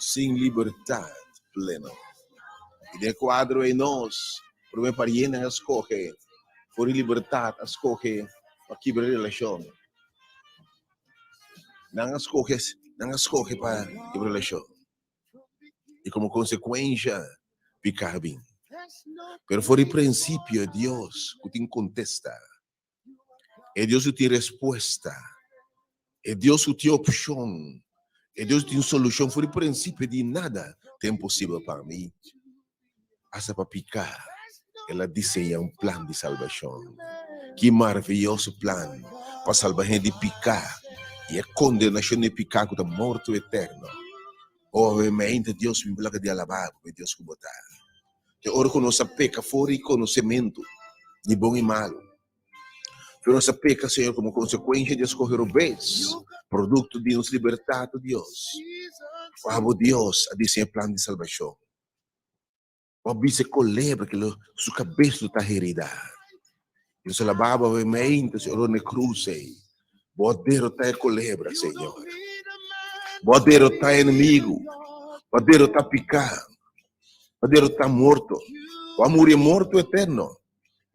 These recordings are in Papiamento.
Sin libertat pleno. I den e kuadro ei nos promé parientenan a skohe for di libertat a skohe pa kibra relashon. Nan a skohe nan a skohe pa kibra relashon. I komo konsekuensha piká a bin. Pero for di prinsipio e Dios ku tin kontesta. E Dios ku tin respuesta. E Dios ku tin opshon. E Dios ku tin solushon. For di prinsipio di nada ta imposibel pa mi. Asta pa piká, El a diseñá un plan di salbashon. Ki maravioso plan pa salba hende di piká i e kondenashon di piká ku ta morto eterno! O awe-mente, Dios, mi bulaga di alabá Bo, e Dios ku Bo ta. Te ora ku nos a peka for di konosementu di bon i malu. Pero nos a peka, Señor, komo konsekuensha di a skohe robes, produkto di nos libertat, o Dios. O abo, Dios, a diseña e plan di salbashon. Bo a bisa e kolebra ku lo su kabes lo ta heridá. I nos a laba bo awe meinta, Señor, ora na e krus ei. Bo a derotá e kolebra, Señor. Bo a derotá e enemigu. Bo a derotá piká. Bo a derotá morto. Bo a muri e morto eterno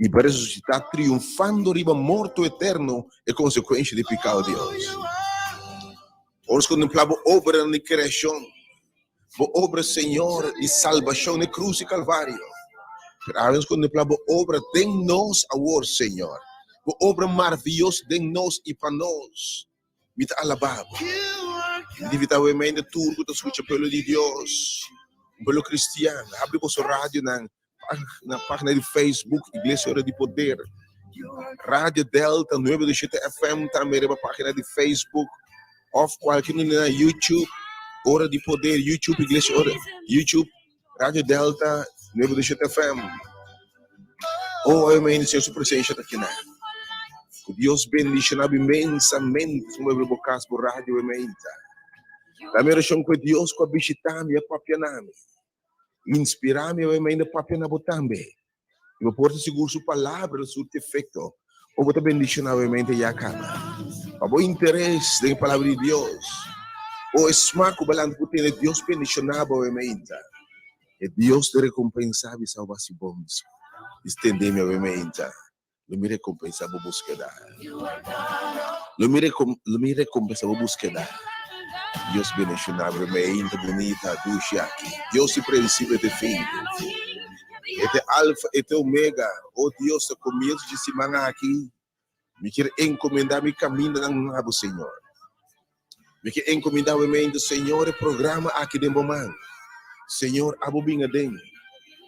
i bo a resusitá triunfando riba morto eterno, e konsekuensha di piká, o Dios. Ora nos kontemplá bo obranan di kreashon, Bo obra, Señor, di salbashon na e krus di Kalvario. Pero awe nos kontemplá Bo obra den nos awor, Señor. Bo obra maravioso den nos i pa nos. Mi ta alabá Bo. Mi ta invitá bo mente tur ku ta skucha pueblo di Dios, un pueblo kristian, habri boso radionan na página di Facebook, Iglesia Ora di Poder. Radio Delta 97 FM tambe riba página di Facebook of cualquier na YouTube, Ora di Poder, YouTube Iglesia Ora, YouTube Radio Delta 97 FM. Oh, amén, Señor, su presencia ta aquí. Ku Dios bendiciona inmensamente su mueble bo cas, bo radio, amén. La mi oración ku Dios ku a visita mi, a papia na mi. Inspirá mi awe mainda papia na bo tambe. I bo por ta sigur su palabra lo surti efekto o bo ta bendishoná awe mainta ya kaba. Pa bo interes den e palabra di Dios o e smak ku bo lanta ku tene Dios bendishoná bo awe mainta. E Dios ta rekompensá bisa bo hasi bon i stendé mi awe mainta. Lo mi rekompensá bo búskeda. Lo mi lo mi rekompensá bo búskeda. Dios bendishoná bo mainta bunita dushi aki. Dios di prinsipio te fin. E ta Alfa, e ta Omega. O Dios, ta komienso dje siman aki, mi kier enkomendá mi kamindanan na bo, Señor. Mi ke enkomendá bo mainta, Señor, e programa aki den bo man. Señor, abo bin aden.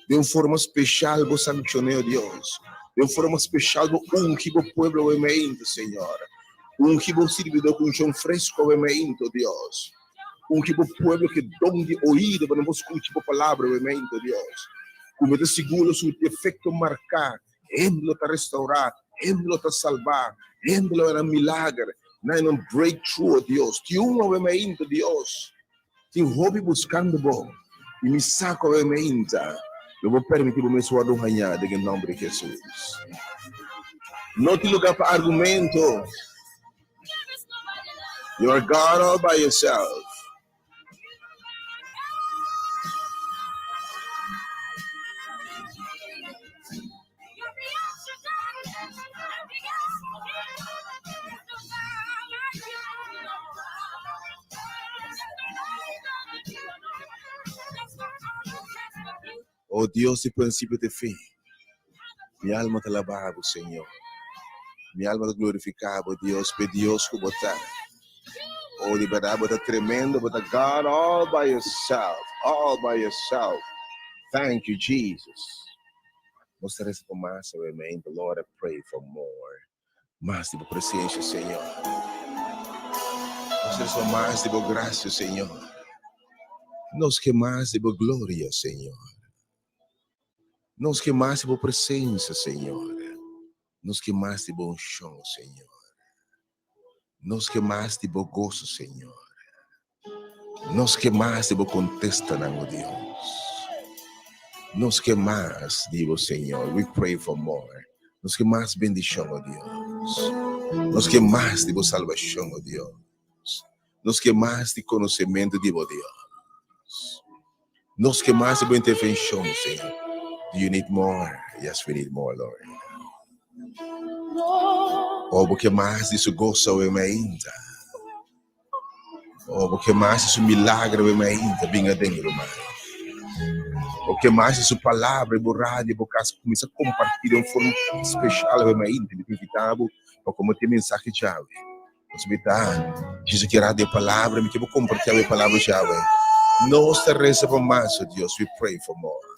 Den un forma speshal bo sankshon'é, o Dios. Den un forma speshal bo ungi bo pueblo awe mainta, Señor. Ungi bo sirbidó ku unshon fresko awe mainta, o Dios. Ungi bo pueblo ku e don di oido pa nan por skucha bo palabra awe mainta, o Dios. Ku mi ta sigur lo surti efekto marká. Hende lo ta restaurá, hende lo ta salbá, hende lo era milager, na un breakthrough, oh Dios. Tin un awe mainta, Dios. Tin hopi buskando bo. I mi sa ku awe mainta lo bo permití bo mes wòrdu hañá den e nòmber di Hesus. No tin lugá pa argumento. You are God all by yourself. O Dios di principio te fin, mi alma ta alabá bo, Señor. Mi alma ta glorificá bo, Dios, p'e Dios cu bo ta. Oh, di berdad bo ta tremendo, bo ta God all by yourself, all by yourself. Thank you, Jesus. Nos ta reza pa mas awe, man. The Lord, I pray for more. Mas di bo presencia, Señor. Nos ta reza pa mas di bo gracia, Señor. Nos ke mas di bo gloria, Señor. Nos ke mas di bo presencia, Señor. Nos ke mas di bo unshon, Señor. Nos ke mas di bo goso, Señor. Nos ke mas di bo kontestanan, o Dios. Nos ke mas di bo, Señor. We pray for more. Nos ke mas bendishon, o Dios. Nos ke mas di bo salbashon, o Dios. Nos ke mas di konosementu di bo, Dios. Nos ke mas di bo intervenshon, Señor. Do you need more? Yes, we need more, Lord. Oh, bo ke mas di su goso awe mainta. Oh, bo ke mas di su milagre awe mainta, bin aden, ruman. Bo ke mas di su palabra, bo radio, bo kas, kuminsá kompartí den un forma speshal awe mainta. Mi ta invitá bo pa kompartí e mensahe djawe. Nos mi ta Jesus ke radio palabra, mi ke bo kompartí awe palabra djawe. Nos ta resa pa mas, oh Dios, we pray for more.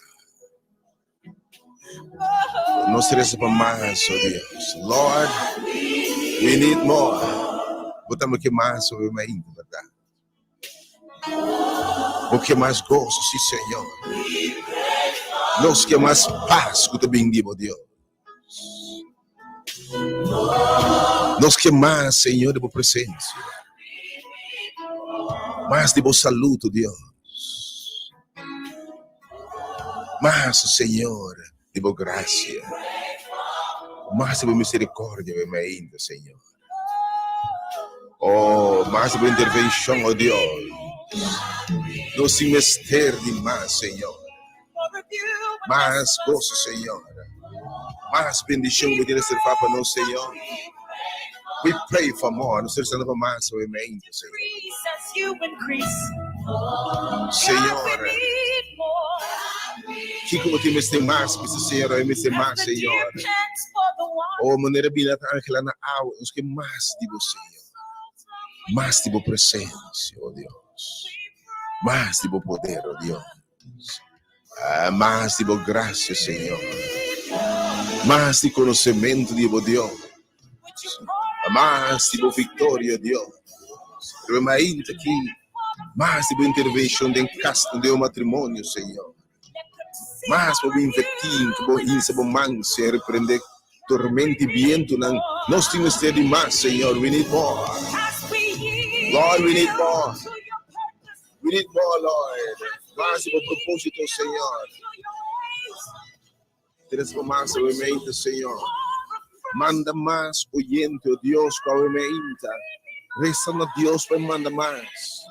Nos ta resa pa mas, oh Dios. Lord, we need more. Bo tambe ke mas awe mainta, bèrdat? Bo ke mas goso, sí, Señor. Nos ke mas pas ku ta bin di bo, Dios. Nos ke mas, Señor, di bo presencia. Mas di bo salud, oh Dios. Mas, Señor, di bo gracia. Mas di bo misericordia, mi ainda, Señor. Oh, mas di bo intervencion, oh Dios. Nos tin mester di mas, Señor. Mas goso, Señor. Mas bendicion bo tin reserva pa nos, Señor. We pray for more. Nos ta rezando pa mas awe mainta, Señor. Señor, kiko bo tin mester mas? Bisa Señor, awe mester mas, Señor. Oh, manera bina ta angela na awa, nos ke mas di bo, Señor. Mas di bo presencia, oh Dios. Mas di bo poder, oh Dios. Ah, mas di bo gracia, Señor. Mas di conocimento di bo Dios. Mas di bo victoria, Dios. Pero mainta aki, mas di bo intervencion den cas, den bo matrimonio, Señor. Mas pa bo inverti, pa bo hinsa bo man, Señor, reprende tormenta y bientonan. Nos tin mester di mas, Señor. We need more. Lord, we need more. We need more, Lord. Mas di bo propósito, Señor. Tienes pa mas awe Señor. Manda mas oyente, oh Dios, ku awe meinta. Resa na Dios pa manda mas.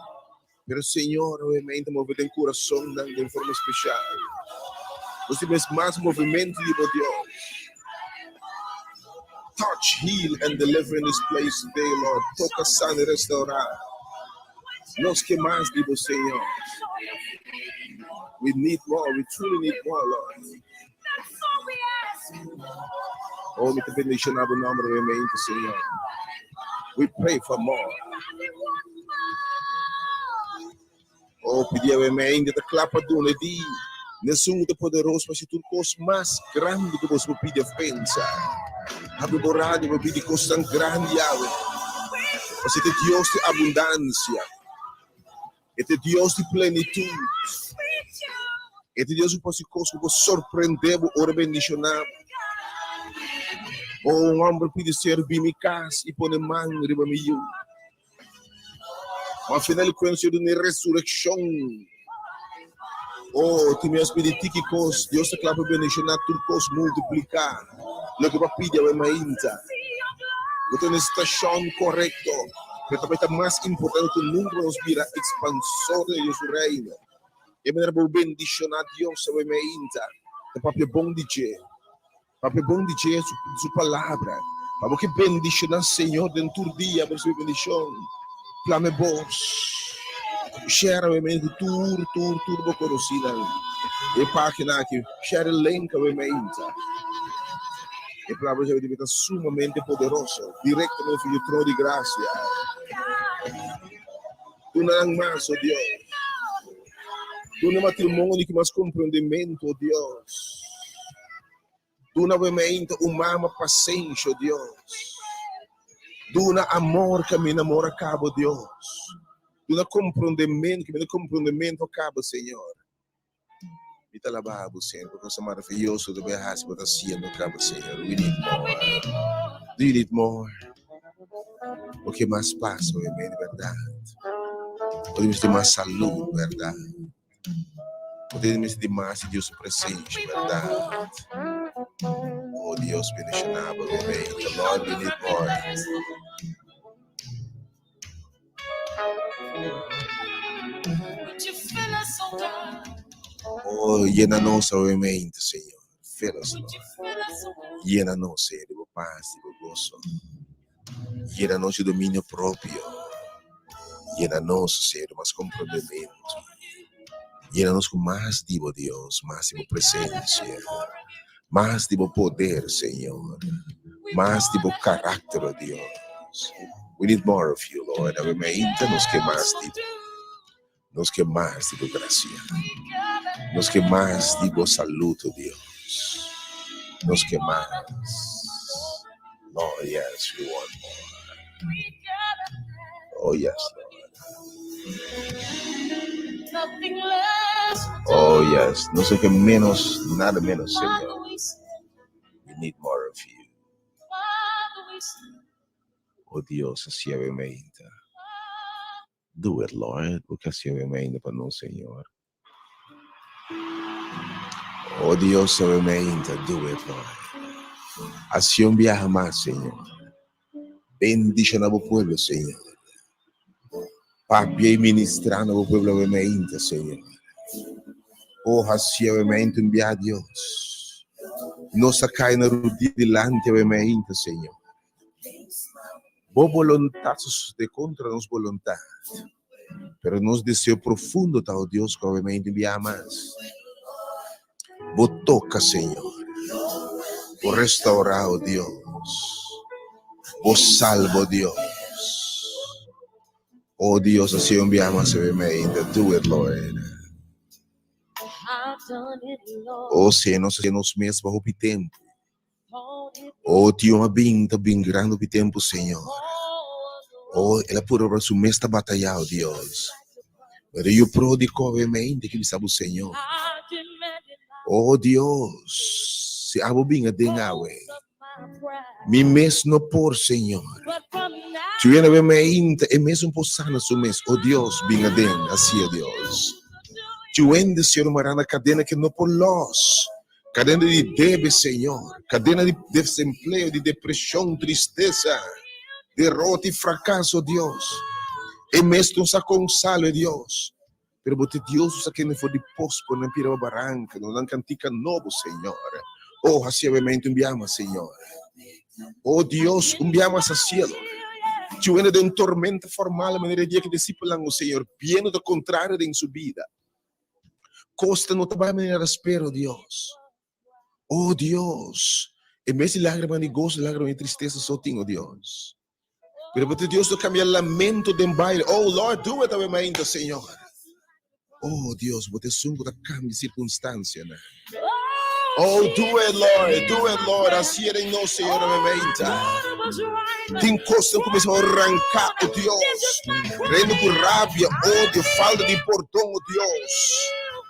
Pero Señor, awe meinta move den corazón dan den forma especial. Nos tin mas movimento di bo Dios. Touch, heal, and deliver in this place today, Lord. Toca, sana y restaurar. Nos ke mas di bo, Señor. We need more. We truly need more, Lord. Oh, mi ta bendiciona bo nomber, obviamente, Señor. We pray for more. Oh, pidi obviamente, ta kla pa duna di. Nesun ta poderoso pa hasi tur kos mas grandi ku boso por pidi of pensa. Habri bo radio pa pidi kosnan grandi awe. Pasobra e ta Dios di abundansia. E ta Dios di plenitut. E ta Dios ku por hasi kos ku por sorprende bo ora e bendishoná bo. Oh, un hòmber pidi Señor bini mi kas i pone man riba mi yu. Ma final di kuenta Señor duna e resurekshon. Oh, tin mes pidi tiki kos, Dios ta kla pa bendishoná tur kos, multipliká loke bo a pidi awe mainta. Bo ta na e stashon korekto, pero ta bai ta mas importante ku nunka pa nos bira ekspansor di Dios su Reino. E manera bo bendishoná Dios awe mainta ta papia bon di dje. Papia bon di dje, su palabra. Pa bo ke bendishoná Señor den tur dia, bo risibi bendishon. Plama e bos. Share awe ku tur, tur, tur bo konosinan. E página aki, share e link awe meinta. E palabra dje debe ta sumamente poderoso, direktamente for di trono di grasia. Duna nan mas, o Dios. Duna matrimonio ku mas komprendementu, o Dios. Duna wemeinte un mama pasenshi, o Dios. Duna amor kaminda amor a kaba, o Dios. Duna komprondementu kaminda komprondementu a kaba, Señor. Mi ta alabá bo, Señor, pa cosa maraviyoso ku bo a hasi, bo ta hasiendo kaba, Señor. We need more. Do you need more? Bo ke mas pas, obviamente, bèrdat? Bo tin mester mas salud, bèrdat? Bo tin mester di mas di Dios su presencia, bèrdat? Oh, Dios bendiciona bo, obviamente. Lord, we need more. Oh, yena nos awe mainta, Señor. Fill us, Lord. Yena nos, Señor, di bo pas, di bo goso. Yena nos di dominio propio. Yena nos, Señor, di mas komprondementu. Yena nos ku mas di bo, Dios, mas di bo presensia, mas di bo poder, Señor, mas di bo karakter, oh Dios. We need more of you, Lord. Awe mainta nos ke mas di bo. Nos ke mas di bo gracia. Nos ke mas di bo salud, oh Dios. Nos ke mas. Lord, yes, we want more. Oh, yes, Lord. Oh, yes. Nos ke menos, nada menos, Señor. We need more of you. Oh, Dios, hasi awe mainta. Do it, Lord. Bo ke hasi awe mainta pa nos, Señor. Oh, Dios, awe mainta. Do it, Lord. Hasi un biaha mas, Señor. Bendiciona bo pueblo, Señor. Papia y ministra na bo pueblo awe mainta, Señor. Oh, hasi awe mainta un biaha, Dios. Nos a kai na rudia dilanti awe mainta, Señor. Bo boluntat sosodé kontra nos boluntat, pero nos deseo profundo ta, o Dios, ku awe-mente un biaha mas Bo toka, Señor. Bo restaurá, o Dios. Bo salba, o Dios. O Dios, hasié un biaha mas awe-mente. Do it, Lord. O si nos hasié nos mes pa hopi tempu. Oh, tio a bin, ta bin gran hopi tempu, Señor. Oh, el a purba su mes ta batayá, oh Dios. Pero yu pródigo obviamente ke bisa bo, Señor. Oh Dios, si abo bin aden awe, mi mes no por, Señor. Tio yena be mainta, e mes un por sana su mes. Oh Dios, bin aden, hasi, oh Dios. Tio hende, Señor, mará na kadena ke no por los. Kadena di debe, Señor. Kadena di desempleo, di depresion, tristesa, derota y fracaso, Dios. E mes no sa con salo, Dios. Pero bo ta Dios cu sa kende for di pos pone nan pira bo baranca, duna nan cantica nobo, Señor. Oh, haci awemente un biaha mas, Señor. Oh, Dios, un biaha mas hacielo. Tjiu hende den tormenta formal manera e dia cu discipelnan, oh Señor, biendo ta contrario den su bida. Kosta no ta bai manera spera, oh Dios. Oh Dios, en bes di lágrimanan di goso, lágrimanan di tristesa so tin, oh Dios. Pero bo ta Dios lo cambia lamento den baile. Oh Lord, do it awe mainta, Señor. Oh Dios, bo ta esun ku ta cambia circunstancianan. Oh, do it, Lord, do it, Lord. Hasié den nos, Señor, awe mainta. Tin kosnan ku mester ranká, oh Dios. Rendo ku rabia, odio, falta di pordon, oh Dios.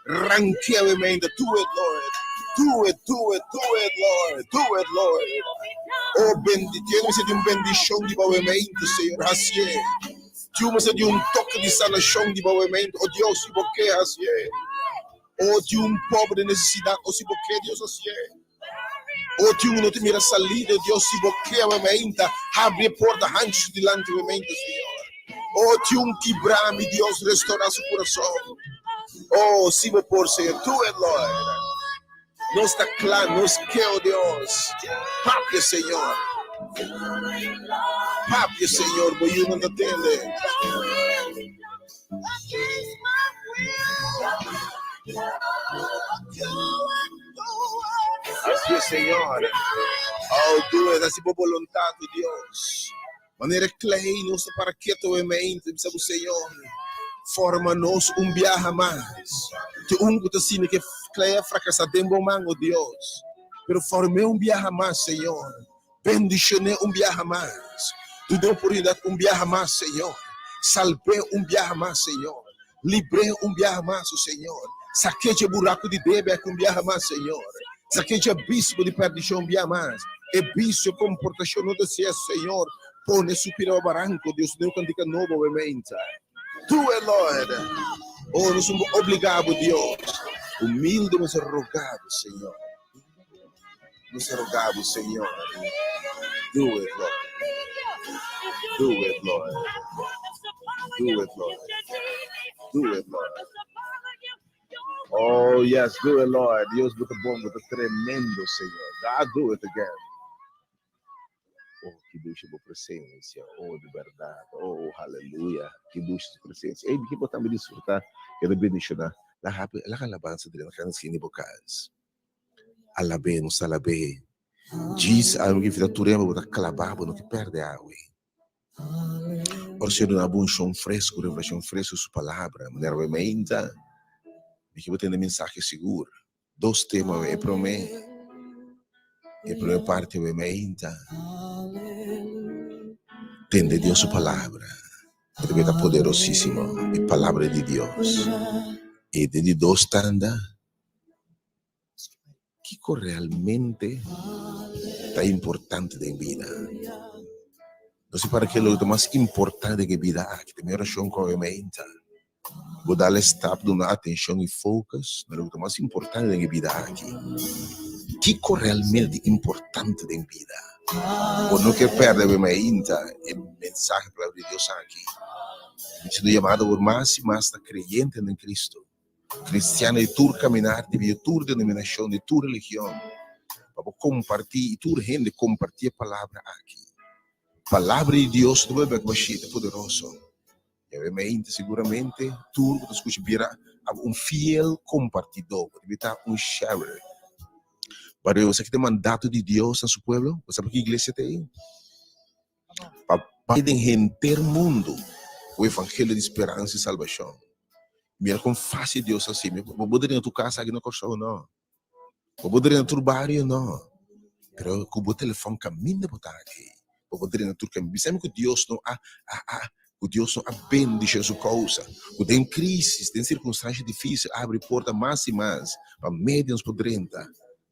Ranké awe mainta. Do it, Lord. Do it, do it, do it, Lord. Do it, Lord. Oh, bendi, Dios mester di un bendishon di bo awe mainta, Señor. Hasié. Dios mester di un toke di sanashon di bo awe mainta. Oh Dios, si bo ke, hasié. Oh, tin un pobre den nesesidat, oh, si bo ke, Dios hasié. Oh, tin un no ta mira salida, Dios, si bo ke, awe mainta, habri e porta hanchu su dilanti awe mainta, Señor. Oh, tin un kibrá, mi Dios, restorá su kurason. Oh, si bo por, Señor, do it, Lord. Nos ta kla, nos ke, oh Dios. Papia, Señor. Papia, Señor, bo yunan ta tende. Así es, Señor. Oh, do it. Hasi bo boluntad, oh Dios. Manera klei nos ta para keto e mente, bisa bo, Señor, forma nos un biaha mas. Tin un ku ta sinti ku e klei a frakasá den bo man, oh Dios. Pero form'é un biaha mas, Señor. Bendishoné un biaha mas. Dun'é oportunidat un biaha mas, Señor. Salb'é un biaha mas, Señor. Libr'é un biaha mas, o Señor. Sak'é dje buraku di debe aki un biaha mas, Señor. Sak'é dje abismo di perdishon un biaha mas. E bisio, komportashon no ta sié, Señor. Pone su pida pa baranko, Dios, den un kantika nobo awe-meinta. Do it, Lord. Oh, nos un bo obligá bo, Dios. Humilde nos a rogá bo, Señor. Nos a rogá bo, Señor. Do it, Lord. Do it, Lord. Do it, Lord. Do it, Lord. yes, do it, Lord. Dios, bo ta bon, bo ta tremendo, Señor. God, do it again. Oh, ki dushi bo presencia. Oh, di berdad. Oh, hallelujah. Ki dushi su presencia. Ey, ki bo tambe disfruta. Keda bendiciona. Laga, laga alabanza drenta cada esquina di bo cas. Alab'é, nos ta alab'é. Djis algu ki fita tur hende bo ta klabá, bo no ke pèrdè awe. Ora Señor duna bo unshon fresku, revelashon fresku su palabra, manera bo meinta, mi ke bo tende mensahe sigur. Dos tema awe, e promé, e promé parti awe meinta, tende Dios su palabra, e ta bira poderosísimo, e palabra di Dios. E den di dos tanda, Kiko realmente ta importante den bida? No si para ke loke ta mas importante den e bida aki, ta mi orashon ku awe meinta. Bo dal e stap duna atenshon i focus na loke ta mas importante den e bida aki. Kiko realmente ta importante den bida? Bo no ke pèrdè awe meinta e mensahe palabra di Dios aki. Mi ta siendo yamado awor mas i mas ta kreyentenan den Cristo. Cristiano di tur caminar di bida, tur denominacion, di tur religion, pa bo comparti y tur hende comparti e palabra aki. Palabra di Dios no bebe bashí, ta poderoso. Y awe mente seguramente tur cu ta scucha bira abo un fiel compartidor, bo debe ta un sharer. Pero esaki ta e mandato di Dios na su pueblo? Bo sa pa ki iglesia ta ei? Pa bai den henter mundu ku evangelio di speransa i salbashon. Mira kon fásil Dios a hasi. Bo por drenta tur kas aki na Kòrsou? No. Bo por drenta tur bario? No. Pero ku bo telefòn kaminda bo ta aki, bo por drenta tur kaminda. Bisa mi ku Dios no a a a ku Dios no a bendishon su kousa. Ku den krísis, den sirkunstansha difísil a habri porta mas i mas pa medio nos por drenta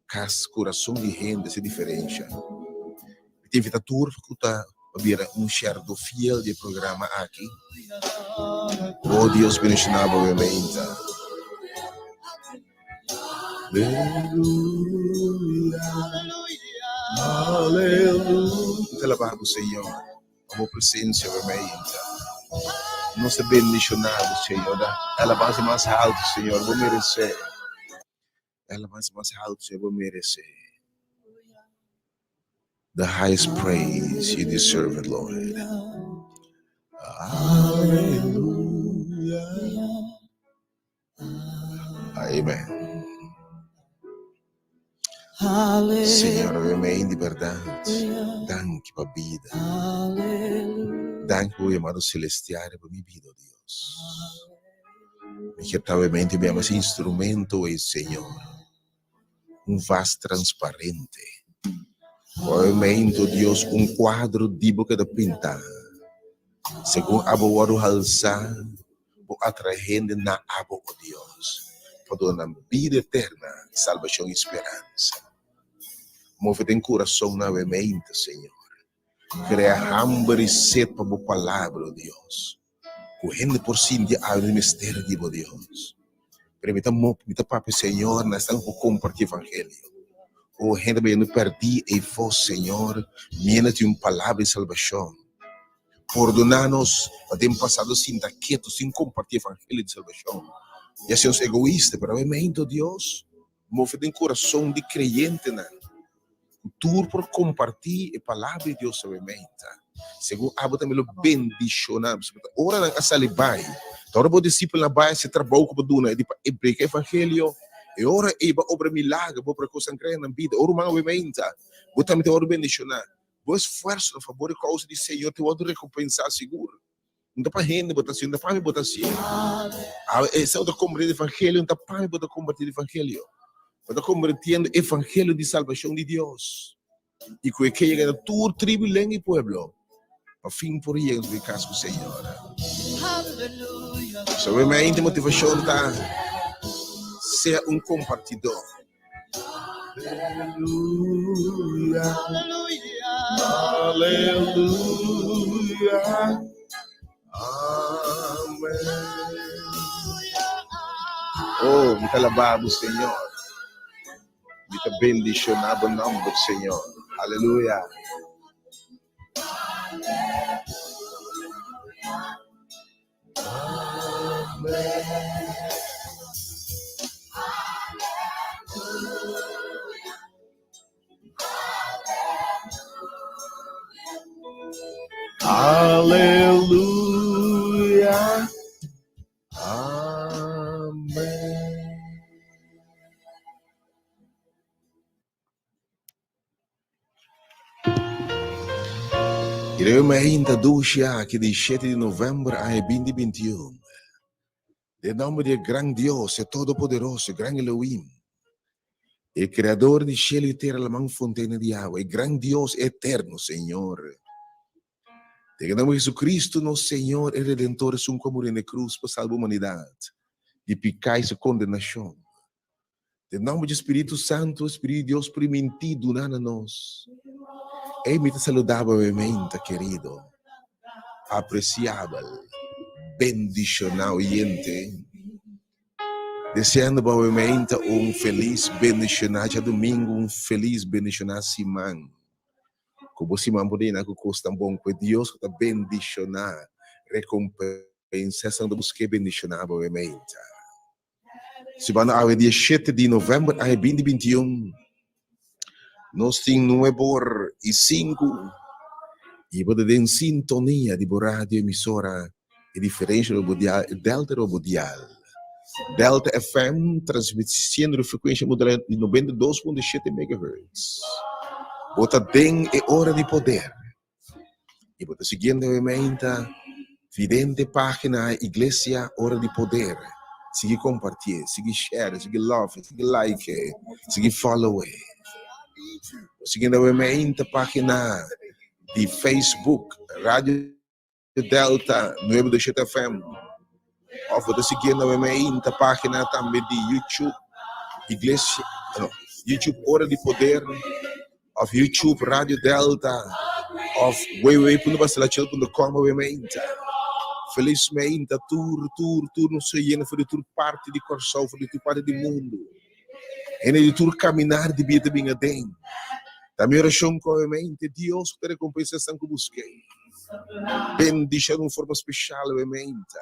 kas kurason di hende si diferensha. Mi ta invita tur ku ta pa bira un sherdo fiel di e programa aki. Oh Dios bendiciona bo bemeinta. Aleluya. Aleluya. Mi ta alaba bo Señor pa bo presencia bemeinta. Nos ta bendiciona bo Señor. Da alabansa mas alto Señor bo merece. E alabansa mas haltu bo meresé. The highest praise you deserve it, Lord. Aleluya. Amen. Señor, amen di berdad. Danki pa bida. Danki pa bo yamado celestial riba mi bida, oh Dios. Mi kier ta obviamente mi ama ese instrumento ei, Señor. Un vas transparente. Obviamente, Dios, un cuadro di bo keda pinta. Segun abo wòrdu halsá, bo atrae hende na abo, o Dios, pa duna nan bida eterna, salbashon i speransa. Move den kurasonnan obviamente, Señor. Krea hamber i set pa bo palabra, o Dios. Ku hende por sinti algu di mester di bo Dios. Pero mi ta mop, mi ta papia Señor na esnan ku kompartí evangelio. O hende bayendo pèrdí eifó Señor, miéntras tin un palabra di salbashon. Pordoná nos pa den pasado sinta ketu sin kompartí evangelio di salbashon. Ya sea nos egoista, pero awe meinto Dios, move den kurason di kreyentenan ku tur por kompartí e palabra di Dios awe meinta. Segun abo tambe lo bendishoná. Pasobra ta ora nan a sali bai, ta ora bo disipelnan a bai hasi e trabou ku bo duna e di pa e prediká evangelio, e ora ei bo a obra milager, bo a obra kosnan grandi nan bida. Ora ruman awe meinta, bo tambe ta wòrdu bendishoná. Bo esfuerso na fabor di kousa di Señor ta wòrdu rekompensá sigur. No ta pa hende bo ta hasié, no ta pa mi bo ta hasié. Awe esei ta komprendé evangelio, no ta pa mi bo ta kompartí evangelio. Bo ta kompartiendo evangelio di salbashon di Dios. I ku e ke yega na tur tribu, lenga i pueblo, pa fin por yega na kas ku Señor. So mi mente motivashon ta sea un kompartidó. Aleluya. Aleluya. Amen. Oh, mi ta alabá bo, Señor. Mi ta bendishoná bo nòmber, Señor. Aleluya. Amen. Aleluya. Amen. I den mainta dushi aki di shete di novèmber aña binti bintiun, den nòmber di e gran Dios, e Todopoderoso, e gran Elohim, e Kreador di shelu i tera, laman, fontena di awa, e gran Dios eterno, Señor, den e nòmber di Jesucristo, nos Señor e Redentor, esun ku a muri na e krus pa salba humanidat di piká i su kondenashon, Den nomber di Spiritu Santu, Spiritu di Dios primintí duna na nos. Ey, mi ta saludá bo menta, kerido, apresiabel, bendishoná oyente. Deseando bo menta un felis bendishoná djadumingu, un felis bendishoná siman. Ku bo siman por yena ku kosnan bon, ku e Dios ku ta bendishoná, rekompensá esnan ku ta busk'é bendishoná bo menta. Sibando awe dia shete di novèmber aña binti bintiun, nos tin nuebor i sinku i bo ta den sintonia di bo radio emisora e diferensha riba bo dial, e Delta riba bo dial. Delta FM transmitiendo riba frekuensha modulá di 92.7 megahertz. Bo ta den e ora di poder. I bo ta siguiendo e meinta vidente página Iglesia Ora di Poder. Sigui kompartié, sigui share, sigui love, sigui like, sigui follow. Bo siguiendo e meinta página di Facebook Radio Delta 97 FM of bo ta siguiendo e meinta página tambe di YouTube Iglesia, no, YouTube Ora di Poder of YouTube Radio Delta of www.pastelachel.com e meinta. Feliz meinta tur tur tur nos oyente for di tur parti di Kòrsou, for di tur parti di mundu. Hende di tur kaminar di bida ta bin aden. Ta mi orashon ku awe mente Dios ku ta rekompensa esnan ku busk'é. Bendishon di un forma speshal awe mente.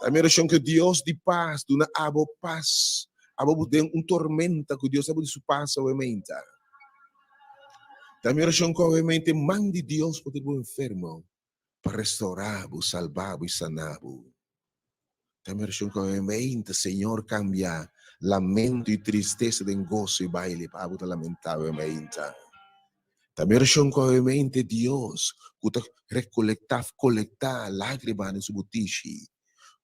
Ta mi orashon ku Dios di pas duna abo pas, abo bu den un tormenta ku Dios abo di su pas awe mente. Ta mi orashon ku awe mente man di Dios por ta bo enfermo pa restaurá bo, salbá bo i saná bo. Ta mi orashon ku awe meinta, Señor kambia lamento i tristesa den goso i baile pa abo ta lamentá awe meinta. Ta mi orashon ku awe mente Dios ku ta rekolektá, kolektá lágrimanan den su butishi,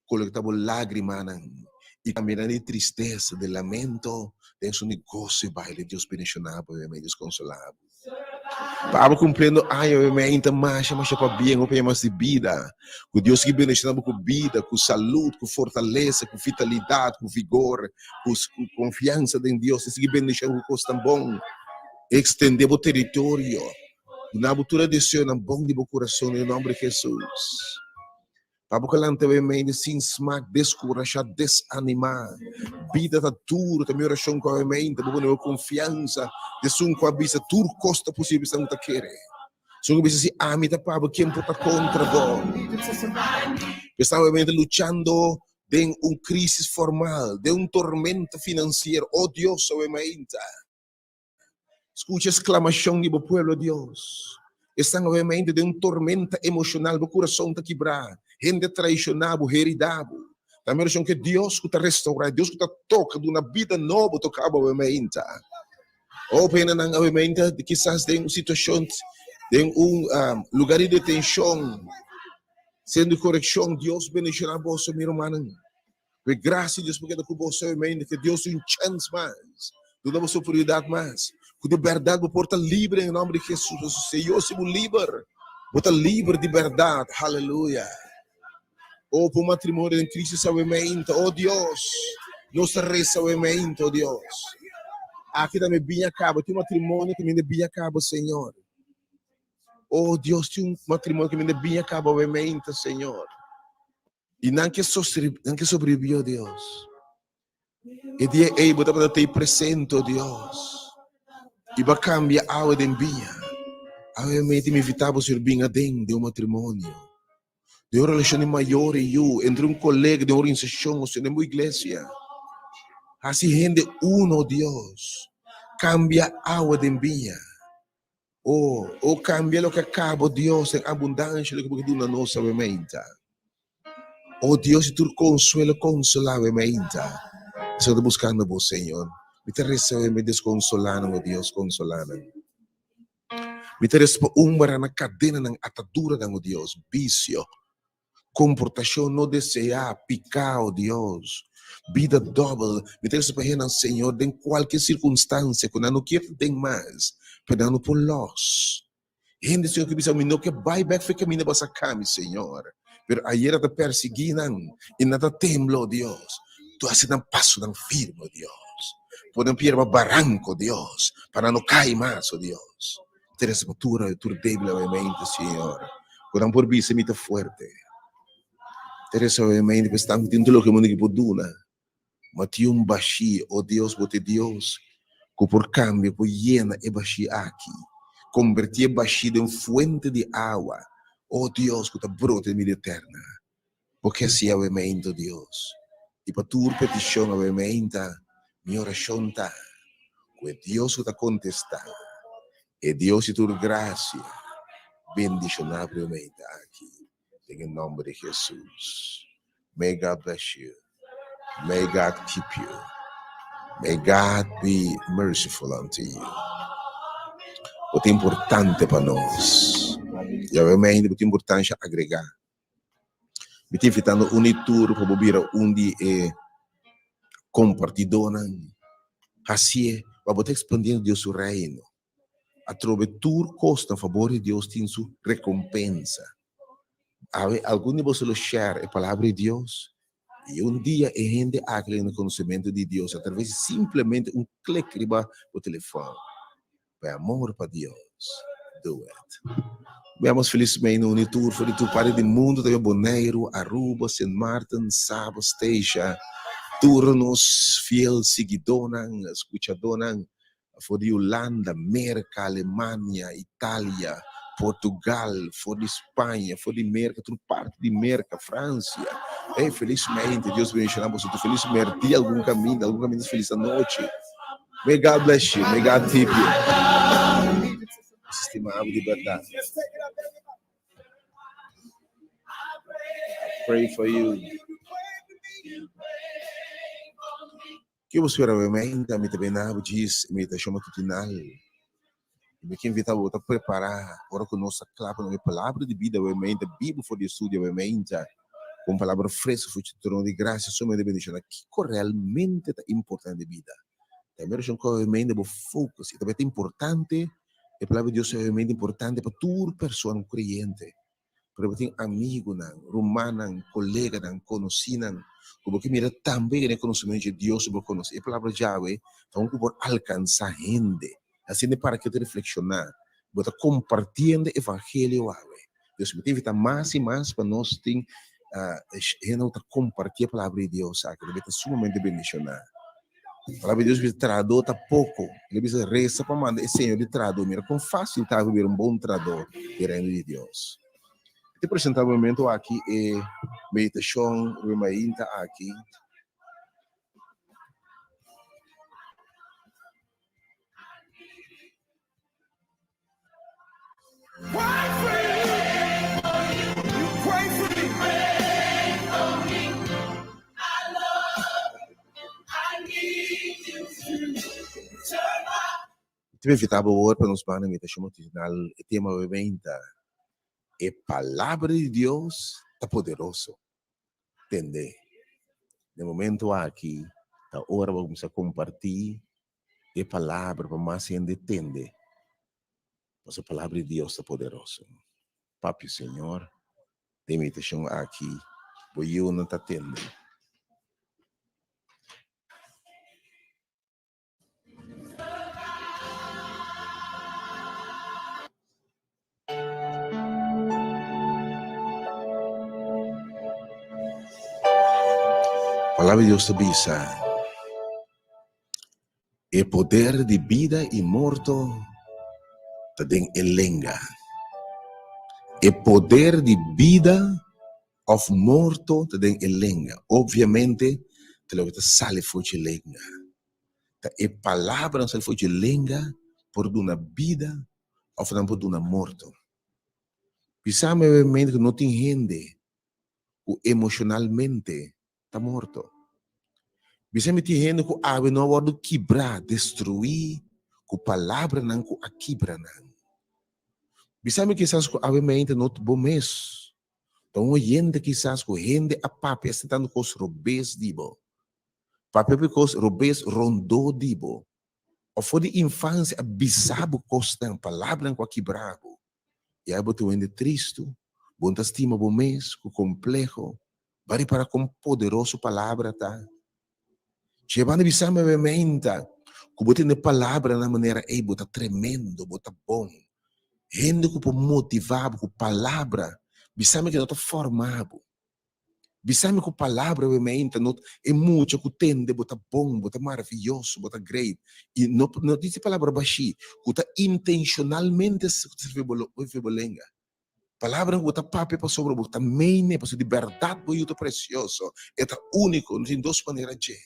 kolektá bo lágrimanan i kambia nan di tristesa, di lamento den su di goso i baile. Dios bendishoná bo awe meinta, Dios konsolá bo. Pa abo kumpliendo aña awe meinta masha masha pabien hopi aña mas di bida. Ku Dios sigui bendishoná bo ku bida, ku salud, ku fortalesa, ku vitalidat, ku vigor, ku konfiansa den Dios. E sigui bendishoná bo ku kosnan bon. Ekstendé bo teritorio. Duna bo tur e deseonan bon di bo kurason den nomber di Hesus. Pa bo ka lanta bay medio sin smak, deskurashá, desanimá. Bida ta duru, ta mi orashon ku awe meinta bo pone bo konfiansa di esun ku a bisa tur kos ta posibel esnan ku ta kere. Esun ku bisa si ami ta pa bo ken por ta kontra bo? Esnan awe meinta luchando den un krisis formal, den un tormenta finansiero. O Dios awe meinta. Skucha e sklamashon di bo pueblo, Dios. Esnan obviamente den un tormenta emoshonal, bo kurason ta kibrá, hende a traishoná bo, heridá bo. Ta mi orashon ku e Dios ku ta restourá, e Dios ku ta toka, duna bida nobo toka bo obviamente. Hopi hendenan obviamente kisas den un situashon, den un lugar di detenshon, siendo korekshon, Dios bendishoná boso mi rumannan. Ku e grasia di Dios por keda ku bo solamente, ke Dios di un chèns mas, duna bo oportunidat mas, ku di bèrdat bo por ta liber den e nòmber di Hesus, pasobra Señor si bo liber, bo ta liber di bèrdat, haleluya. O pa un matrimonio den krisis awemente, o Dios, nos ta resa awemente, o Dios. Aki tambe biña kaba, tin un matrimonio ku mi biña kaba, Señor. O Dios, tin un matrimonio ku mi biña kaba awemente, Señor. I nan ke nan ke sobreviví, oh Dios. E dia ei bo tabata tei presente, oh Dios. I bo a kambia awe den biña. Awe mete mi invitá bo sur bin aden den un matrimonio, den un relashon di mayor i yu, entre un kolega, den un organisashon, o den bo iglesia. Hasi hende uno, oh Dios. Kambia awe den biña. O, o kambia loke a kaba, o Dios, den abundansha loke bo ke duna nos awe meinta. O Dios di tur konsuelo, konsolá awe meinta. Esnan ta buskando bo, Señor. Mi ta resa awe meinta, Dios, konsolá nan, o Dios, konsolá nan. Mi ta resa pa umbra na kadenanan, ataduranan, o Dios, bisio, komportashon no deseá, piká, o Dios, bida dòbel. Mi ta resa pa hendenan, Señor, den kualke sirkunstansia ku nan no kier ta den mas, pero nan no por lòs. Hende, Señor, ku bisa, Mi no ke bai bèk for e kaminda bo a saka mi, Señor. Pero ayera ta persiguí nan i nan ta tembla, o Dios. Tu hasi nan pasonan firme, o Dios. Pone nan pia riba baranko, o Dios, pa nan no kai mas, o Dios. Ta resa pa tur tur débil awemente, Señor, ku nan por bisa, Mi ta fuerte. Ta resa awemente pa esnan ku tin tur loke mundu ki por duna, ma tin un bashí, o Dios, bo ta e Dios ku por kambia, por yena e bashí aki, kombertí e bashí den fuente di awa, o Dios, ku ta brota den bida eterna. Bo ke hasi awemente, o Dios. I pa tur petishon awemente, mi orashon ta ku e Dios ku ta kontestá, e Dios di tur grasia, bendishoná bo awemente aki, den e nòmber di Hesus. May God bless you. May God keep you. May God be merciful unto you. Bo ta importante pa nos. I awemente bo tin importansha agregá. Mi ta invitando un i tur pa bo bira un di e kompartidónan. Hasié pa bo ta ekspandiendo Dios su Reino. Atrobe tur kos na fabor di Dios tin su rekompensa. Awe algun di boso lo share e Palabra di Dios i un dia e hende aki lo yega na konosementu di Dios atraves di simplemente un klik riba bo telefòn. Pa e amor pa Dios, do it. Veamos felismente uni tur for di tur parti di mundu, tambe Boneiru, Aruba, Sint Maarten, Saba, Statia, tur nos fiel siguidónan, skuchadónan for di Hulanda, Merka, Alemania, Italia, Portugal, for di Spaña, for di Merka, tur parti di Merka, Fransia. Ey, felismente, Dios bendiciona boso tur. Felis merdia algun kaminda, algun kaminda es felis anochi. May God bless you, may God keep you. Nos stima abo di berdad. I pray for you. Ke bo spera bo meinta? Mi ta bini abo djis e meditashon matutinal. I mi ke invita bo ta prepará ora ku nos ta kla pa nos e Palabra di Bida bo meinta bibu for di e studio bo meinta ku un palabra fresku for di trono di grasia sumamente bendishoná. Kiko realmente ta importante den bida? Ta e mero ku bo meinta bo focus i tambe ta importante e Palabra di Dios ta realmente importante pa tur persona kreyente. Pero bo tin amigunan, rumannan, koleganan, konosínan ku bo ke mira tambe den e konosementu dje Dios ku bo konosé. E palabra djawe ta un ku por alkansá hende. Asina para ke ta reflekshoná, bo ta kompartiendo evangelio awe. Dios mi ta invitá mas i mas pa nos tin hende ku ta kompartí e palabra di Dios aki. Lo ta sumamente bendishoná. Palabra di Dios bisa trahadó ta poko. El a bisa resa pa manda e Señor di trahadó. Mira kon fásil ta pa bira un bon trahadó di Reino di Dios. Mi ta presentá bo momento aki e meditashon riba mainta aki. Ta invitá bo awor pa nos banda meditashon matinal. E tema obviamente ta E Palabra di Dios ta poderoso. Tende, den momento aki ta ora bo kuminsá kompartí e palabra pa mas hende tende, pasobra palabra di Dios ta poderoso. Papia, Señor, den meditashon aki bo yiunan ta tende. Palabra di Dios ta bisa, E poder di bida i morto ta den e lenga. E poder di bida òf morto ta den e lenga. Obviamente, ta loke ta sali for dje lenga. Ta e palabranan sali for dje lenga por duna bida. òf nan por duna morto. Bisa mi obviamente ku no tin hende ku emoshonalmente ta morto. Bisa mi tin hende ku awe no a wòrdu kibrá, destruí ku palabranan ku a kibra nan. Bisa mi kisas ku awe mente no ta bo mes ta un oyente kisas ku hende a papia asina tantu kos robes di bo. Papia hopi kos robes rondó di bo. Òf for di infansia a bisa bo kosnan, palabranan ku a kibra bo. I abo ta un hende tristu, bo no ta stima bo mes, ku kompleho. Bo a ripara kon poderoso palabra ta? Dje banda bisa mi menta ku bo tende palabranan manera ei, bo ta tremendo, bo ta bon. Hende ku por motivá bo ku palabra, bisa mi ke no ta forma bo. Bisa mi ku palabra we meinta no e mucha ku tende bo ta bon, bo ta maraviyoso, bo ta great. I no no dici palabra bashí ku ta intenshonalmente sirbi bo lenga. Palabranan ku bo ta papia pasobra bo ta meine, pasobra di bèrdat bo yu ta presioso, e ta úniko, no tin dos manera dje.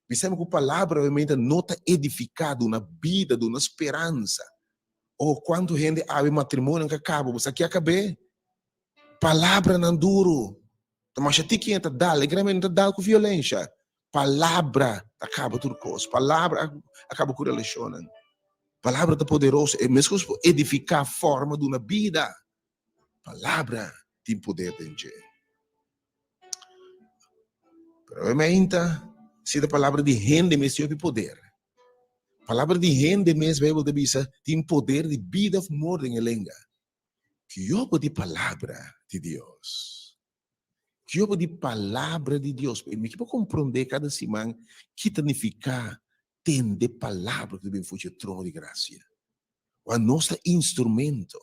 Bisa mi ku palabra we meinta no ta edifiká, duna bida, duna speransa. Oh, kuantu hende awe matrimonionan ka kaba, bo sa ke a kab'é? Palabranan duru ta masha tiki e ta dal, e gran no ta dal ku violensha. Palabra ta kaba tur kos, palabra a kaba ku relashonnan. Palabra ta poderoso, e meskos por edifiká, forma, duna bida. Palabra tin poder den dje. Pero e meinta, si ta palabra di hende mes tin hopi poder. Palabra di hende mes, Beibel ta bisa, tin poder di bida òf morte den e lenga. Kiobo di palabra di Dios? Kiobo di palabra di Dios? Mi ke por komprondé kada siman ki ta nifiká tende palabra ku ta bin for dje trono di grasia. Wak nos ta instrumento,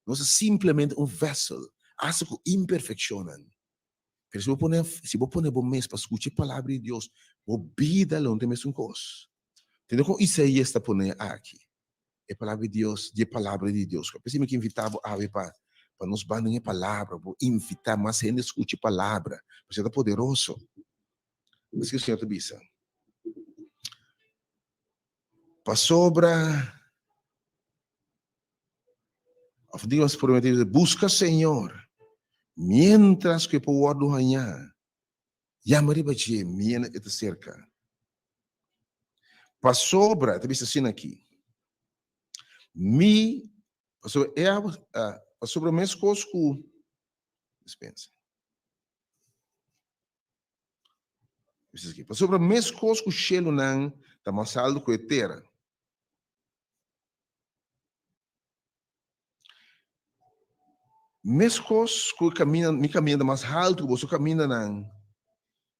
nos ta simplemente un vessel, asta ku imperfekshonnan. Pero si bo pone, si bo pone bo mes pa skucha e palabra di Dios, bo bida lo no ta e mesun kos. Tende kon Isaías ta pone aki. E palabra di Dios, di e palabra di Dios. P'esei mi ke invitá bo awe pa pa nos ban den e palabra, bo invitá mas hende skucha e palabra, pasobra e ta poderoso. Esaki e Señor ta bisa. Pasobra, òf Dios promete, buska Señor miéntras ku e por wòrdu hañá. Yama riba dje miena e ta serka. Pasobra, e ta bisa asina aki, Mi, pasobra e a, pasobra meskos ku, dispensa. Bisa aki, pasobra meskos ku shelunan ta mas altu ku e tera. Meskos ku e kaminda, mi kaminda ta mas haltu ku boso kamindanan,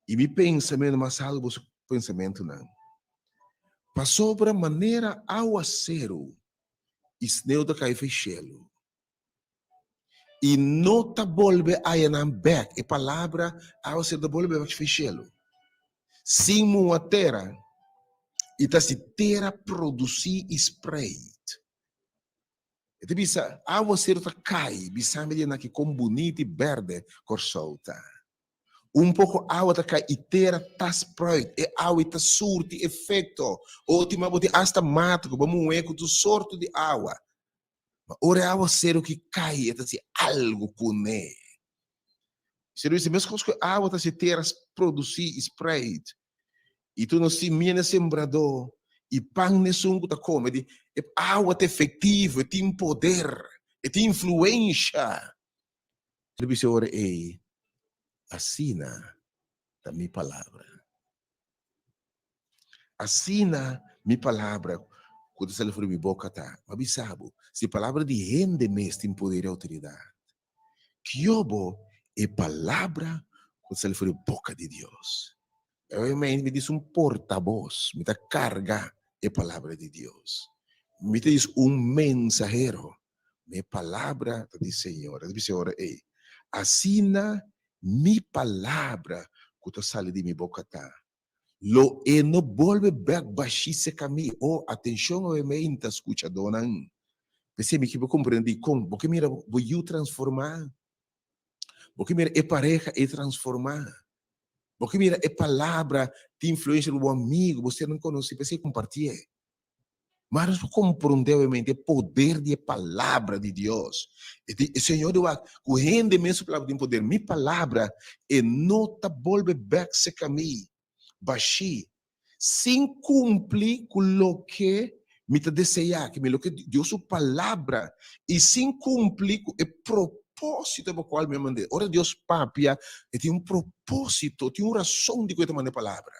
i mi pensamentu ta mas haltu ku boso pensamentunan. Pasobra manera awaseru i sneu ta kai for shelu, i no ta bolbe ayanan bèk, e palabra awaseru ta bolbe bèk for shelu, sin muha tera, i ta hasi tera produsí i spreit. E ta bisa, Awaseru ta kai, bisa mi di nan ki kon bunita i berde Kòrsou ta. Un poko awa ta kai i tera ta spruit, e awa i ta surti efekto. Otima bo tin asta mata ku bo muhé ku tur sorto di awa. Ma ora e awaseru ki kai e ta hasi algu kuné. Seru bisa, meskos ku e awa ta hasi tera produsí i spruit, I tur nos simia n'e sembradó, i pan n'esun ku ta kome. Di e awa ta efektivo, e tin poder, e tin influensha. Lo bisa ora ei, Asina ta mi palabra. Asina mi palabra ku ta sali for di mi boka ta. Mi a bisa bo, si palabra di hende mes tin poder i outoridat, Kiobo e palabra ku ta sali for di boka di Dios. Obviamente mi dis un portabos, mi ta karga e palabra di Dios. Mi ta dis un mensahero, ma e palabra ta di Señor. E ta bisa ora ei, Asina mi palabra ku ta sali di mi boka ta, lo e no bolbe bek bashí seka mi. O, atenshon awe meinta, skuchadónan! P'esei mi ke bo komprendé dikon bo ke mira bo yu transformá, bo ke mira e pareha ei transformá, bo ke mira e palabra tin influensia riba bo amigu, bo sernan konosí, p'esei kompartié. Ma nos por komprondé obviamente e poder di e palabra di Dios. E di, e Señor di wak, ku hende mes su palabra tin poder. Mi palabra e no ta bolbe bèk serka mi bashí, sin kumpli ku loke mi ta deseá, ke mi loke Dios su palabra, i sin kumpli ku e propósito pa kual mi a mand'é. Ora Dios papia, e tin un propósito, tin un rason di ku e ta manda e palabra.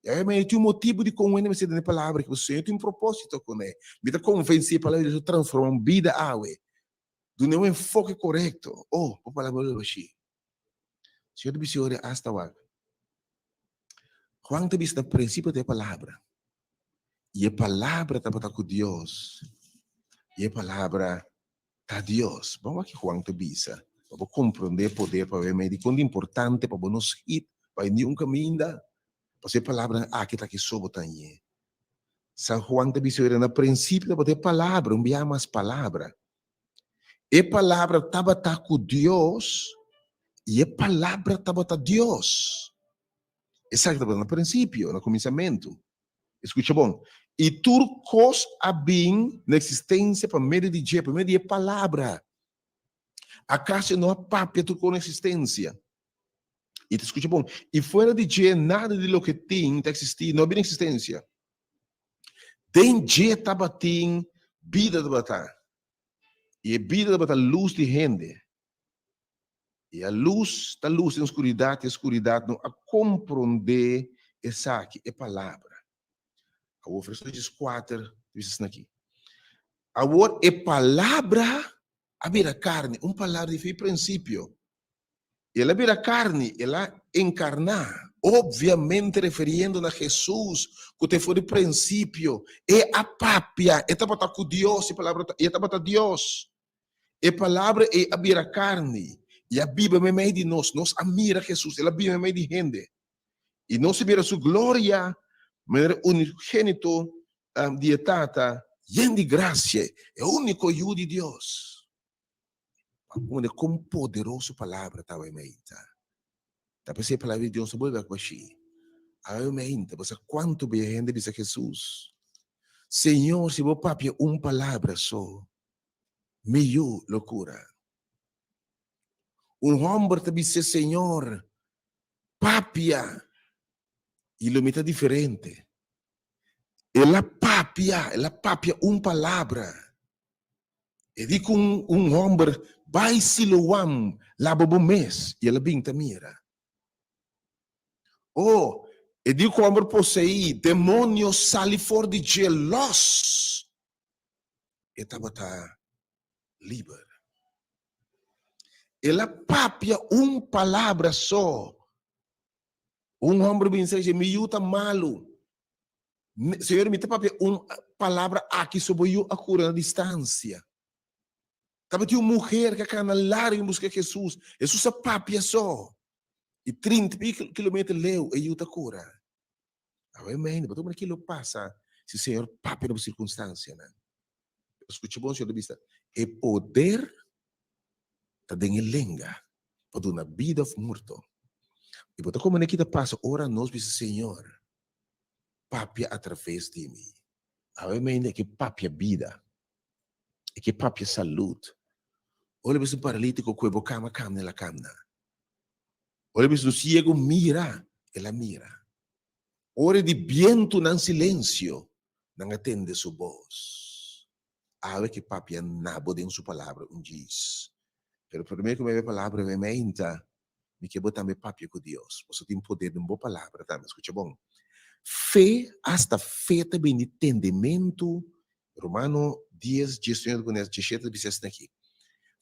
Ya mi tin un motibu di kon hende mester tende e palabra aki, pasobra Señor tin un propósito kuné. Mi ta konvensí e palabra di Dios ta transformá un bida awe. Dun'é un enfoke korekto. Oh, bo palabra lo bashí. Señor ta bisa ora asta wak. Juan ta bisa na prinsipio ta e palabra. I e palabra tabata ku Dios. I e palabra ta Dios. Bon wak ki Juan ta bisa pa bo komprondé e poder pa bo mei dikon ta importante pa bo no skit bai niun kaminda. Pasobra e palabranan aki ta ki so bo ta hañ'é. San Juan ta bisa ora na prinsipio tabata e palabra, un biaha mas palabra. E Palabra tabata ku Dios, i e Palabra tabata Dios. Esaki tabata na prinsipio, na kuminsamentu. Skucha bon. I tur kos a bin na eksistensia pa medio di dje, pa medio di e Palabra. Akaso e no a papia tur kos na eksistensia? I ta skucha bon. I fuera di dje nada di loke tin ta eksistí, no a bin na eksistensia. Den dje tabatin bida tabata. I e bida tabata lus di hende. I e lus ta lus den skuridat, i e skuridat no a komprondé esaki, e palabra. Awor, verso dieskuater ta bisa asina aki, Awor e palabra a bira karni, un palabra di fe prinsipio. El a bira karni, el a enkarná, obviamente referiendo na Hesus, ku ta for di prinsipio. E a papia, e tabata ku Dios, e Palabra i e tabata Dios. E Palabra ei a bira karni i a biba meimei di nos. Nos a mira Hesus, el a biba meimei di hende. I nos a mira su gloria manera unigénito di e Tata, yen di grasia, e úniko Yu di Dios. Pasobra kon poderoso palabra ta awe meinta. Ta p'esei e palabra di Dios no bolbe akba shi. Awe meinta, bo sa kuantu bia hende bisa Hesus, Señor, si bo papia un palabra so, mi yu lo kura. Un hòmber ta bis'é, Señor, papia i lo mi ta diferente. El a papia, el a papia un palabra. E di ku un hòmber, Bai Siloam, laba bo mes. I el a bin ta mira. O, e di ku hòmber poseí, demonio sali for di dje lòs. E tabata liber. El a papia un palabra so. Un hòmber bin sey, Mi yu ta malu. Señor, mi ta papia un palabra aki so bo yu a kura na distansia. Tabatin un muher ku a kana largu en buska Hesus. Hesus a papia so. I trinta i piko kilometer leu e yu ta kura. Awe mende, bo ta mira kilo pasa si Señor papia na bo sirkunstansianan. Skucha bon, Señor ta bisa, e poder ta den e lenga pa duna bida òf morto. I bo ta komprende ki ta pasa ora nos bisa, Señor, papia atraves di mi. Awe mende e ke papia bida, e ke papia salud. Ora bisa un paralítiko kue bo kama kamna el a kamna. Ora bisa un siego mira, el a mira. Ora di bientunan silensio, nan a tende su bos. Awe ke papia na bo den su palabra un djis. Pero promé ku mi a palabra mi meinta, mi ke bo tambe papia ku Dios. Boso tin poder den bo palabra tambe. Skucha bon. Fe, asta fe ta bini di tendementu. Romano dies, diesnuebe ta pone, diesshete ta bisa esaki aki.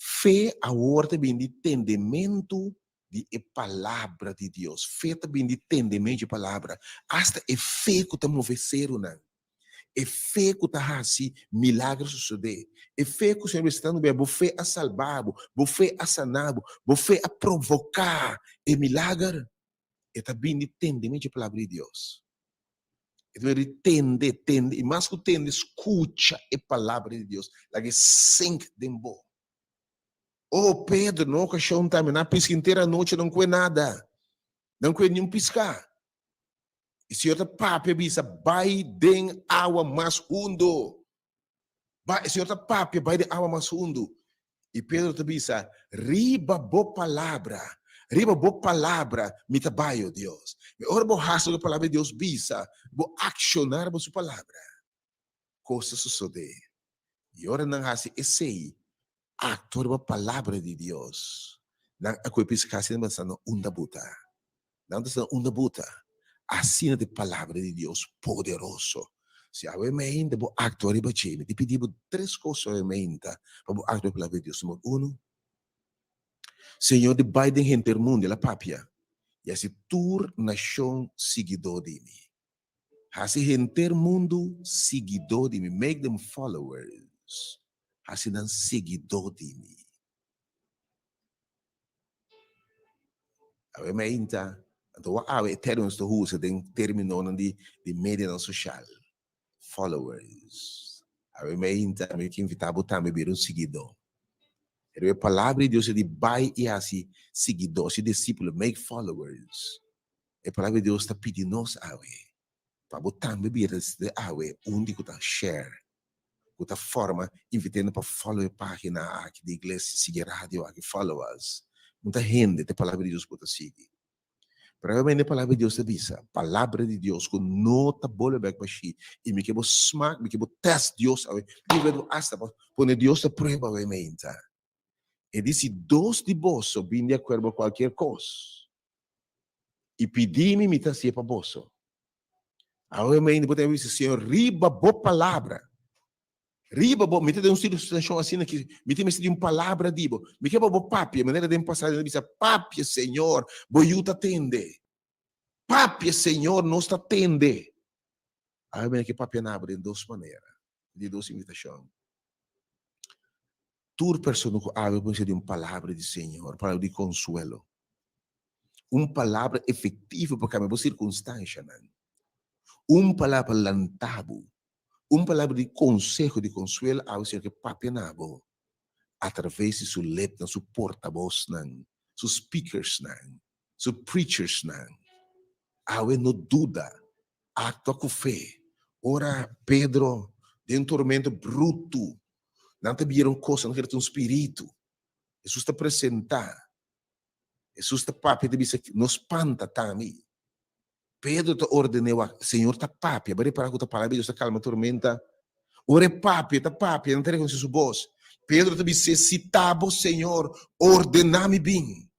Fe awor ta bini di tendementu di e palabra di Dios. Fe ta bini di tendementu di e palabra. Asta e fe ku ta move serunan. E fe ku ta hasi milagro sosodé. E fe ku Señor bisa tantu bia, bo fe a salba bo, bo fe a sana bo, bo fe a provoká e milager. E ta bini di tende mechi e palabra di Dios. E ta bini di tende, tende, i mas ku tende, skucha e palabra di Dios. Laga e sink den bo. Oh, Pedro, na un okashon tambe, nan a piska henter anochi, nan kue nada. Nan kue niun piská. I Señor ta papia bisa, Bai den awa mas hundo. Bai, e Señor ta papia, bai den awa mas hundu. I Pedro ta bisa, Riba bo palabra, riba bo palabra mi ta bai, o Dios. Mi ora bo hasi loke palabra di Dios bisa, bo akshoná riba su palabra, kos ta sosodé. I ora nan hasi esei, aktua riba palabra di Dios, nan a kohe piská asina nan ta na unda bo ta. Nan ta sta unda bo ta. Asina ta e palabra di Dios poderoso. Si awe meinta bo aktua riba dje, mi ta pidi bo tres kos awe meinta pa bo aktua riba e palabra di Dios. Numero uno, Señor di bai den henter mundu, el a papia, i hasi tur nashon siguidó di mi. Hasi henter mundu siguidó di mi, make them followers, hasi nan siguidó di mi. Awe meinta, anto wak awe e término ta usa den términonan di di medianan soshal, followers. Awe meinta mi ke invitá bo tambe bira un siguidó. Pero e palabra di Dios e di bai i hasi siguidó, hasi disípulo, make followers. E palabra di Dios ta pidi nos awe pa bo tambe bira desde awe un di ku ta share, ku ta forma invitendo pa follow e pagina aki di iglesia, sigui e radio aki, follow us. Un ta hende ta e palabra di Dios ku bo ta sigui. Pero awe e palabra di Dios ta bisa, palabra di Dios ku no ta bolbe bek bashí i mi ke bo smak, mi ke bo test Dios awe, mi ke bo hasta pa pone Dios na prueba awe meinta. E di si dos di boso bin di akuerdo kualkier kos i pidi mi, mi ta hasié pa boso. Awe meinta bo ta bisa, Señor, riba bo palabra, riba bo, mi ta den un situashon asina ki mi tin mester di un palabra di bo. Mi ke pa bo papia, manera den pasado nan bisa, Papia, Señor, bo yu ta tende. Papia, Señor, nos ta tende. Awe meinta ke papia na bo den dos manera, di dos invitashon. Tur persona ku awe por mester di un palabra di Señor, palabra di konsuelo. Un palabra efektivo pa kambia bo sirkunstanshanan. Un palabra pa lanta bo. Un palabra di konseho, di konsuelo awe Señor ke papia na bo atraves di su lepnan, su portabosnan, su speakersnan, su preachersnan. Awe no duda, aktua ku fe. Ora Pedro den un tormento brutu, nan ta bira un kos, nan ta kere ta un spiritu. Hesus ta presentá. Hesus ta papia ta bisa, no spanta tami. Pedro ta ordené wak, Señor ta papia, bo repará ku ta palabra di Dios ta kalma tormenta. Ora e papia, ta papia, nan ta rekonosé su bos. Pedro ta bis'é, Si ta bo, Señor, ordená mi bin.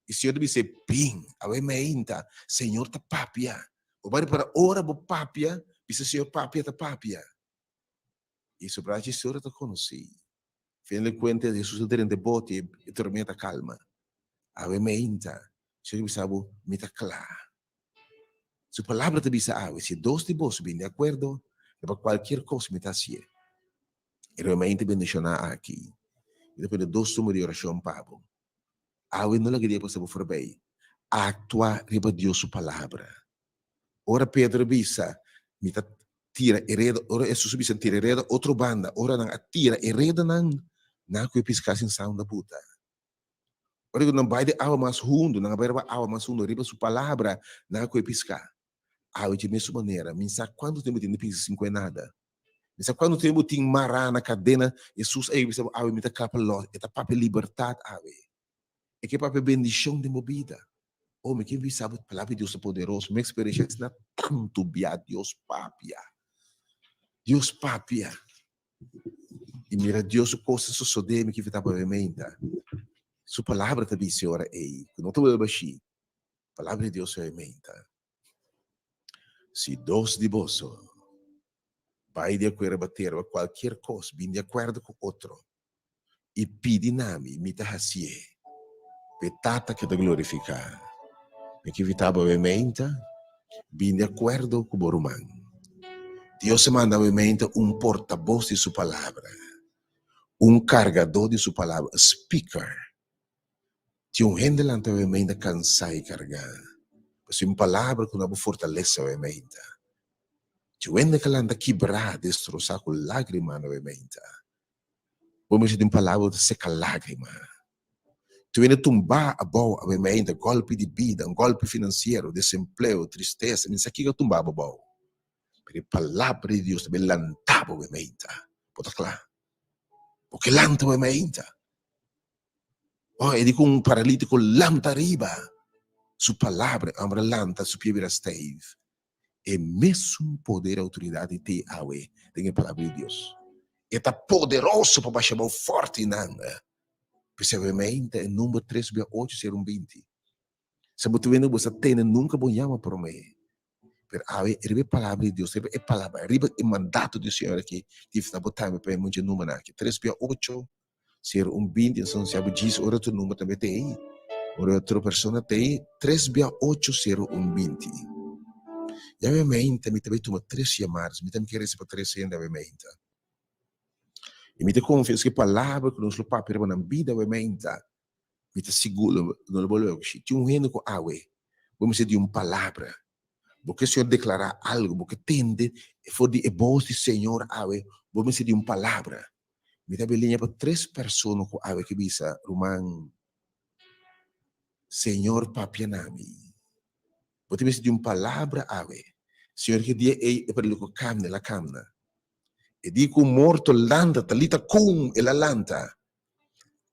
I Señor ta bis'é, Bin. Awe meinta, Señor ta papia. Bo bai repará, ora bo papia, bisa Señor papia ta papia. I su brachi Señor ta konosí. Fin di kuenta, Hesus a drenta e bote i e tormenta a kalma. Awe meinta, Señor ta bisa bo, Mi ta kla. Su palabra ta bisa awe, Si dos di boso bini di akuerdo riba kualkier kos, mi ta hasié. E riba meinta bendishoná aki, mi ta pone dos numero di orashon pa bo. Awe no laga dia pasa bo forbei. Aktua riba Dios su palabra. Ora Pedro bisa, Mi ta tira e reda, ora Hesus a bisa tira e reda otro banda, ora nan a tira e redanan, nan a kohe piská sin sa unda buta. Ora ku nan bai den awa mas hundu, nan a bai riba awa mas hundu, riba su palabra, nan a kohe piská. Awe dje mesun manera, mi sa kuantu tempu tin di pisa sin kohe nada. Mi sa kuantu tempu tin mará na kadena, Hesus a yega bisa bo, awe mi ta kla pa lòs, e ta papia libertat awe. E ke papia bendishon den bo bida. Oh, mi ke bisa bo, palabra di Dios ta poderoso. Mi eksperensia asina tantu bia Dios papia. Dios papia. I mira Dios su kos ta sosodé, mi ke fita pa meinta. Su palabra ta bisa e ora ei, ku no ta wòrdu bashí. Palabra di Dios ta meinta. Si dos di boso bai di akuerdo ba tera ba kualkier kos, bin di akuerdo ku otro, i pidi na mi, mi ta hasié, p'e Tata ke ta glorifiká. Mi ke invitá bo awe meinta, bin di akuerdo ku bo ruman. Dios a manda awe meinta un portabos di su palabra, un kargadó di su palabra, a speaker. Tin un hende lanta awe meinta kansá i kargá, pasobra un palabra ku na bo fortalesa awe meinta. Tin un hende ka lanta kibrá, destrosá ku lágrima awe meinta. Bo mester di un palabra ku ta seka lágrima. Tur hende tumbá abou awe meinta, gòlpi di bida, un gòlpi finansiero, desempleo, tristesa, mi no sa kiko a tumbá bo abou. Pero e palabra di Dios ta bin lantá bo awe meinta. Bo ta kla. Bo ke lanta bo mainta. Oh, e di ku un paralítiko lanta riba. Su palabra, e hòmber a lanta, su pie bira stijf. E mesun poder i outoridat di te awe den e Palabra di Dios. E ta poderoso pa basha bo fòrti nan. P'esei awe mainta e number tres bia ocho sero un 20. Sa bo ta wende ku bo sa tene nunka bo yama promé. Pero awe riba e Palabra di Dios, riba e Palabra, riba e mandato di Señor aki, tin ta bo tambe pa e mucha numbernan aki. Tres bia ocho Sero un 20 enton si abo djis ora otro number tambe ta ei. Ora otro persona ta ei, tres bia ocho sero un 20. Ya mi meinta mi ta bai tuma tres yamadas, mi tambe ke resa pa tres hende awe meinta. I mi ta konfia ku e palabra ku nos lo papia riba nan bida awe meinta, mi ta sigur lo no lo bolbe oki. Tin un hende ku awe bo mester di un palabra, bo ke Señor deklará algu, bo ke tende for di e bos di Señor awe, bo mester di un palabra. Mi ta beliña pa tres persona ku awe ke bisa, Ruman, Señor papia na mi. Bo ta bisa di un palabra awe. Señor ke dia ei e paralítiko kamna, el a kamna. E dia ku un morto lanta, Talita kum, el a lanta.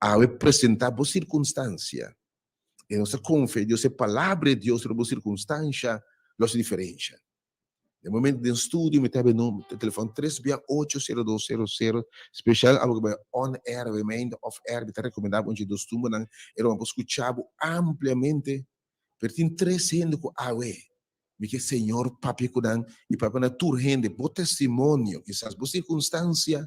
Awe presentá bo sirkunstansia. I nos ta konfia Dios, e palabra di Dios riba bo sirkunstansha lo hasi diferensha. Den momento den studio mi ta habi number di telefon tres bia ocho sero dos sero sero special abo ku bai on air awe mainta off air mi ta recomenda bo un dje dos tumbanan e ruman por scucha bo ampliamente pero tin tres hende ku awe mi ke Señor papia ku nan y papia na tur hende bo testimonio kisas bo circunstancia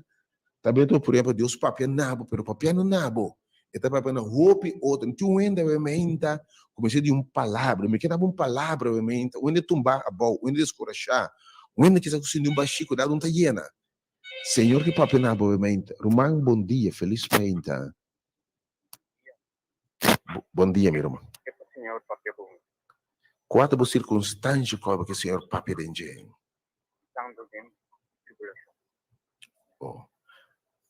Tambe ta por ehempel Dios papia na bo, pero papiando na bo, e ta papia na hopi otro. Tin un hende awe meinta ku mester di un palabra. Mi ke daba un palabra awe meinta. Un hende tumbá abou, un hende deskurashá, un hende kisas ku sinti un bashí ku dado un ta yena. Señor ke papia na bo awe meinta. Ruman bon dia, felis meinta. Bon dia mi ruman. Kua ta bo sirkunstansha ku abo ke Señor papia den dje? Tantu den tribulacion. Oh.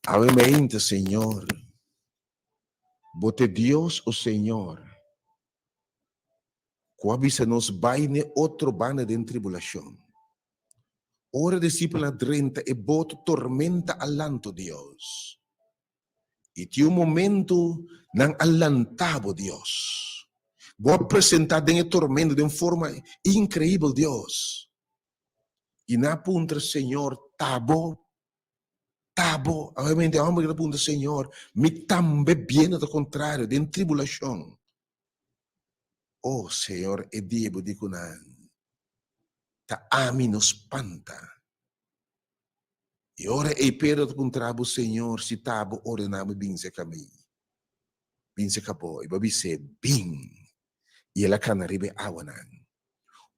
Awe mainta, Señor, Bo t'e Dios, o Señor, cu a bisa nos bai n'e otro banda den tribulacion. Ora discipelnan a drenta e boto, tormenta a lanta, o Dios. I tin un momento nan a lanta bo, Dios. Bo a presenta den e tormento den un forma increibel, Dios. I nan a puntra, Señor, ta bo? Ta bo? Obviamente e homber ta puntra, Señor, mi tambe biendo ta contrario, den tribulacion. Oh, Señor, e dia bo di cu nan, ta ami no spanta. I ora ei Pedro ta puntra bo, Señor, si ta bo ordená mi bin serka mi, bin serka bo. I bo a bis'é, Bin. I el a kana riba e awanan.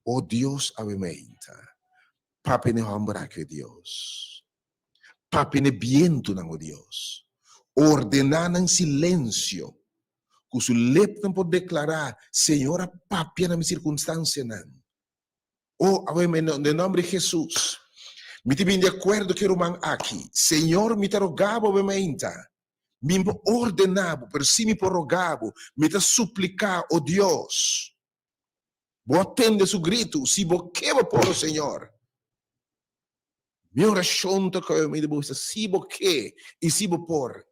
O Dios, awe meinta, papia n'e hòmber aki, o Dios. Papia n'e bientunan, o Dios. Ordená nan silensio, ku su lepnan por deklará, Señor a papia na mi sirkunstansianan. O, awe mi, den nomber di Jesus, mi ta bin di akuerdo ku e ruman aki. Señor, mi ta roga bo awe mainta. Mi no por ordena bo, pero si mi por roga bo. Mi ta supliká, o Dios, bo a tende su gritu. Si bo ke bo por, o Señor. Mi orashon ta ku awe mainta bo bisa, si bo ke i si bo por,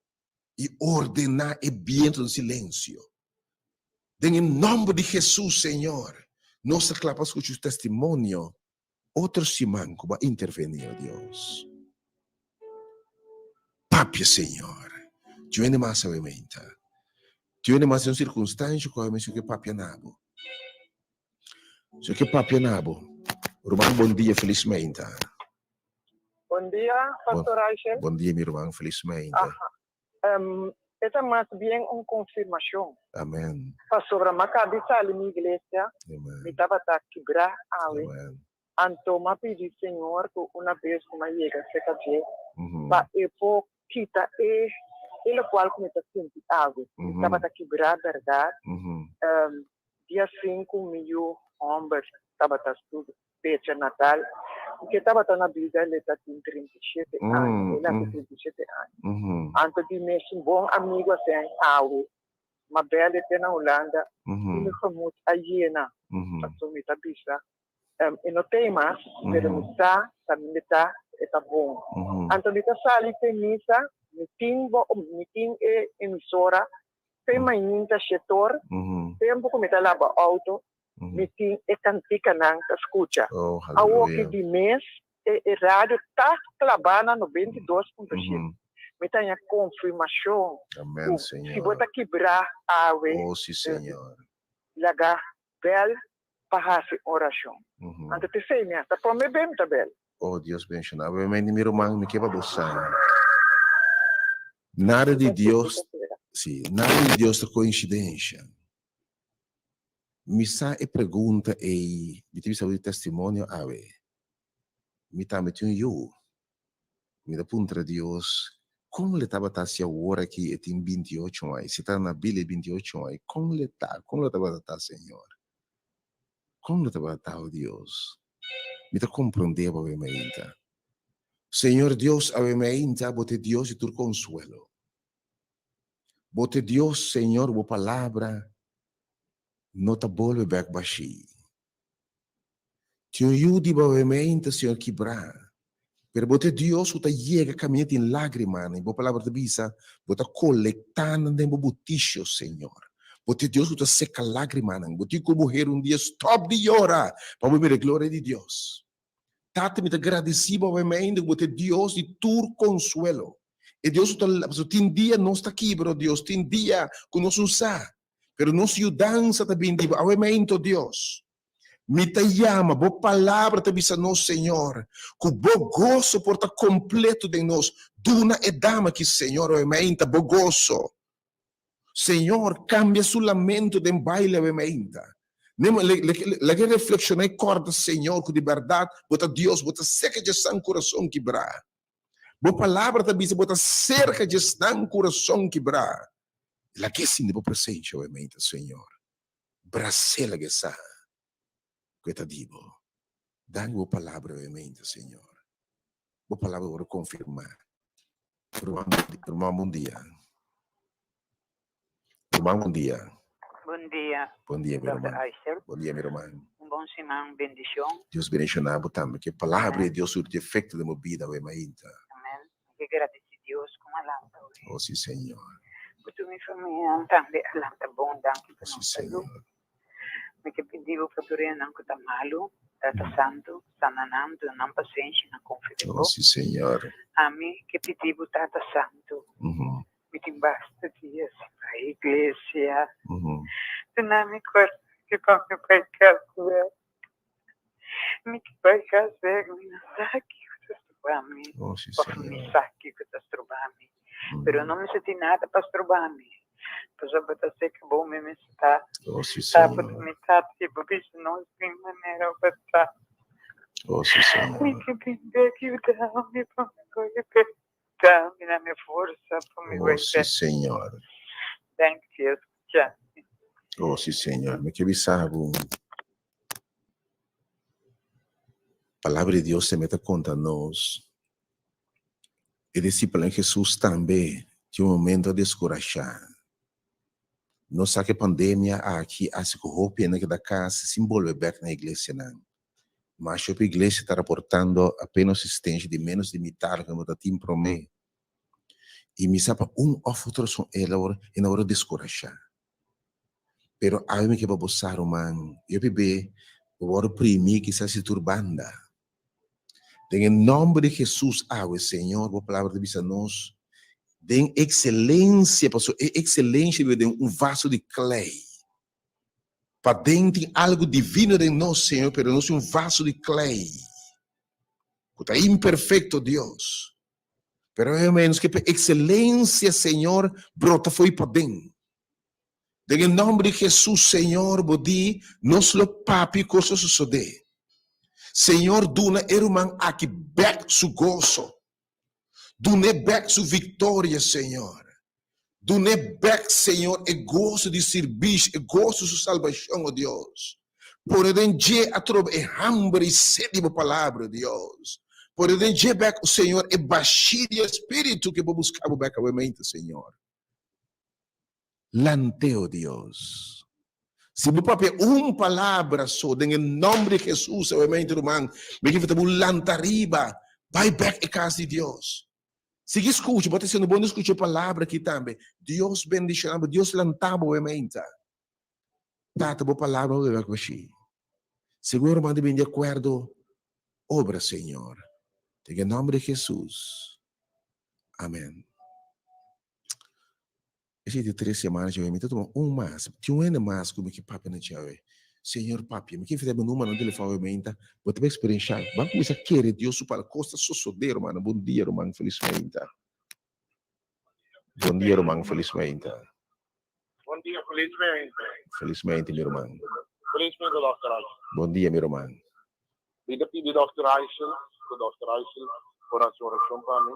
i ordená e bientu den silensio. Den e nòmber di Hesus, Señor, nos ta kla pa skucha su testimonio otro siman ku bo a intervení, o Dios. Papia, Señor. Tin hende mas awe meinta. Tin hende mas den un sirkunstansha ku awe mester ke papia na bo. Si ke papia na bo. Ruman, bon dia, felis meinta. Bon dia, Pastor Raichel. Bon dia, mi ruman, felis meinta. Aha. E ta mas bien un konfirmashon. Amen. Pasobra m'a kabi sali mi iglesia, Amen. mi tabata kibrá awe. Amen. Anto m'a pidi Señor ku una bes ku m'a yega serka dje, pa e por kita e e lokual ku mi ta sinti awe. Mi tabata kibrá bèrdat. Dia sinku mi yu hòmber tabata su fecha natal i ke tabata na bida el ta tin 37 aña, el a tin 37 aña. Anto di mes un bon amigo a sen awe, ma bel e te na Hulanda i mi gemoed a yena, pasobra mi ta bisa e no tei mas, pero mi sa ta mi ta. e ta bon. Anto mi ta sali te misa, mi tin bo, mi tin e emisora te mainta shetor, tempo ku mi ta laba auto, mi tin e kantikanan ta skucha. Oh, Awo ki haleluya. di mes e e radio ta klabá na 92.7. Mi ta haña konfirmashon Amen, ku si bo Señor. ta kibrá awe, Oh, sí, Señor. laga bèl pa hasi orashon. Anto p'esei mi a ta promé be mi ta bèl. Oh, Dios benshoná bo. Amen. Mi ruman, mi ke pa bo sa. Nada di Dios, sí, nada di Dios ta koinsidensha. Mi sa e pregunta ei, mi ta bisa bo di testimonio awe. Mi tambe tin un yu. Mi ta puntra Dios, kon le tabata si awor aki e tin 28 aña, si ta na bida e 28 aña, kon le ta, kon lo tabata ta, Señor? Kon lo tabata ta, o Dios? Mi ta komprondé bo awe mainta. Señor Dios, awe mainta bo ta e Dios di tur konsuelo. Bo ta e Dios, Señor, bo palabra no ta bolbe bèk bashí. Tin un yu di bo awe mainta, Señor, kibrá. Pero bo ta e Dios ku ta yega kaminda tin lágrimanan, i bo palabra ta bisa, bo ta kolektá nan den bo butisio, Señor. Bo ta e Dios ku ta seka lágrimanan. Bo tin ku muher un dia stòp di yora pa bo mira e gloria di Dios. Tata, mi ta gradisí bo awe mainta ku bo ta e Dios di tur konsuelo. E Dios ku ta, pasobra tin dia nos ta kibra, o Dios, tin dia ku nos no sa, pero nos yudansa ta bini di bo awe mainta, o Dios. Mi ta yama, bo palabra ta bisa nos, Señor, ku bo goso por ta kompleto den nos. Duna e dama aki, Señor, awe mainta, bo goso. Señor, kambia su lamento den baile awe mainta. Laga e reflekshoná i kòrda, Señor, ku di bèrdat bo ta Dios, bo ta serka dje esnan kurason kibrá. Bo palabra ta bisa bo ta serka dje esnan kurason kibrá. Laga e sinti bo presensia awe mainta, Señor. Bras'é laga e sa ku e ta di bo. Danki bo palabra obviamente, Señor. Bo palabra wòrdu konfirmá. Ruman, ruman bon dia. Ruman bon dia. Bon dia, Bon dia, mi Dòkter ruman. Aysel. Bon dia, mi ruman. Un bon siman, bendishon. Dios bendishoná bo tambe. Ku e palabra Amèn. di Dios surti efekto den bo bida awe mainta. Amèn. Mi ke gradisí Dios ku mi a lanta awe. Oh, si, Señor. Ku tur mi famia tambe a lanta bon, danki pa Oh, si, nos salú. Señor. Mi ke pidi bo pa tur esnan ku ta malu, Tata Santu, sana nan, duna nan pasenshi, nan konfia den Oh, bo. si, Señor. Ami ke pidi bo, Tata Santu, mi tin basta dia sin bai iglesia. Duna mi kurashi pa mi bai kas bek. Mi ke bai kas bek, mi no sa kiko ta stroba mi, Oh, si, òf mi Señor. sa kiko ta stroba mi, pero no mester tin nada pa stroba mi, pasobra bo ta seka bo mi mester ta Oh, si, ta bo ta Señor. mi tata i bo bisa nos bin manera bo ta. Oh, si, Mi Señor. ke bin bek yuda mi pa mi bai bek, da mi na mi forsa pa mi Oh, bai si, bek. Señor. Danki Dios skucha mi. Oh, si, Señor. Mi ke bisa bo. Palabra di Dios tambe ta konta nos, e disipelnan di Hesus tambe tin un momento a deskurashá. Nos sa ku e pandemia aki hasi ku hopi hende keda kas sin bolbe bèk na iglesianan. Masha hopi iglesia ta raportando apenas asistensia di ménos di mitar ku nan ta tin promé. I mi sa pa un òf otro rason e nan wòrdu deskurashá. Pero awe mi ke pa bo sa, ruman, yo p'e bo wòrdu primí kisas di tur banda. Den e nòmber di Hesus awe, Señor, bo palabra ta bisa nos, den ekselensia, pasobra e ekselensia biba den un vaso di klei. Paden tin algu divino den nos, Señor, pero nos tin un vaso di klei ku ta imperfekto, Dios. Pero awe menos ke p'e ekselensia, Señor, brota fo'i paden. Den e nòmber di Hesus, Señor, bo di nos lo papia kos lo sosodé. Señor, duna e ruman aki bèk su goso. Dun'é bèk su viktoria, Señor. Dun'é bèk, Señor, e goso di sirbishi, e goso di su salbashon, o Dios. Pone den dje atrobe e hamber i sed di bo palabra, o Dios. Pone den dje bèk, o Señor, e bashí di e Spiritu ke bo buska bo bèk awemente, Señor. Lant'é, o Dios. Si bo papia un palabra so den e nòmber di Hesus, awemente, ruman, mi ke fita bo lanta riba. Bai bek e kas di Dios. Sigui skucha, bo ta siendo bon di skucha e palabra aki tambe. Dios bendishona bo, Dios lanta bo meinta. Tata, bo palabra no debe bashi. Segun e ruman ta bini di akuerdo, obra, Señor. Den e nomber di Jesus. Amen. Esei di tres semana djawe, mi ta tuma un mas. Tin un hende mas ku mi ke papia na djawe. Señor papia, mi ke invitá bo numero di telefòn awe meinta, bo ta bai eksperenshá. Ban kuminsá kere Dios su palabra. Kos ta sosodé, rumannan. Bon dia, ruman. Felis meinta. Bon dia, ruman. Felis meinta. Bon dia, felis meinta. Felis meinta, mi ruman. Felis meinta, Dòkter Eisel. Bon dia, mi ruman. Mi ta pidi Dòkter Eisel, ku Dòkter Eisel por hasi orashon pa mi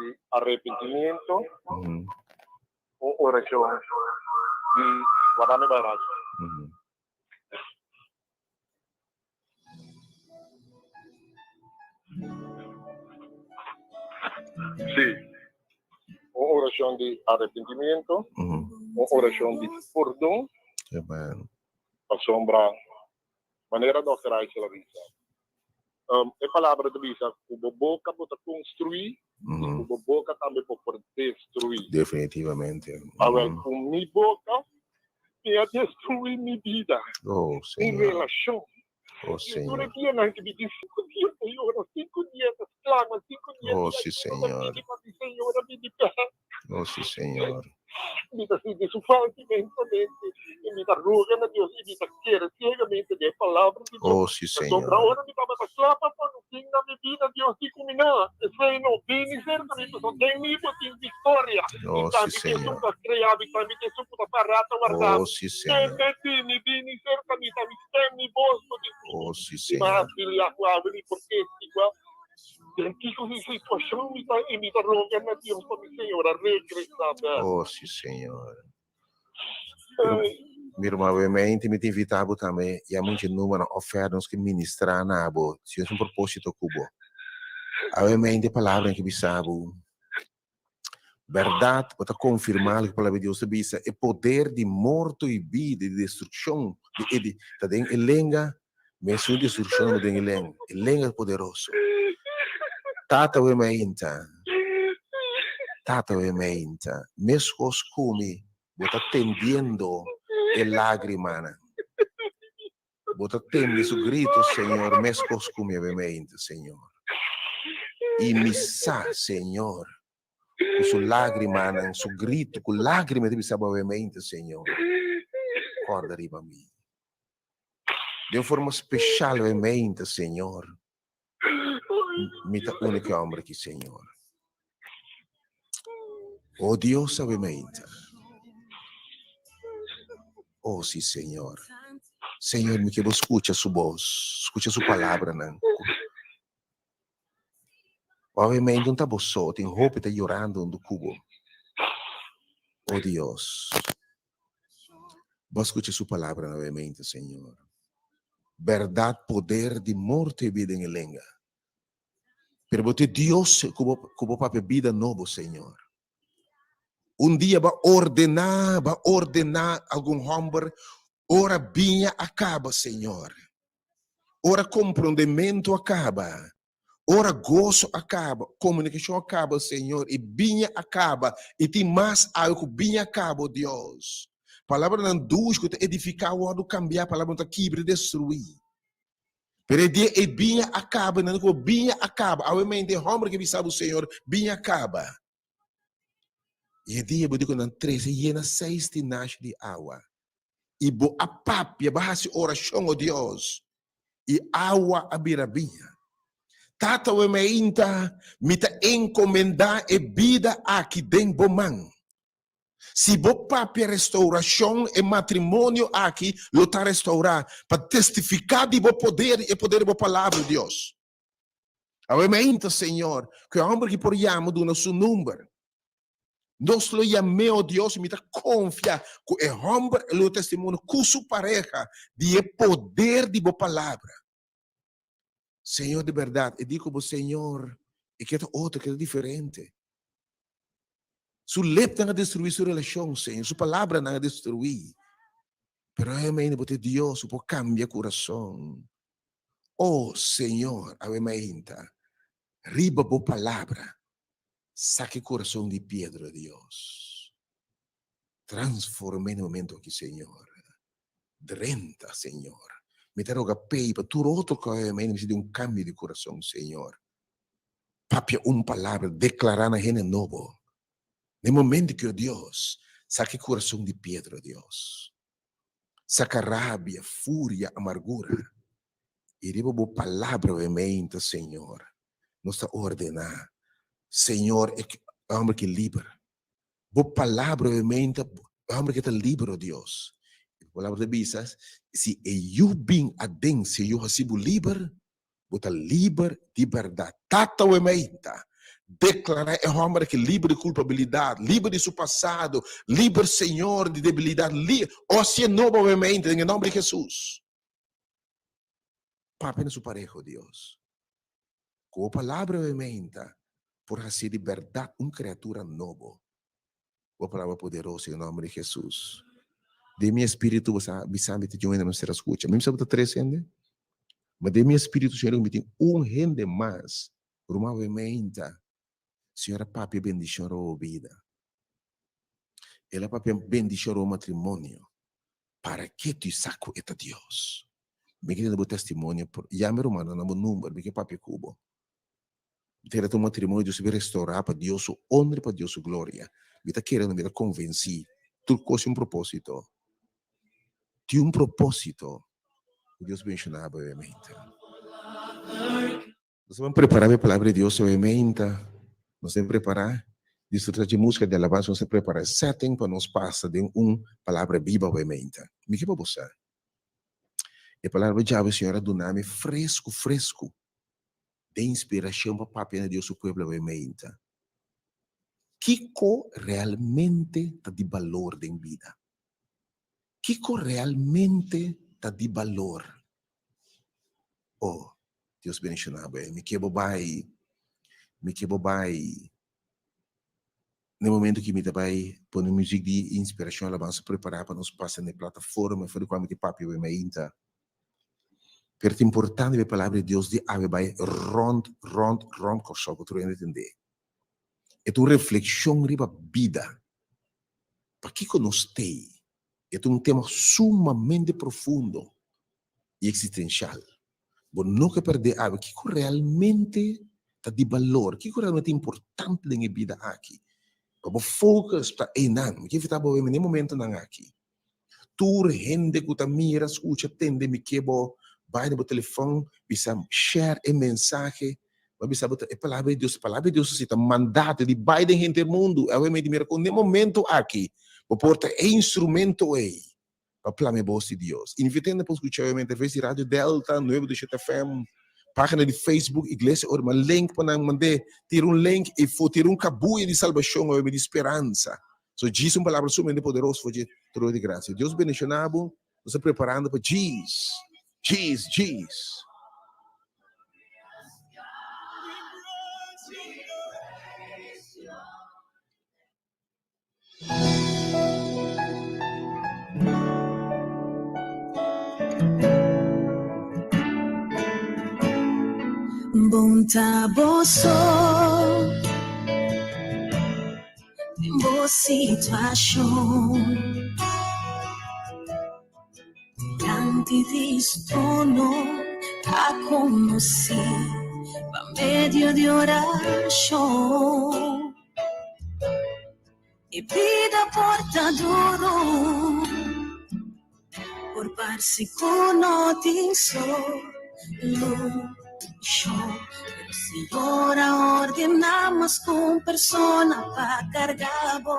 di arepentimiento, un orashon di wardá mi bai rachi. Sí, un orashon di arepentimiento, un orashon di pordon, pasobra Manera Dòkter Eisel a bisa, e palabra ta bisa ku bo boka bo ta konstruí i ku bo boka tambe bo por destruí. Definitivamente. Awèl, ku mi boka mi a destruí mi bida, Oh, mi Señor. relashon. Oh, I tur Señor. e dianan ku mi tin sinku dia ta yora, sinku dia ta sklama, sinku dia Oh, di sí, ayuno ta Señor. pidi pa mi Señor a bini bèk. Oh, sí, Señor. Mi ta sinti su falta inmensamente i mi ta roga na Dios i mi ta kere ciegamente den e palabra di Dios. Oh, sí, Pasobra Señor. ora mi tabata kla pa pone un fin na mi bida, Dios di ku mi, Na, esei no bini serka mi, pasobra den mi bo tin viktoria. I Oh, sí, tambe ku esun Señor. ku a krea mi, tambe ku esun ku ta pará ta warda Oh, mi. sí, Señor. Tende di mi, bini serka mi, ta mi stem, mi bos bo tin ku Oh, sí, I Señor. mas bilia ku abri por testigua. Den kiko di situashon mi ta i mi ta roga na Dios pa mi Señor a regresá bèk. Oh, sí, Señor. Mi ruman, obviamente mi ta invitá bo tambe yama un dje númeronan òf nos ke ministrá na bo, si nos un propósito ku bo. Obviamente e palabranan ke bisa bo, bèrdat, bo ta konfirmá loke palabra di Dios ta bisa, e poder di morto i bida, di destrukshon, di e di, ta den e lenga, mesun destrukshon ta den e lenga. E lenga ta poderoso. Tata we mainta, tata we mainta, meskos ku mi, bo ta tendiendo e lágrimanan. Bo ta tende su grito, Señor, meskos ku mi awe mainta, Señor. I mi sa, Señor, ku su lágrimanan, su grito, ku lágrima ta bisa bo awe mainta, Señor, kòrda riba mi. Den un forma speshal awe mainta, Señor, mi ta uni ku e hòmber aki, Señor. O Dios awe mainta. Oh, sí, Señor. Señor, mi ke bo skucha su bos, skucha su palabranan. Awe mainta un ta bo so, tin hopi ta yorando huntu ku bo. Oh Dios, bo a skucha su palabranan awe mainta, Señor. Bèrdat, poder di morto i bida den e lenga. Pero bo ta e Dios ku bo, ku bo papia bida nobo, Señor. Un dia bo a ordená, bo a ordená algun hòmber, ora biña a kaba, Señor. Ora komprondementu a kaba, ora goso a kaba, komunikashon a kaba, Señor, i biña a kaba, i tin mas awe ku biña a kaba, o Dios. Palabranan dushi ku ta edifiká wòrdu kambiá, palabranan ku ta kibra i destruí. Pero e dia e biña a kaba, nan ku biña a kaba. Awe mente e hòmber ke bisa bo, Señor, biña a kaba. I e dia bo di ku nan trese yena seis tinashi di awa. I bo a papia, bo a hasi orashon, o Dios, i awa a bira biña. Tata, awe meinta mi ta enkomendá e bida aki den bo man. Si bo papia restaurashon, e matrimonio aki lo ta restaurá pa testifiká di bo poder i e poder di bo palabra, Dios. Awe mainta, Señor, ku e hòmber ki por yama duna su number. Nos lo yam'é, o Dios, i mi ta konfia ku e hòmber lo testimonio ku su pareha di e poder di bo palabra. Señor, di bèrdat, e di ku bo, Señor, e ke ta otro, e ke ta diferente. Su lepnan a destruí su relashon, Señor. Su palabranan a destruí. Pero awe mainta bo ta e Dios ku por kambia kurason. O Señor, awe mainta. Riba bo palabra, saka e kurason di piedra, Dios. Transform'é na e momento aki, Señor. Drenta, Señor. Mi ta roga p'ei pa tur otro ku a oye mi mester di un kambio di kurason, Señor. Papia un palabra, deklará na hende nobo. Na e momento ku, o Dios, saka e kurason di piedra, Dios. Saka rabia, furia, amargura. I riba bo palabra we meinta, Señor, nos ta ordená, Señor, e hòmber ki liber. Bo palabra we meinta, e hòmber ki ta liber, o Dios. I bo palabra ta bisa, si e yu bin aden, si e yu hasi bo liber, Bo ta liber di bèrdat. Tata we meinta deklará e hòmber aki liber di kulpabilidat, liber di su pasado, liber, Señor, di debilidat, li o hasié nobo we meinta den e nòmber di Hesus. Papia na su pareho, Dios. Ku bo palabra we meinta por hasié di bèrdat un kriatura nobo. Bo palabra poderoso den e nòmber di Hesus. Den mi espíritu bo sa bisa mi ta djun hende mester a skucha. Mi bisa bo ta tres hende, ma den mi espíritu Señor mi tin un hende mas. Ruman bo e meinta, Señor a papia bendishon riba bo bida. El a papia bendishon riba bo matrimonio. Para ke tu i sa ku e ta Dios? Mi ke tende bo testimonio. Yama e rumannan na bo number, mi ke papia ku bo. Tera ta un matrimonio Dios a restaurá pa Dios su honra i pa Dios su gloria. Mi ta kere, mi ta konvensí, tur kos tin un propósito. Tin un propósito ku Dios menshoná brevemente. Nos ta prepará pa e Palabra di Dios brevemente. Nos ta prepará disfrutá dje músika di alabansa. Nos ta prepará e setting pa nos pasa den un Palabra biba brevemente. Mi ke pa bo sa, e Palabra djawe Señor a duna mi fresku fresku. Den inspiracion pa papia na Dios su pueblo awe meinta. Kico realmente ta di balor den bida? Kico realmente ta di balor? Oh, Dios bendiciona bo. Mi ke bo bai, mi ke bo bai. Na e momento ki mi ta bai pone muziek di inspiracion, alabansa prepara pa nos pasa na e plataforma for di cua mi ta papia awe meinta. Pero ta importante pa e palabra di Dios di awe bai rond, rond, rond Kòrsou pa tur hende tendé. E ta un reflekshon riba bida. Pakiko nos t'ei? E ta un tema sumamente profundo i eksistenshal. Bo no ke pèrdè awe kiko realmente ta di balor, kiko realmente ta importante den e bida aki. Pa bo focus ta einan. Mi ke invitá bo awe na e momentonan aki. Tur hende ku ta mira, skucha, tende mi ke bo bai na bo telefòn bisa share e mensahe. Bo a bisa bo ta e palabra di Dios, e palabra di Dios si ta mandato di bai den henter mundu. Awe mi di mira kon den momento aki bo por ta e instrumento ei pa plama e bos di Dios. Invit'é na por skucha awe mi atraves di Radio Delta nuebe dos shete FM, pagina di Facebook Iglesia Ora ma link pa nan mand'é tira un link i for tira un kabuya di salbashon awe mi di speransa. So djis un palabra sumamente poderoso for dje trono di gracia. Dios bendiciona bo. Nos ta preparando pa djis, djis, djis. Bon ta bo so. Den bo situashon Dilanti di su trono ta konosí pa medio di orashon E bida por ta duru Por parse ku no tin solushon Pero Señor a ordená mas ku un persona pa karga bo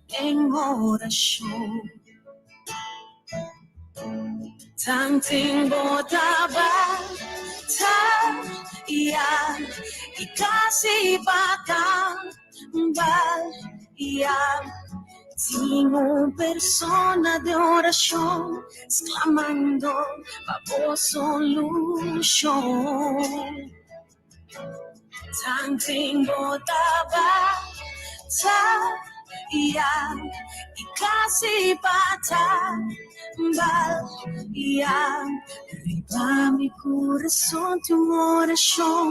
den orashon Tanten bo ta bataya i kasi pa kambaliá Tin un persona den orashon sklamando pa bo solushon. Tanten bo ta bataya. Ya i kasi pata bal ya Riba mi kurason tin un orashon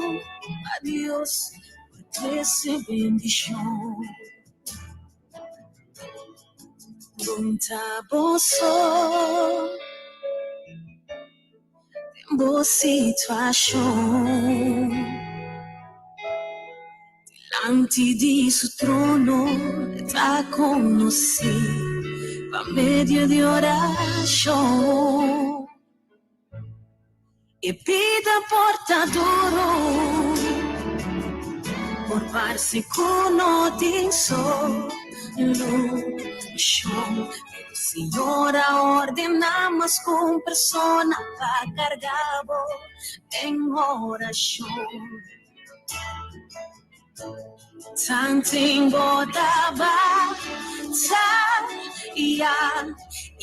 pa Dios por trese bendishon. Bon ta boso den bo situashon. Dilanti di su trono e ta konosí pa medio di orashon. E bida por ta duro, por parse ku no tin solushon, pero Señor a ordená mas ku un persona pa karga bo den orashon. Tanten bo ta bataya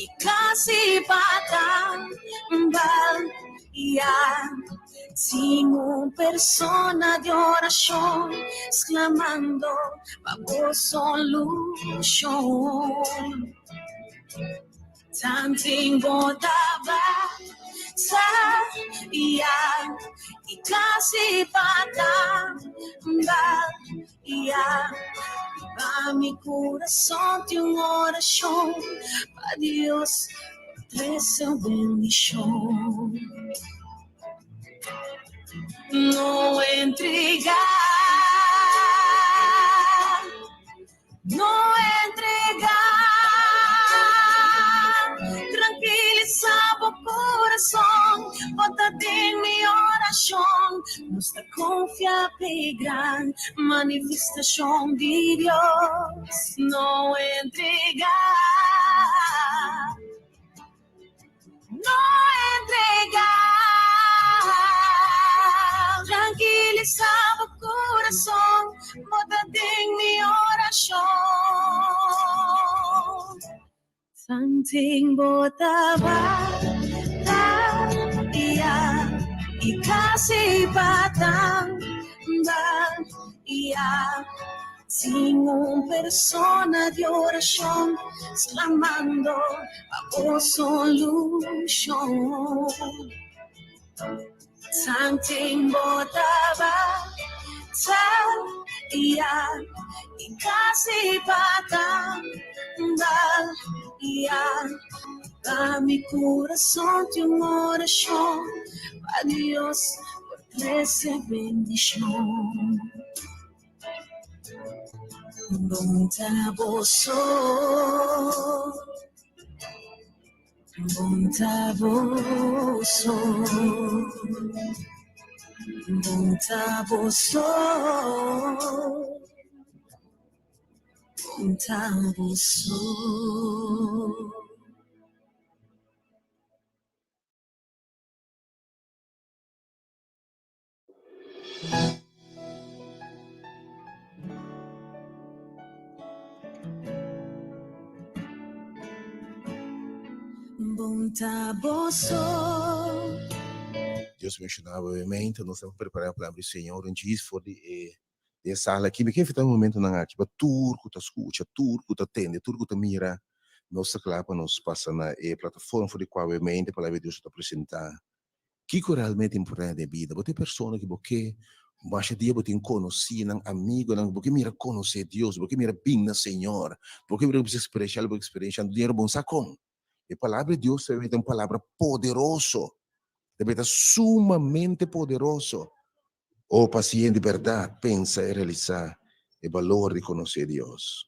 i kasi pa tambaya, tin un persona di orashon sklamando pa bo solushon. Tanten bo ta bataya i kasi pa tambaya, riba mi kurason tin un orashon pa Dios por trese un bendishon. No entregá, no entregá. Trankilisá bo kurason, bo ta den mi orashon. Nos ta konfia p'e gran manifestashon di Dios. No entregá, no entregá. Trankilisá bo kurason, bo ta den mi orashon. Tanten bo ta bataya i kasi pa tambaya, tin un persona di orashon sklamando pa bo solushon. Tanten bo ta bataya i kasi pa tambaya, pa mi kurason tin un orashon pa Dios por trese bendishon. Bon ta boso, bon ta boso, bon ta boso, bon ta boso. Bon ta boso. Dios benshoná bo obviamente. Nos ta prepará pa abri Señor un djis for di e di e sala aki. Mi ke invitá un momentonan aki pa tur ku ta skucha, tur ku ta tende, tur ku ta mira, nos ta kla pa nos pasa na e plataforma for di kua obviamente Palabra di Dios ta presentá. Kiko realmente importante den bida? Bo ta e persona ku bo ke masha dia bo tin konosínan, amigonan, bo ke mira konosé Dios, bo ke mira bin na Señor, bo ke mira eksperenshá bo eksperensha dinero bon sa kon. E palabra di Dios ta un palabra poderoso, ta beta sumamente poderoso. Oh paciente di berdad, pensa i realisá e balor di konosé Dios.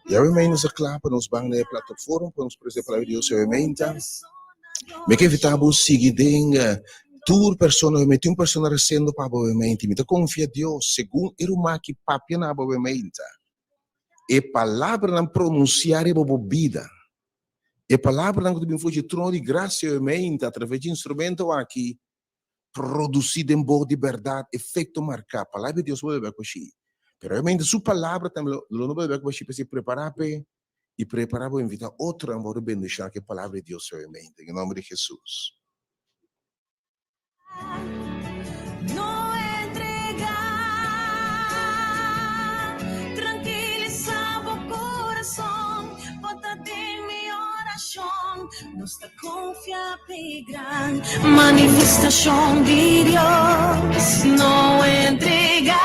Yahweh mei nos a kla pa nos ban na e plataforma pa nos presta e palabra di Dios Yahweh mei ta. Mi ke invita bo sigui den tur persona Yahweh mei tin un persona resendo pa bo Yahweh mei ta. Mi ta konfia Dios segun e ruman ki papia na bo Yahweh mei ta. E palabranan pronunsia riba bo bida. E palabranan ku ta bin for dje trono di grasia Yahweh mei ta atraves dje instrumento aki produsí den bo di bèrdat efekto marká. Palabra di Dios bo bebe ku shi. Pero obviamente su palabra tambe lo lo no bebe ku shi p'esei prepará p'e i prepará bo invitá otronan pa wòrdu bendishoná ku e palabra di Dios obviamente. Den e nòmber di Hesus. No entregá, trankilisá bo kurason, bo ta den mi orashon. Nos ta confia p'e gran manifestacion di Dios. No entrega,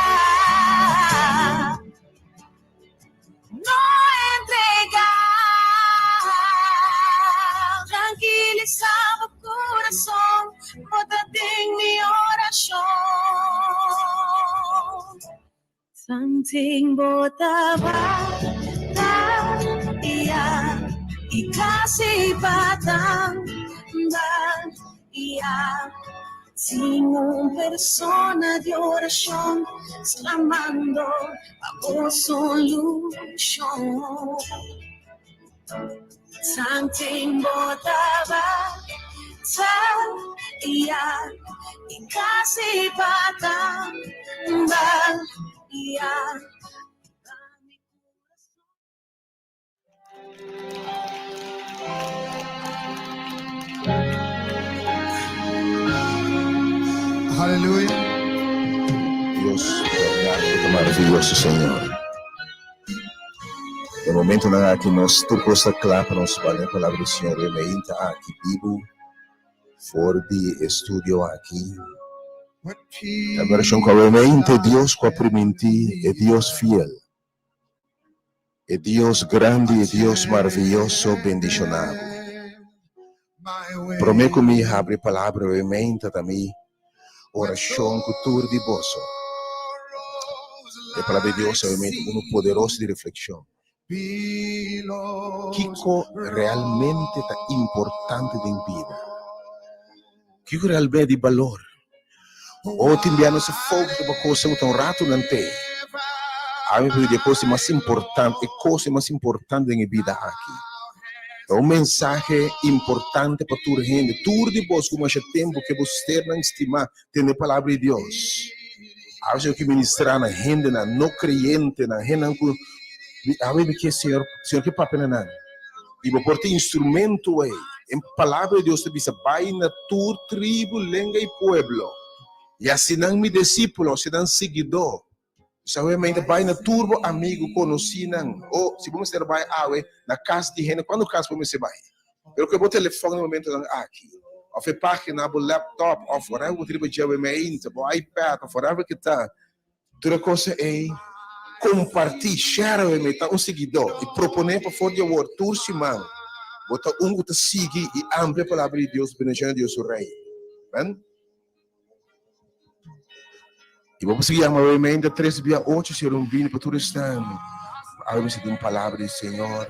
no entrega. Tranquilisa bo corazon, bo ta den mi oracion. Something bo ta iya i kasi patang iya Sin un persona di orashon sklamando pa bo solushon. Something bo ta iya i kasi patang iya. Aleluya. Dios, verdad, ta maravilloso, Señor. E momentonan aki nos tur kos ta kla pa nos bal den palabra di Señor. E meinta aki bibu for di e studio aki. Ta vershon ku awe meinta e Dios ku a primintí, e Dios fiel, e Dios grandi, e Dios maraviyoso bendishoná bo. Promé ku mi habri palabra awe meinta ta mi orashon ku tur di boso. E Palabra di Dios obviamente unu poderoso di reflekshon. Kiko realmente ta importante den bida? Kiko realmente di balor? O tin bia nos a focus riba kosnan ku ta un ratu nan te. Ami por di e kos di mas importante, e kos di mas importante den e bida aki. Ta un mensahe importante pa tur hende. Tur di bos ku masha tempu ke bo sternan stimá tende e Palabra di Dios. Awe Señor ke ministrá na hendenan no kreyentenan, hendenan ku awe mi ke Señor, Señor ke papia na nan. I bo por tin instrumento ei. E Palabra di Dios ta bisa, Bai na tur tribu, lenga i pueblo, i hasi nan mi disípulo, hasi nan siguidó. Sabiamente bai na tur bo amigu, konosínan. O si bo mester bai awe na kas di hende, kuantu kas bo mester bai? Pero ku e bo telefòn na momentunan aki, òf e página, bo laptop, òf whatever bo tin riba dje awe meinta, bo iPad, òf whatever ke ta, tur e kosa ei, kompartí, share awe mei, ta un siguidó i proponé pa for di awor tur siman bo ta un ku ta sigui i amplia Palabra di Dios, bendicionnan di Dios su Reino. Amen. I bo por sigui yama awe meinta tres bia ocho sero un bini pa tur esnan. Awe mester tin un palabra di Señor.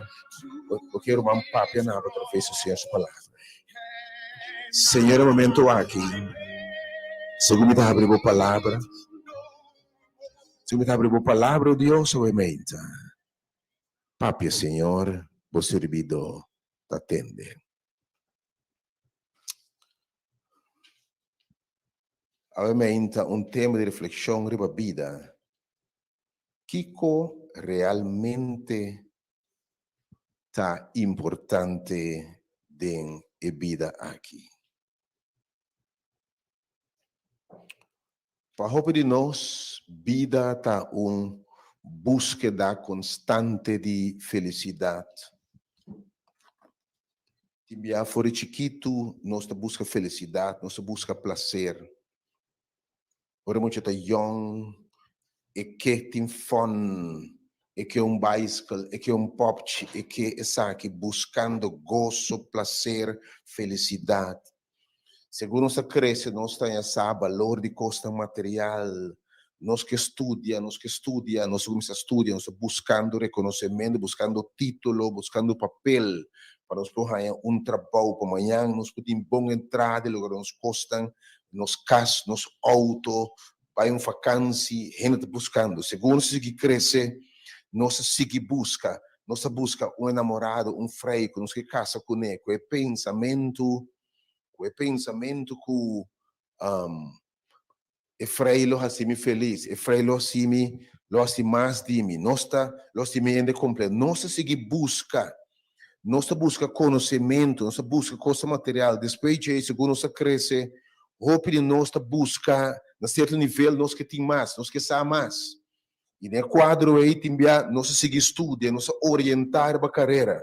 Bo kier ruman papia na bo atraves di Señor su palabra. Señor e momento aki, segun mi ta habri bo palabra, segun mi ta habri bo palabra, o Dios, awe meinta. Papia, Señor, bo sirbidó ta tende. Awe meinta un tema di reflekshon riba bida. Kiko realmente ta importante den e bida aki? Pa hopi di nos, bida ta un búskeda konstante di felisidat. Tin bia for di chikitu nos ta buska felisidat, nos ta buska plaser. Ora mucha ta yòn, e ke tin fòn, e ke un baiskel, e ke un pòpchi, e ke esaki, buskando goso, plaser, felisidat. Segun nos ta krese nos ta haña sa balor di kosnan material. Nos ke studia, nos ke studia, nos a kuminsá studia, nos ta buskando rekonosementu, buskando título, buskando papel pa nos por haña un trabou, pa mañan nos por tin bon entrada i logra nos kosnan, nos kas, nos outo, bai un fakansi, hende ta buskando. Segun nos ta sigui krese, nos ta sigui buska, nos ta buska un enamorado, un frei ku nos ke kasa kuné, ku e pensamentu, ku e pensamentu ku E frei lo hasi mi felis, e frei lo hasi mi, lo hasi mas di mi. Nos ta, lo hasi mi hende kompleto. Nos ta sigui buska, nos ta buska konosementu, nos ta buska kosnan material. Despues dje, segun nos ta krese, hopi di nos ta buska na sierto nivel nos ke tin mas, nos ke sa mas. I den e kuadro ei tin bia nos ta sigui studia, nos ta orientá riba karera.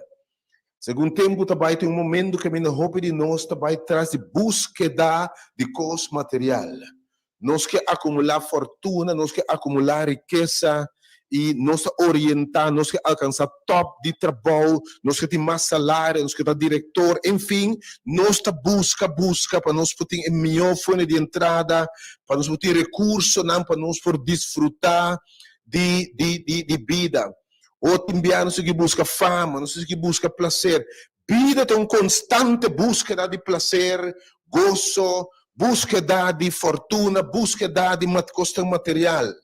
Segun tempu ta bai tin un momentu kaminda hopi di nos ta bai tras di búskeda di kos material. Nos ke akumulá fortuna, nos ke akumulá rikesa i nos ta orientá, nos ke alkansá tòp di trabou, nos ke tin mas salario, nos ke ta direktor, enfin, nos ta buska, buska pa nos por tin e mihó fuente di entrada, pa nos por tin rekursonan pa nos por disfrutá di di di di bida. O tin bia nos sigui buska fama, nos sigui buska plaser. Bida ta un konstante búskeda di plaser, goso, búskeda di fortuna, búskeda di kosnan material.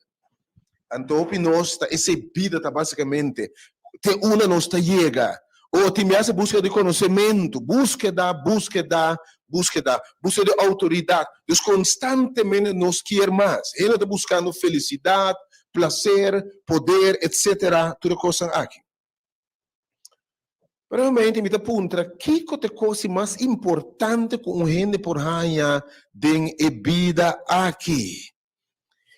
Anto hopi nos ta esei bida ta básikamente te unda nos ta yega. O tin biaha búskeda di konosementu, búskeda, búskeda, búskeda, búskeda di outoridat. Dus konstantemente nos kier mas. Hende ta buskando felisidat, plaser, poder, etsetera, tur e kosnan aki. Pero realmente mi ta puntra, kiko ta e kos di mas importante ku un hende por haña den e bida aki?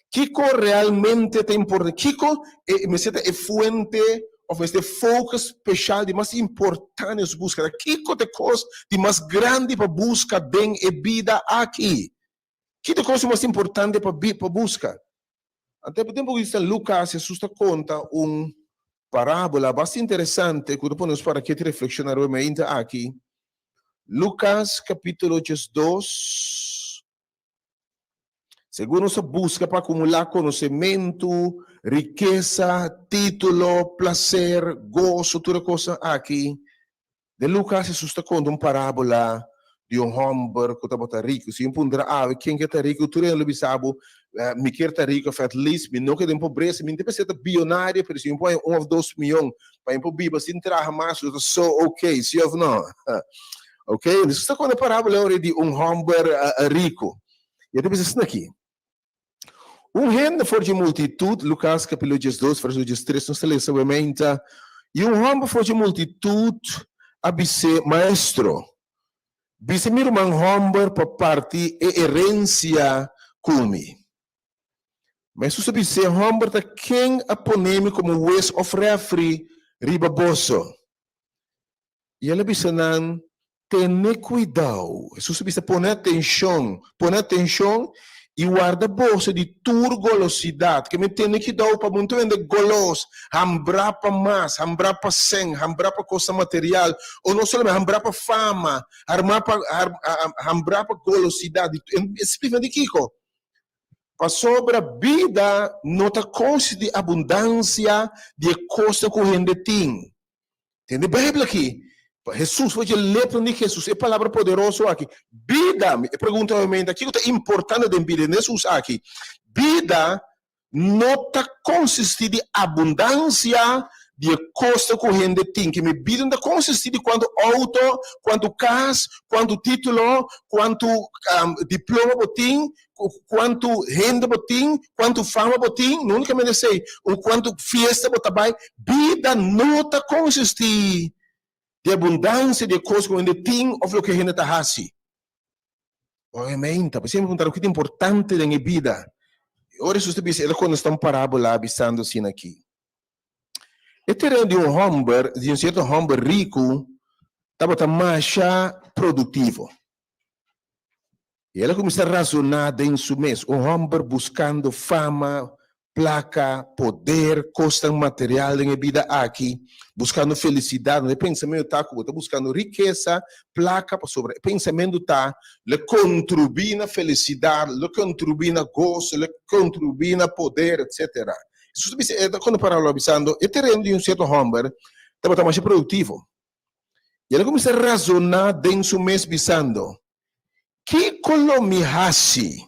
Kiko realmente ta importante? Kiko e mester ta e fuente of mester e focus special di mas importante nos buska? Kiko ta e kos di mas grandi pa buska den e bida aki? Ki ta e kos di mas importante pa pa buska? Anto e tempu ku ta Lukas, Hesus ta konta un parábola basta interesante ku ta pone nos para kete reflekshoná riba e mainta aki. Lukas kapítulo 12. Segun nos ta buska pa akumulá konosementu, rikesa, título, plaser, goso, tur e kosnan aki, den Lukas Hesus ta konta un parábola di un hòmber ku tabata riku. Si un puntra awe ken ke ta riku, tur hende lo bisa bo, Mi kier ta riku òf at least mi no ke den pobresa. Mi no ta mester ta bionario, pero si mi por haña un òf dos mion pa mi por biba sin traha mas, lo ta so okay, si òf no? Ok, Hesus ta konta e parábola ora di un hòmber riku. I e ta bisa asina aki, Un hende for dje multitut, Lukas kapítulo 12, vèrsikulo 13, nos ta lesa obviamente, i un hòmber for dje multitut a bis'é, Maestro, bisa mi ruman hòmber pa parti e herensia ku mi. Ma Hesus a bis'é, Hòmber, ta ken a pone mi komo hues òf rèfri riba boso? I el a bisa nan, Tene kuidou. Hesus a bisa, Pone atenshon, pone atenshon i warda boso di tur golosidat. Ke men tene kuidou pa bo no ta wende golos, hambrá pa mas, hambrá pa sèn, hambrá pa kosnan material, o no solamente hambrá pa fama, harmá pa, hambrá pa golosidat. Splika di kiko? Pasobra bida no ta konsisti di abundansia di e kosnan ku hende tin. Tende Bijbel aki, Hesus, for dje lepnan di Hesus, e palabra poderoso aki, bida, e pregunta obviamente, kiko ta importante den bida? Den Hesus aki, bida no ta konsisti di abundansia di e kosnan ku hende tin, ke mi bida no ta konsisti di kuantu outo, kuantu kas, kuantu titulo, kuantu diploma bo tin, Kuantu hende bo tin, kuantu fama bo tin, no únikamente esei, un kuantu fiesta bo ta bai. Bida no ta konsistí di abundansia di e kos ku hende tin òf loke hende ta hasi. Obviamente, p'esei mi puntra loke ta importante den e bida. I ora Hesus ta bisa, el a kontestá un parábola bisando asina aki, E tereno di un hòmber, di un sierto hòmber riku, tabata masha produktivo. I el a kuminsá razoná den su mes, un hòmber buskando fama, Plaka, poder, kosnan material den e bida aki, buskando felisidat. E pensamentu ta ku bo ta buskando rikesa, plaka, pasobra e pensamentu ta lo kontribuí na felisidat, lo kontribuí na goso, lo kontribuí na poder, etsetera. Hesus ta bisa, e ta konta parábola bisando, e tereno di un sierto hòmber tabata masha produktivo. I el a kuminsá razoná den su mes bisando, Kiko lo mi hasi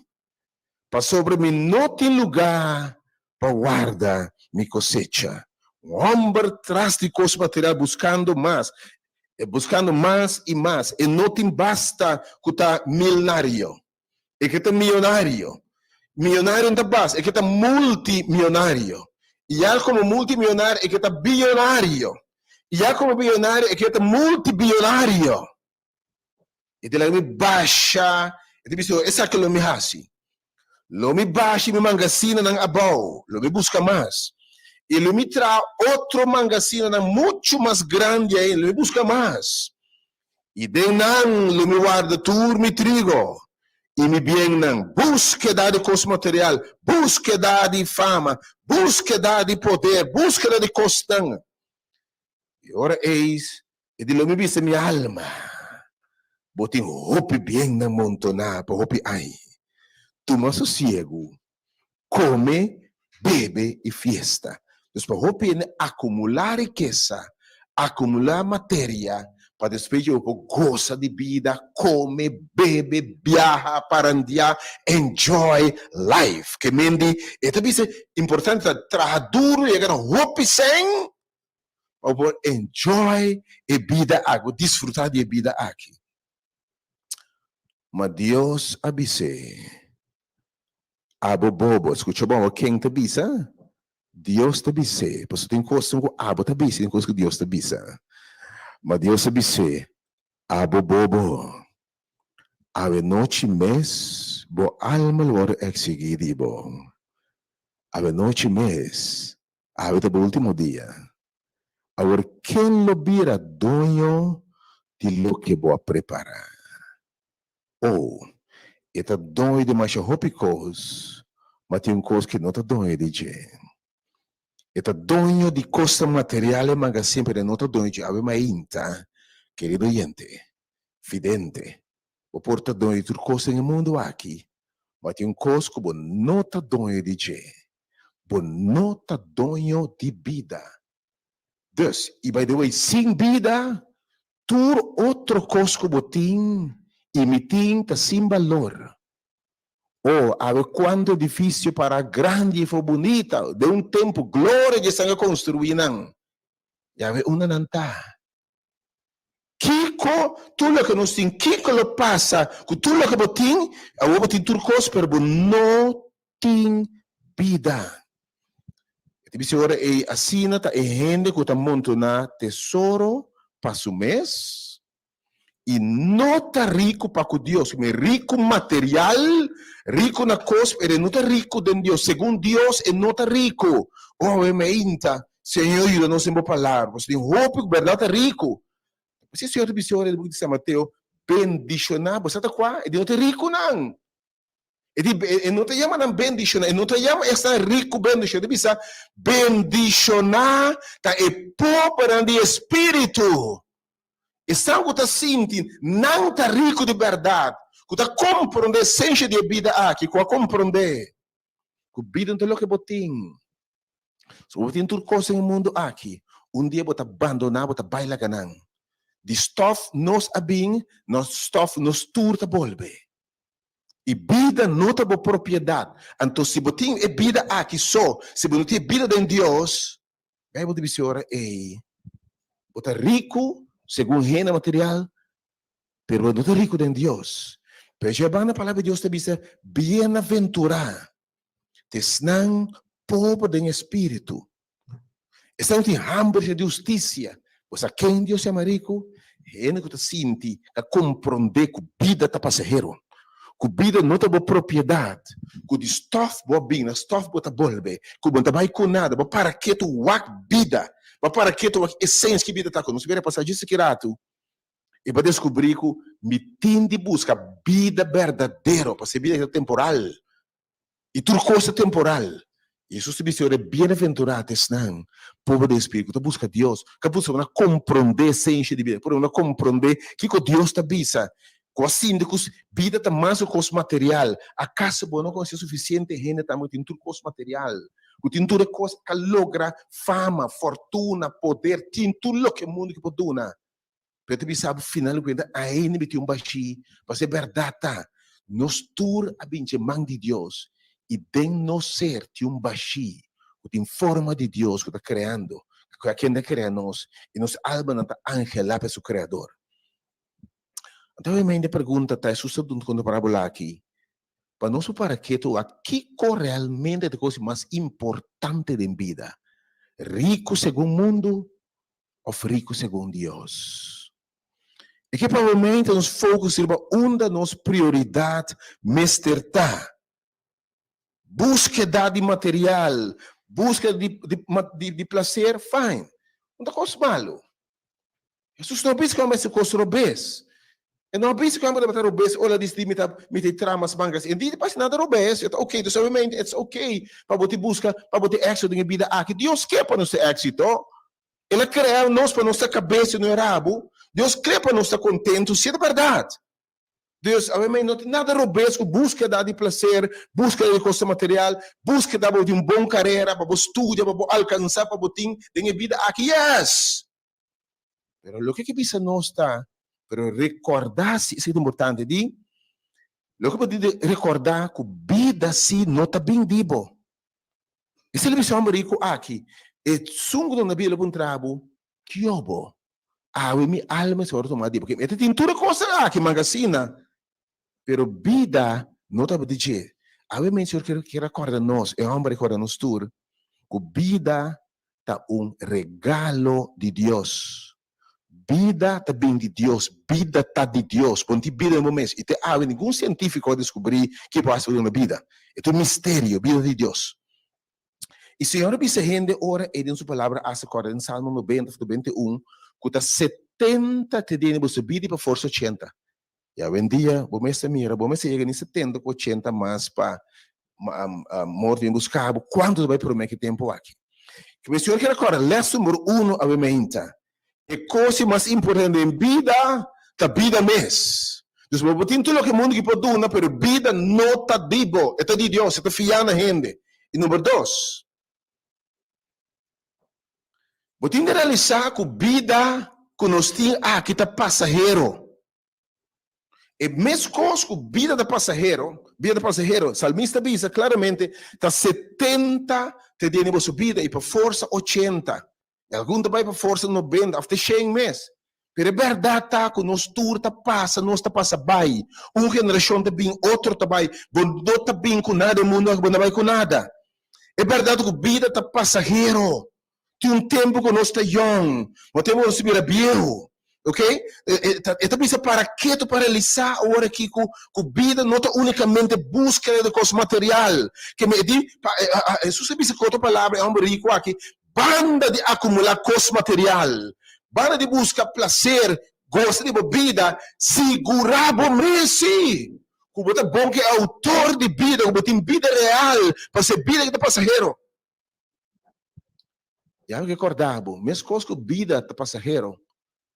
pasobra mi no tin lugá pa warda mi kosecha? Un hòmber tras di kos material buskando mas, buskando mas i mas. E no tin basta ku ta milnario. E ke ta miyonario. Miyonario no ta basta, e ke ta multimionario. I ya komo multimionario e ke ta biyonario. I ya komo biyonario e ke ta multibiyonario. E ta laga mi basha, e ta bisa, esaki lo mi hasi. Lo mi basha mi mangasinanan abou, lo mi buska mas. I lo mi traha otro mangasinanan muchu mas grandi ainda, lo mi buska mas. I den nan lo mi warda tur mi trigo i mi biennan. Búskeda di kos material, búskeda di fama, búskeda di poder, búskeda di kosnan. I ora eis e di lo mi bisa mi alma, Bo tin hopi biennan montoná pa hopi aña. Tuma sosiegu, kome, bebe i fiesta. Dus pa hopi hende akumulá rikesa, akumulá materia, pa despues dje bo por gosa di bida, kome, bebe, biaha, parandiá, enjoy life. Ke men di e ta bisa importante ta traha duru yega na hopi sèn pa bo por enjoy e bida aki, bo disfrutá di e bida aki. Ma Dios a bis'é, Abo bobo, skucha bon awor ken ta bisa? Dios ta bis'é, pasobra tin kosnan ku abo ta bisa i tin kos ku Dios ta bisa. Ma Dios a bis'é, Abo bobo, awe nochi mes bo alma lo wòrdu eksigí di bo. Awe nochi mes, awe ta bo último dia. Awor ken lo bira doño di loke bo a prepará? Oh, e ta doño di masha hopi kos, ma tin un kos ku e no ta doño di dje. E ta doño di kosnan material e magasin, pero e no ta doño di dje. Awe mainta, kerido oyente, vidente, bo por ta doño di tur kos den e mundu aki, ma tin un kos ku bo no ta doño di dje. Bo no ta doño di bida. Dus, i by the way, sin bida, Tur otro kos ku bo tin i mi tin ta sin balor. O, awe kuantu edifisio pará grandi i for bunita, den un tempu gloria dje esnan a konstruí nan, i awe unda nan ta? Kiko tur loke nos tin, kiko lo pasa ku tur loke bo tin? Awor bo tin tur kos, pero bo no tin bida. E ta bisa ora ei asina ta e hende ku ta montoná tesoro pa su mes i no ta riku pa ku Dios. Mi riku material, riku na kos, pero e no ta riku den Dios. Segun Dios e no ta riku. Oh, awe meinta, Señor yuda nos den bo palabra. Pasobra tin hopi ku bèrdat ta riku. Pasobra Señor ta bisa ora den buki di San Mateo, bendishoná bo. Sa ta kua? E di no ta rikunan. E di, e no ta yama nan bendishoná, e no ta yama esnan riku bendishoná, e ta bisa, bendishoná ta e pobernan di espíritu. Esnan ku ta sinti nan ta riku di bèrdat, ku ta komprondé esensia di e bida aki, ku a komprondé ku bida no ta loke bo tin. So bo tin tur kos den e mundu aki, un dia bo ta bandoná, bo ta bai laga nan. Di stòf nos a bin, na stòf nos tur ta bolbe. E bida no ta bo propiedat. Anto si bo tin e bida aki so, si bo no tin e bida den Dios, Bijbel ta bisa ora ei, bo ta riku segun hende material, pero bo no ta riku den Dios. Pero dje banda palabra di Dios ta bisa, bienaventurá ta esnan pober den espiritu, Esnan ku tin hamber di hustisia. Bo sa ken Dios yama riku? Hende ku ta sinti, ta komprondé ku bida ta pasahero, ku bida no ta bo propiedat, ku di stòf bo a bin, na stòf bo ta bolbe, ku bo no ta bai ku nada. Bo para ketu wak bida, bo para ketu wak esensia ki bida ta ku. Nos bira pasa djis aki ratu i bo a deskubrí ku mi tin di buska bida berdadero, pasobra e bida aki ta temporal. I tur kos ta temporal. Hesus ta bisa ora bienaventurá esnan pober den spiritu ku ta buska Dios, ku a buska pa nan komprondé esensia di bida, pa nan komprondé kiko Dios ta bisa, ku a sinti ku bida ta mas ku kos material. Akaso bo no konosé sufisiente hende tambe ku tin tur kos material, ku tin tur e kos ku a logra fama, fortuna, poder, tin tur loke mundu ke por duna? Pero ta bisa bo final di kuenta ainda mi tin un bashí, pasobra e bèrdat ta, nos tur a bin dje man di Dios i den nos ser tin un bashí ku tin forma di Dios ku ta kreando, ku a kende a krea nos i nos almanan ta anhelá pa e su Kreador. Anto obviamente e pregunta ta, Hesus ta duna konta parábola aki pa nos por para ketu wak kiko realmente ta e kos mas importante den bida, riku segun mundu òf riku segun Dios. E ke probablemente nos focus riba unda nos prioridat mester ta. Búskeda di material, búskeda di, di, di, di placer, fine. No ta kos malu. Hesus no bisa ku a mester kos robes. E no a bisa ku a tabata robes ora di mi ta mi ta traha mas mangas. E di pasa nada robes, e ta ok. Dus obviamente it's ok pa bo ti buska, pa bo tin éxito den e bida aki. Dios ke pa nos tin éxito. El a krea nos pa nos ta kabes i no e rabu. Dios kre pa nos ta kontentu, si e ta bèrdat. Dus, obviamente no tin nada robes ku búskeda di plaser, búskeda di kosnan material, búskeda pa bo tin un bon karera, pa bo studia, pa bo alkansá, pa bo tin den e bida aki. Yes! Pero loke ke bisa nos ta, pero rekordá si, esei ta importante, di, loke bo tin di rekordá ku bida si no ta bin di bo. Esei lo bisa homber riku aki, e sungu duna bida lo puntra bo, Kio bo? Awe mi alma si wòrdu tumá di bo. E ta tin tur e kosnan aki, mangasina, pero bida no ta di dje. Awe mi Señor kier a kòrda nos, e homber a kòrda nos tur, ku bida ta un regalo di Dios. Bida ta bin di Dios, bida ta di Dios. Bo no tin bida den bo mes. I te awe ningun sientífiko a deskubrí ke por hasi pa duna bida. E ta un misterio, bida di Dios. I Señor a bisa hende ora E den Su Palabra a hasi kòrda den Salmo 90 òf 91 ku ta 70 te dene boso bida i pa forsa 80. I awendia bo mester mira, bo mester yega ni 70 ku 80 mas pa morto bin buska bo, kuantu ta bai promé ki tempu aki? Ke mi Señor kier a kòrda lès number uno awe meinta, e kos mas importante den bida ta bida mes. Dus bo por tin tur loke mundu ki por duna, pero bida no ta di bo, e ta di Dios, e ta fiá na hende. I number dos, bo tin di realisá ku bida ku nos tin aki ta pasahero. E meskos ku bida ta pasahero, bida ta pasahero, salmista bisa klaramente, ta 70 te deni boso bida i pa forsa 80. I algun ta bai pa forsa 90 òf te 100 mes. Pero e bèrdat ta ku nos tur ta pasa, nos ta pasa bai. Un generashon ta bin, otro ta bai. Bo no ta bin ku nada e mundu aki, bo no ta bai ku nada. E bèrdat ku bida ta pasahero. Tin un tempu ku nos ta yòn, un tempu ku nos ta bira bieu, ok? E ta bisa para ketu pa realisá awor aki ku ku bida no ta únikamente búskeda di kos material. Ke mi e di, pa Hesus a bisa ku otro palabra e hòmber riku aki, banda di akumulá kos material, banda di buska plaser, gosa di bo bida, sigurá bo mes sí ku bo ta bon ku e outor di bida, ku bo tin bida real, pasobra e bida aki ta pasahero. Ya mi ke kòrda bo, meskos ku bida ta pasahero,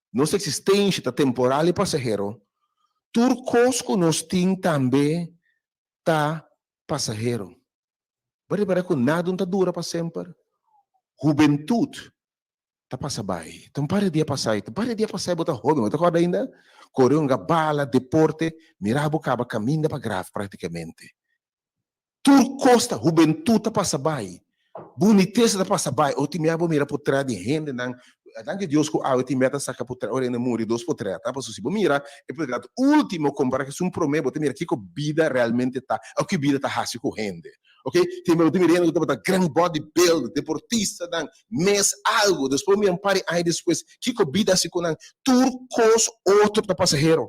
nos eksistensha ta temporal i pasahero, tur kos ku nos tin tambe ta pasahero. Bo a ripara ku nada no ta dura pa semper? Hubentut ta pasa bai. Ta un par di dia pasai, ta un par di dia pasai bo ta hoben, bo ta kòrda ainda? Kore hunga bala, deporte, mira bo kaba kaminda pa graf praktikamente. Tur kos ta, hubentut ta pasa bai, bunitesa ta pasa bai. Ora tin mia bo mira potret di hendenan, danki Dios ku awe tin mia ta saka potret ora hende muri dos potret ta, pasobra si bo mira e potret ultimo kompara ku esun prome bo ta mira kiko bida realmente ta o ki bida ta hasi ku hende. Ok, tin mia bo ta mira hende ku tabata gran body builder, deportistanan, mes algu, despues bo mira un par di aña despues kiko bida hasi ku nan, tur kos otro ta pasahero.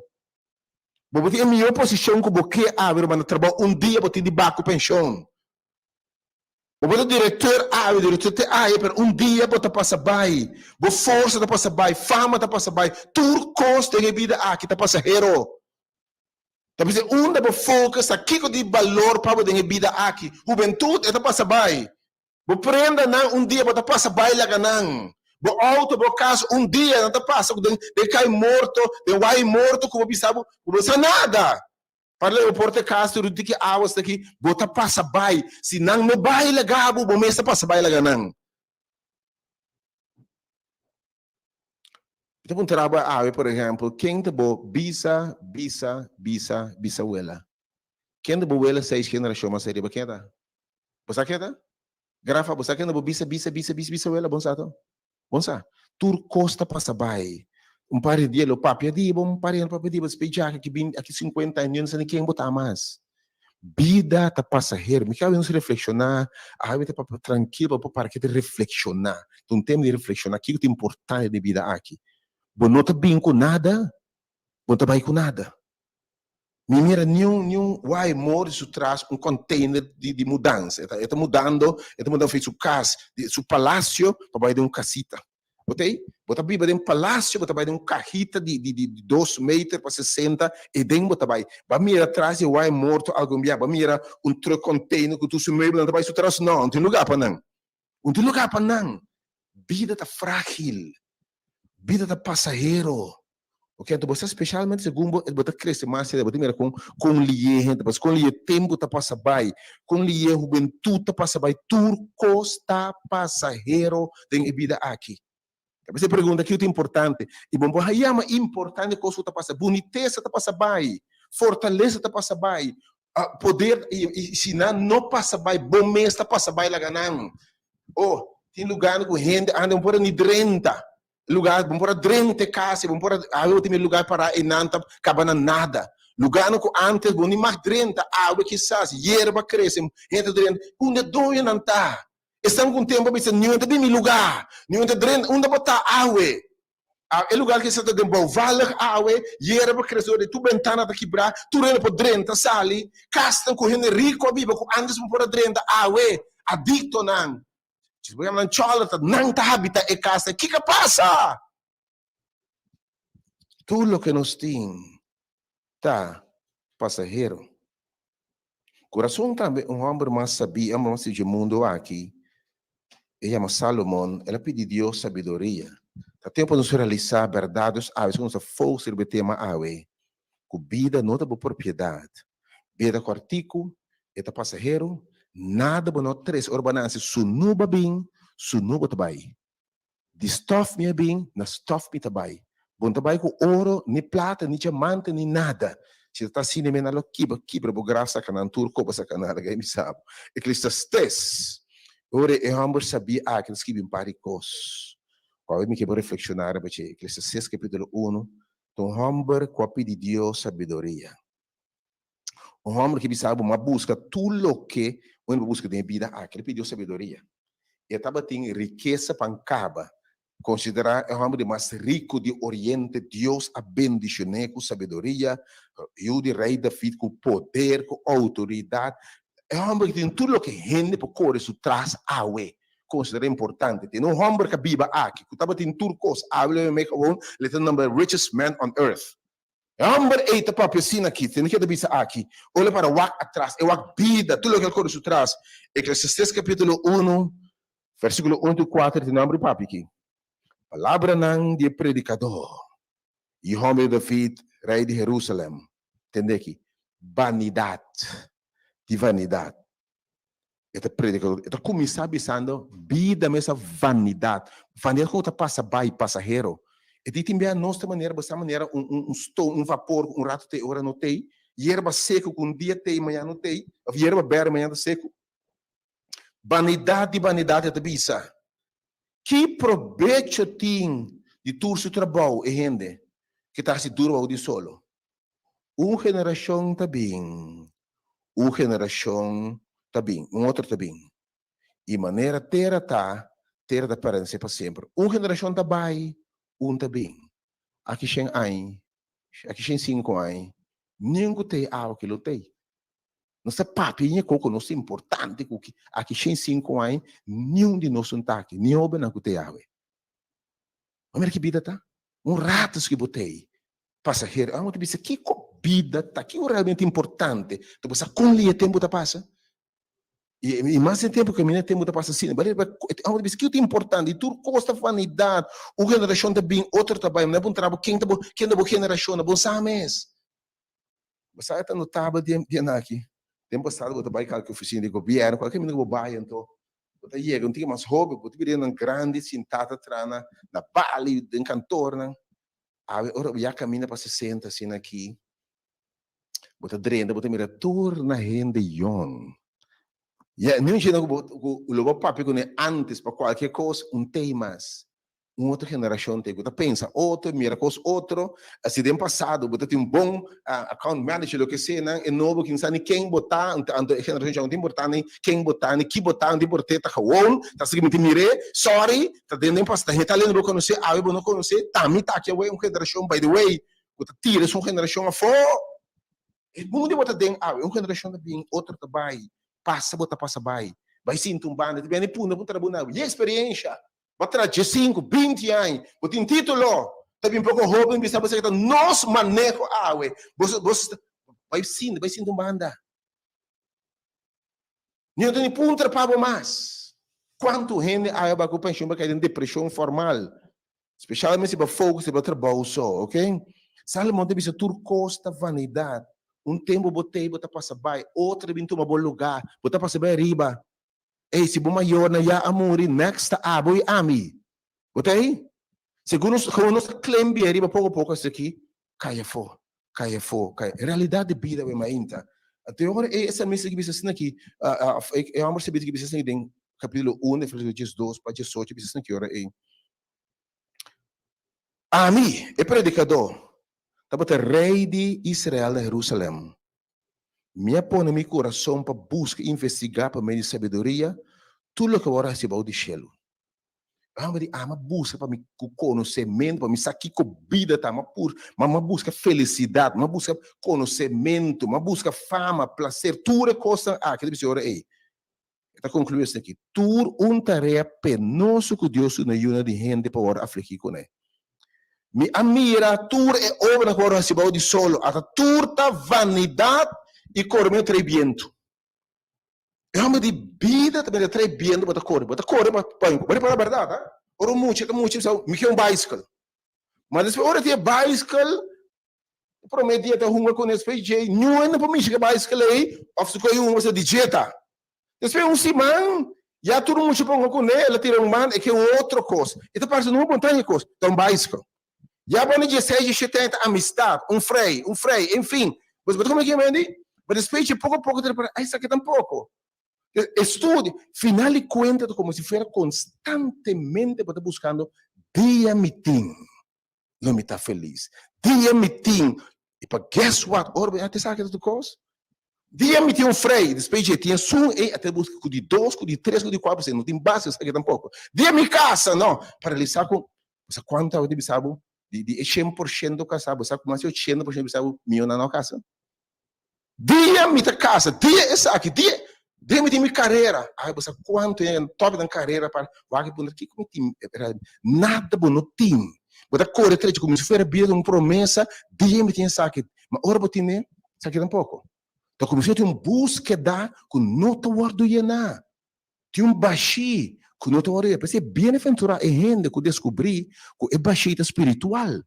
Bo por tin e mihó posishon ku bo ke awe riba na trabou un dia bo tin di baku penshon. Bo por ta direktor awe, direktor te aye, pero un dia bo ta pasa bai. Bo forsa ta pasa bai, fama ta pasa bai, tur kos den e bida aki ta pasahero. Ta bisa unda bo focus ta, kiko di balor pa bo den e bida aki? Hubentut e ta pasa bai. Bo prenda nan un dia bo ta pasa bai laga nan. Bo auto, bo cas un dia nan ta pasa den den kai morto, den wai morto ku bo bisa bo ku bo sa nada. Parle bo por te cas tur di ki awa sta ki bo ta pasa bai. Si nan no bai laga bo, bo mes ta pasa bai laga nan. Mi ta puntra bo awe por ehempel, ken ta bo bisa, bisa, bisa, bisawela? Ken ta bo wela seis generashon mas ariba? Ken ta? Bo sa ken ta? Grafa, bo sa ken ta bo bisa, bisa, bisa, bisa, bisawela? Bon sa to? Bon sa? Tur kos ta pasa bai. Un par di dia lo papia di bo, un par di papia di bo, despues djaki aki binti, aki sinkuenta aña, no sa ni ken bo ta mas. Bida ta pasahero. Mi ke awe nos reflekshoná, awe ta papia trankil pa bo para ke ta reflekshoná. Ta un tema di reflekshoná kiko ta importante den bida aki. Bo no ta bin ku nada, bo no ta bai ku nada. Mi mira niun niun wai mor di su tras un container di di mudansa. E ta e ta mudando, e ta mudando for di su kas, di su palasio pa bai den un kasita. Bo ta ei? Bo ta biba den palacio, bo ta bai den un cajita di di di dos meter pa 60, e den bo ta bai. Ba mira tras di wai morto algun bia, ba mira un truck container cu tur su meubelnan ta bai su tras, no, no tin lugar pa nan. No tin lugar pa nan. Bida ta fragil. Bida ta pasahero. Ok, anto bo sa specialmente segun bo bo ta crece mas bo ta mira con con liye hende ta pasa, con liye tempo ta pasa bay, con liye hubentud ta pasa bay, tur cos ta pasahero den e bida aki. Ta bisa e pregunta kico ta importante? Y bo por yama importante cos cu ta pasa, bunitesa ta pasa bay, fortalesa ta pasa bay, poder y si nan no pasa bay bo mes ta pasa bay laga nan. Oh, tin lugar cu hende anda no por ni drenta. Lugar, bo por a drenta e kas, bo por a, awe bo tin e lugar pará einan ta kaba na nada. Lugarnan ku ántes bo ni mag drenta, awe kisas yerba krese, hende ta drenta. Unda e doñonan ta? Esnan ku un tempu a bisa, Niun ta bin mi lugar, niun ta drenta. Unda bo ta awe? E lugar kisas ta den bouwvallig awe, yerba krese dor di tur bentana ta kibrá, tur hende por drenta sali. Kasnan ku hende riku a biba ku ántes bo por a drenta, awe adiktonan Si bo yama nan cholata, nan ta habita e casa. Kiko a pasa? Tur loke nos tin ta pasahero. Ku rason tambe un hòmber mas sabí, e hòmber mas sabí dje mundu aki, e yama Salomon, el a pidi Dios sabiduria. Ta tempu pa nos realisá bèrdat, nos awe, nos ta focus riba e tema awe, ku bida no ta bo propiedat. Bida kòrtiku, e ta pasahero, nada bo no trese ora bo a nase, sunu bo a bin, sunu bo ta bai. Di stòf mi a bin, na stòf mi ta bai. Bo no ta bai ku oro, ni plata, ni diamante, ni nada. Si ta ta asina mi nan lo kibra, kibra bo graf saka nan tur koba saka nan, laga e mi sa bo. Eclesiastes, ora e hòmber sabí aki ta skibi un par di kos, ku awe mi ke bo reflekshoná riba dje. Eclesiastes kapítulo unu, ta un hòmber ku a pidi Dios sabiduria. Un hòmber ke bisa bo, M'a buska tur loke un hende por buska den e bida aki. El a pidi Dios sabiduria. E tabatin rikesa pa kaba. Konsiderá e hòmber di mas riku di Oriente, Dios a bendishon'é ku sabiduria, yu di Rei David, ku poder, ku outoridat. E hòmber ke tin tur loke hende por kore su tras awe, konsiderá importante. Tin un hòmber ku a biba aki, ku tabatin tur kos, awe lo e make awor, el ta number richest man on earth. E hòmber ei ta papia asina aki, tende ke ta bisa aki, ora para wak atras, e wak bida, tur loke el kore su tras. Eklesiastes kapítulo unu, versíkulo unu te kuater tin nòmber di papia aki. Palabranan di e predikadó, i hòmber di David, rei di Herúsalèm. Tende aki, banidat di vanidat. E ta predikador, e ta kuminsá bisando, Bida mes a vanidat. Vanidat komo ta pasa bai, pasahero. E di tin bia nos ta manera, bo sa manera un un un stone, un vapor ku un ratu t'ei ora no t'ei, yerba seku ku un dia t'ei mañana no t'ei, òf yerba bèrdè mañana ta seku. Banidat di banidat e ta bisa. Ki probecho tin di tur su trabou e hende ke ta hasi duru bou di solo? Un generashon ta bin, un generashon ta bin, un otro ta bin. I manera tera ta, tera ta permanesé pa semper. Un generashon ta bai, un ta bin. Aki shen añ, aki shen sinku añ, niun ku t'ei awa ki lo t'ei. Nos ta papia ñe koko nos ta importante ku ki aki shen sinku añ, niun di nos no ta aki, ni hóbennan ku t'ei awe. Bo mira ki bida ta? Un rato su ki bo t'ei. Pasahero, amo ta bisa kiko bida ta, kiko realmente importante, ta bo sa kon lia tempu ta pasa? I mas den tempu kaminda tempu ta pasa asina. Bale pa amo ta bisa kiko ta importante i tur kos ta vanidat. Un generashon ta bin otro ta bai. Mi na puntra bo ken ta bo ken ta bo generashon bo sa mes. Bo sa e ta notabel den den aki. Den pasado bo ta bai kalke ofisina di gobièrnu kualke kaminda ku bo bai anto bo ta yega un tiki mas hoben bo ta bira nan grandi sintá ta traha na na bali den kantornan. Awe ora bo ya kaminda pa sesenta asina aki Bo ta drenta, bo ta mira tur na hende yòn. Ya, niun shina ku bo ku lo bo papia kuné antes pa kualke kos, un tei mas. Un otro generashon tei ku ta pensa otro, mira kos otro. Si den pasado bo ta tin un bon account manager loke sea nan, e nobo kin sa ni ken bo ta, anto e generashon dja no ta importá ni ken bo ta, ni ki bo ta, no ta import'é, ta gewoon, ta sigui mi tin mir'é, sorry, ta den den pasado, ta hende ta lendo bo konosé, awe bo no konosé, ta mi ta aki awe un generashon by the way. Bo ta tira esun generashon afó. E mundu bo ta den awe, un generashon ta bin, otro ta bai. Pasa bo ta pasa bai. Bai sinti un banda, ta bini punda puntra bo na, ye experiencia. Bo a traha diesinku, binti aña, bo tin titulo. Ta bin poko hoben bisa bo esaki ta nos maneho awe. Bo bo bai sinti, bai sinti un banda. Ni no ta ni puntra pa bo mas. Kuantu hende awe bai ku penshon bai kai den depreshon formal. Specialmente si bo focus riba trabou so, ok? Salomon ta bisa tur cos ta vanidad. Un tempo bo tei bo ta pasa bai, otro ta bin tuma bo lugar, bo ta pasa bai ariba. Ey, si bo mayornan ya a muri, next ta abo y ami. Bo ta ey? Segun nos, gewoon nos ta claim bien riba poco poco esaki, cay afo, cay afo, cay. Realidad di bida we mainta. Anto e ora ey e salmista ki bisa asina aki, e homber sabí ki bisa asina aki den capítulo 1, versículo 12 pa 18, bisa asina ki ora ey. Ami, e predikadó, tabata rei di Israel na Herúsalèm. Mi a pone mi kurason pa buska i investigá pa medio di sabiduria tur loke wòrdu hasi bou di shelu. Ami di ama buska pa mi ku konosementu, pa mi sa kiko bida ta. Mi a buska felisidat, mi a buska konosementu, mi a buska fama, plaser, tur e kosnan aki ta bisa e ora ei. E ta konkluí esaki, Tur un tarea penoso ku Dios duna yunan di hende pa wòrdu afligí kuné. Mi a mira tur e obranan ku wòrdu hasi bou di solo, ata tur ta vanidat i kore mi a trae bientu. E hòmber di bida ta mira trae bientu bo ta kore, bo ta kore pa bo ripará bèrdat, ha? Ora un mucha ta mucha bisa mi ke un baiskel. Ma despues ora tin e baiskel E prome dia ta hunga ku nes PJ, niun hende por mishi ku e baiskel ei òf si kohe hunga sa di djeta. Despues un siman, ya tur mucha por hunga kuné, el a tira un man, e ke otro kos. E ta parse no bon taña kos, ta un baiskel. Ya bo na dieseis, diesshete aña ta amistat, un frei, un frei, enfin. Bo ta kome ke Wendy? Ma despues dje poko poko ta repara, ai esaki tampoko. Estudia, final di kuenta ta komo si fuera konstantemente bo ta buskando dia mi tin. lo mi ta felis. Dia mi tin, i pa guess what, ora bo a sa ki ta tur kos? Dia mi tin un frei, despues dje tin esun ei a ta buska ku di dos, ku di tres, ku di kuater, pasobra no tin base esaki tampoko. Dia mi kasa, no, pa realisa ku, bo sa kuantu awe ta bisa bo, di di e 100% kasa, bo sa ku mas di 80% bisa bo mihó nan no kasa? Dia mi ta kasa, dia esaki, dia, dia mi tin mi karera. Ai, bo sa kuantu hende tòg nan karera pa wak i puntra kiko mi tin? Nada bo no tin. Bo ta kore trecho komo si fuera bida ta un promesa, dia mi tin esaki. Ma ora bo tine, esaki tampoko. Ta komo si bo tin un búskeda ku no ta wòrdu yená. Tin un bashí ku no ta wòrdu yená. P'esei bienaventurá e hende ku deskubrí ku e bashí ta spiritual.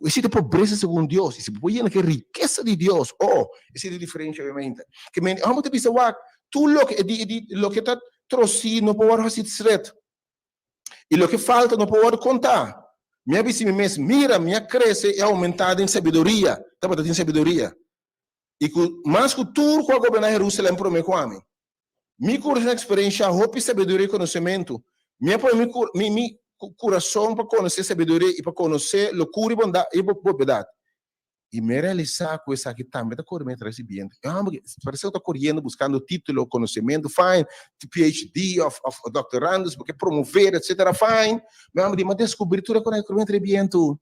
Ku esei ta pobresa segun Dios, i si bo por yena ku e rikesa di Dios, oh, esei ta e diferensha obviamente. Ke men, e hòmber ta bisa, wak, tur loke e di, e di, loke ta trosí no por wòrdu hasí stret, i loke falta no por wòrdu kontá. Mi a bisa mi mes, Mira, mi a krese i a oumentá den sabiduria, tabata tin sabiduria, i ku mas ku tur ku a goberná Herusalèm promé ku ami. Mi kurason a eksperenshá hopi sabiduria i konosementu. Mi a pone mi mi mi kurason pa konosé sabiduria i pa konosé lokura i bondat i bobedat. I mi a realisá ku esaki tambe ta kore mi atrás di bientu. E hòmber parese ku ta koriendo buskando título, konosementu, fine, PhD òf òf doctorandus, bo ke promover etsetera, fine. Mi hòmber di, mi a deskubrí tur e kos aki kore mi atrás di bientu.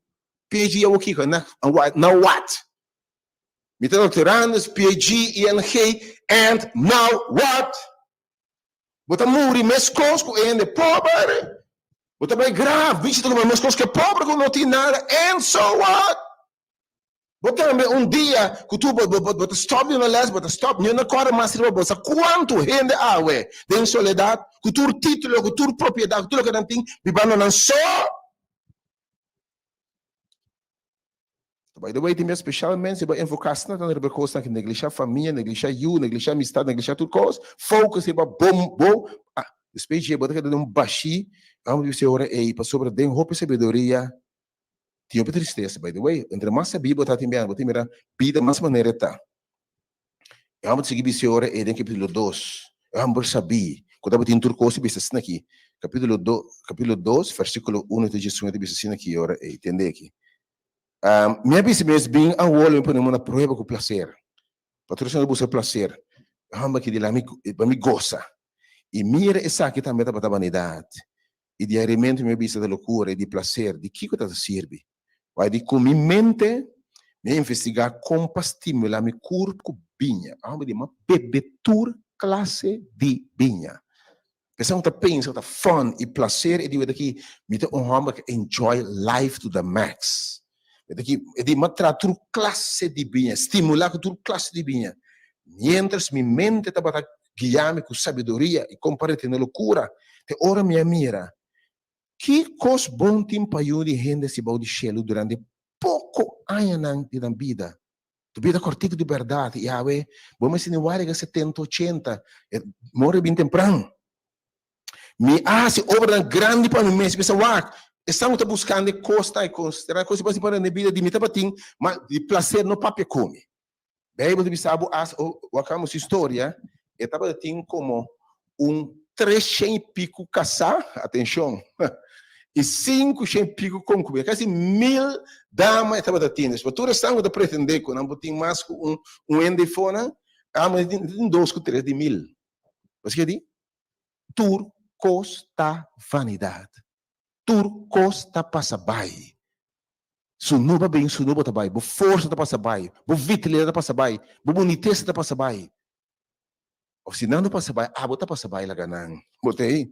PhD awor kiko? Now what? Mi ta doctorandus, PhD, ING, and now what? Bo ta muri meskos ku e hende pober. Bo ta bai graf, bichi ta kuma meskos ku e pober ku no tin nada, and so what? Bo tambe un dia ku tur bo bo ta stòp di una lès, bo ta stòp, mi no kòrda mas riba bo sa kuantu hende awe den soledat ku tur título, ku tur propiedat, ku tur loke nan tin, bibando nan so. By the way, tin bia spesialmente si bo enfoká asina tantu riba e kosnan aki, neglishá famia, neglishá yu, neglishá amistat, neglishá tur kos, focus riba bo bo, ah, despues dje bo ta keda den un bashí, amo di bisa e ora ei, pasobra den hopi sabiduria Tin hopi tristesa, by the way, entre mas sabí bo ta tin biaha, bo ta mira bida mas manera e ta. E hòmber ta sigui bisa e ora ei den kapítulo dos, e hòmber sabí ku tabatin tur kos ta bisa asina aki, kapítulo do, kapítulo dos, versíkulo uno te diesun e ta bisa asina aki e ora ei, tende aki. Mi a bisa mes bin awor lo mi pone mi na prueba ku plaser. Pa tur esnan ta buska plaser, e hòmber aki di la mi, pa mi gosa. I mira esaki tambe tabata banidat. I di arimento mi a bisa ta lokura, i di plaser, di kiko ta ta sirbi? Wai di ku mi mente mi a investigá kon pa stimulá mi kurp ku biña. Ahora mi di, m'a bebe tur klase di biña. Esei un ta pensa ku ta fun i plaser, e di wet aki mi ta un hòmber ku enjoy life to the max. Wet aki, e di m'a traha tur klase di biña, stimulá ku tur klase di biña. Miéntras mi mente tabata guia mi ku sabiduria i kon pa retene lokura, te ora mi a mira ki kos bon tin pa yu di hende si bou di shelu durante poko añanan di nan bida. Tu bida kòrtiku di bèrdat, i awe bo mester ni wariga setenta, ochenta, e more bin tempran. Mi a hasi obranan grandi pa mi mes, bisa wak, esnan ku ta buskando e kosnan, e konsiderá e kos i pa rende bida di mi tabatin, ma di plaser no papia ku mi. Bijbel ta bisa bo as o wakamos su historia, e tabata tin como un treshen y pico casá, atencion, y cincoshen y pico concubina, casi mil dama e tabata tin. Despues tur esnan cu ta pretende cu nan por tin mas cu un un hende fonan, amo e tin dos cu tres di mil. Paske di? Tur cos ta vanidad. Tur cos ta pasa bay. Su no ba bin, su no bo ta bai. Bo forsa ta pasa bai, bo vitalidad ta pasa bai, bo bunitesa ta pasa bai. Of si nan no pasa bai, abo ta pasa bai laga nan. Bo ta ei.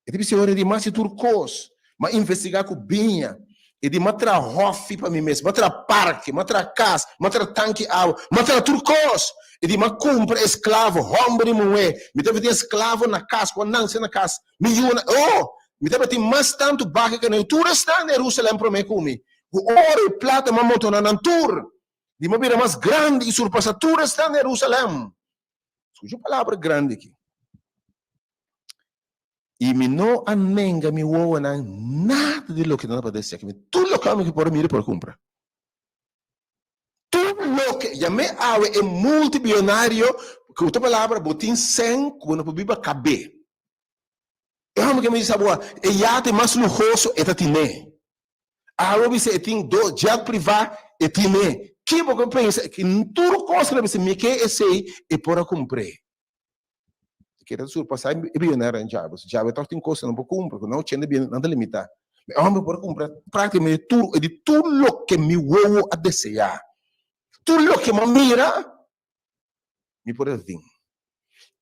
E ta bisa ora di mas di tur kos. M'a investigá ku biña. E di m'a traha hòfi pa mi mes, m'a traha parke, m'a traha kas, m'a traha tanki awa, m'a traha tur kos. E di m'a kumpra esklavo, hòmber i muhé. Mi tabatin esklavo na kas, ku a nanse na kas. Mi yunan, oh! Mi tabatin mas tantu baka ke nan, i tur esnan na Jerusalèm promé ku mi. Ku oro i plata mi a montoná nan tur. Di mi a bira mas grandi i surpasá tur esnan na Jerusalèm. Skucha un palabra grandi aki. I mi no a nenga mi wowonan nada di loke nan tabata deseá. Tur loke mi por a mira i por a kumpra. Tur loke, yam'é awe e multibionario, ku otro palabra bo tin sèn ku bo no por biba kab'é. E hòmber ke mi bisa bo, e yate mas luhoso e ta tin'é. Awe bo bisa e tin dos jet privá, e tin'é. Ki bo ke pensa? Tur kos ku el a bisa mi ke esei, e por a kumpr'é. Kere ta surpasá e bionario djabe. Si djabe tòg tin kos ku nan por kumpra, ku nan ochenta bion nan ta limitá. Mi hòmber por a kumpra práktikamente tur, e di tur loke mi wowo a deseá, tur loke mi a mira, mi por a tin.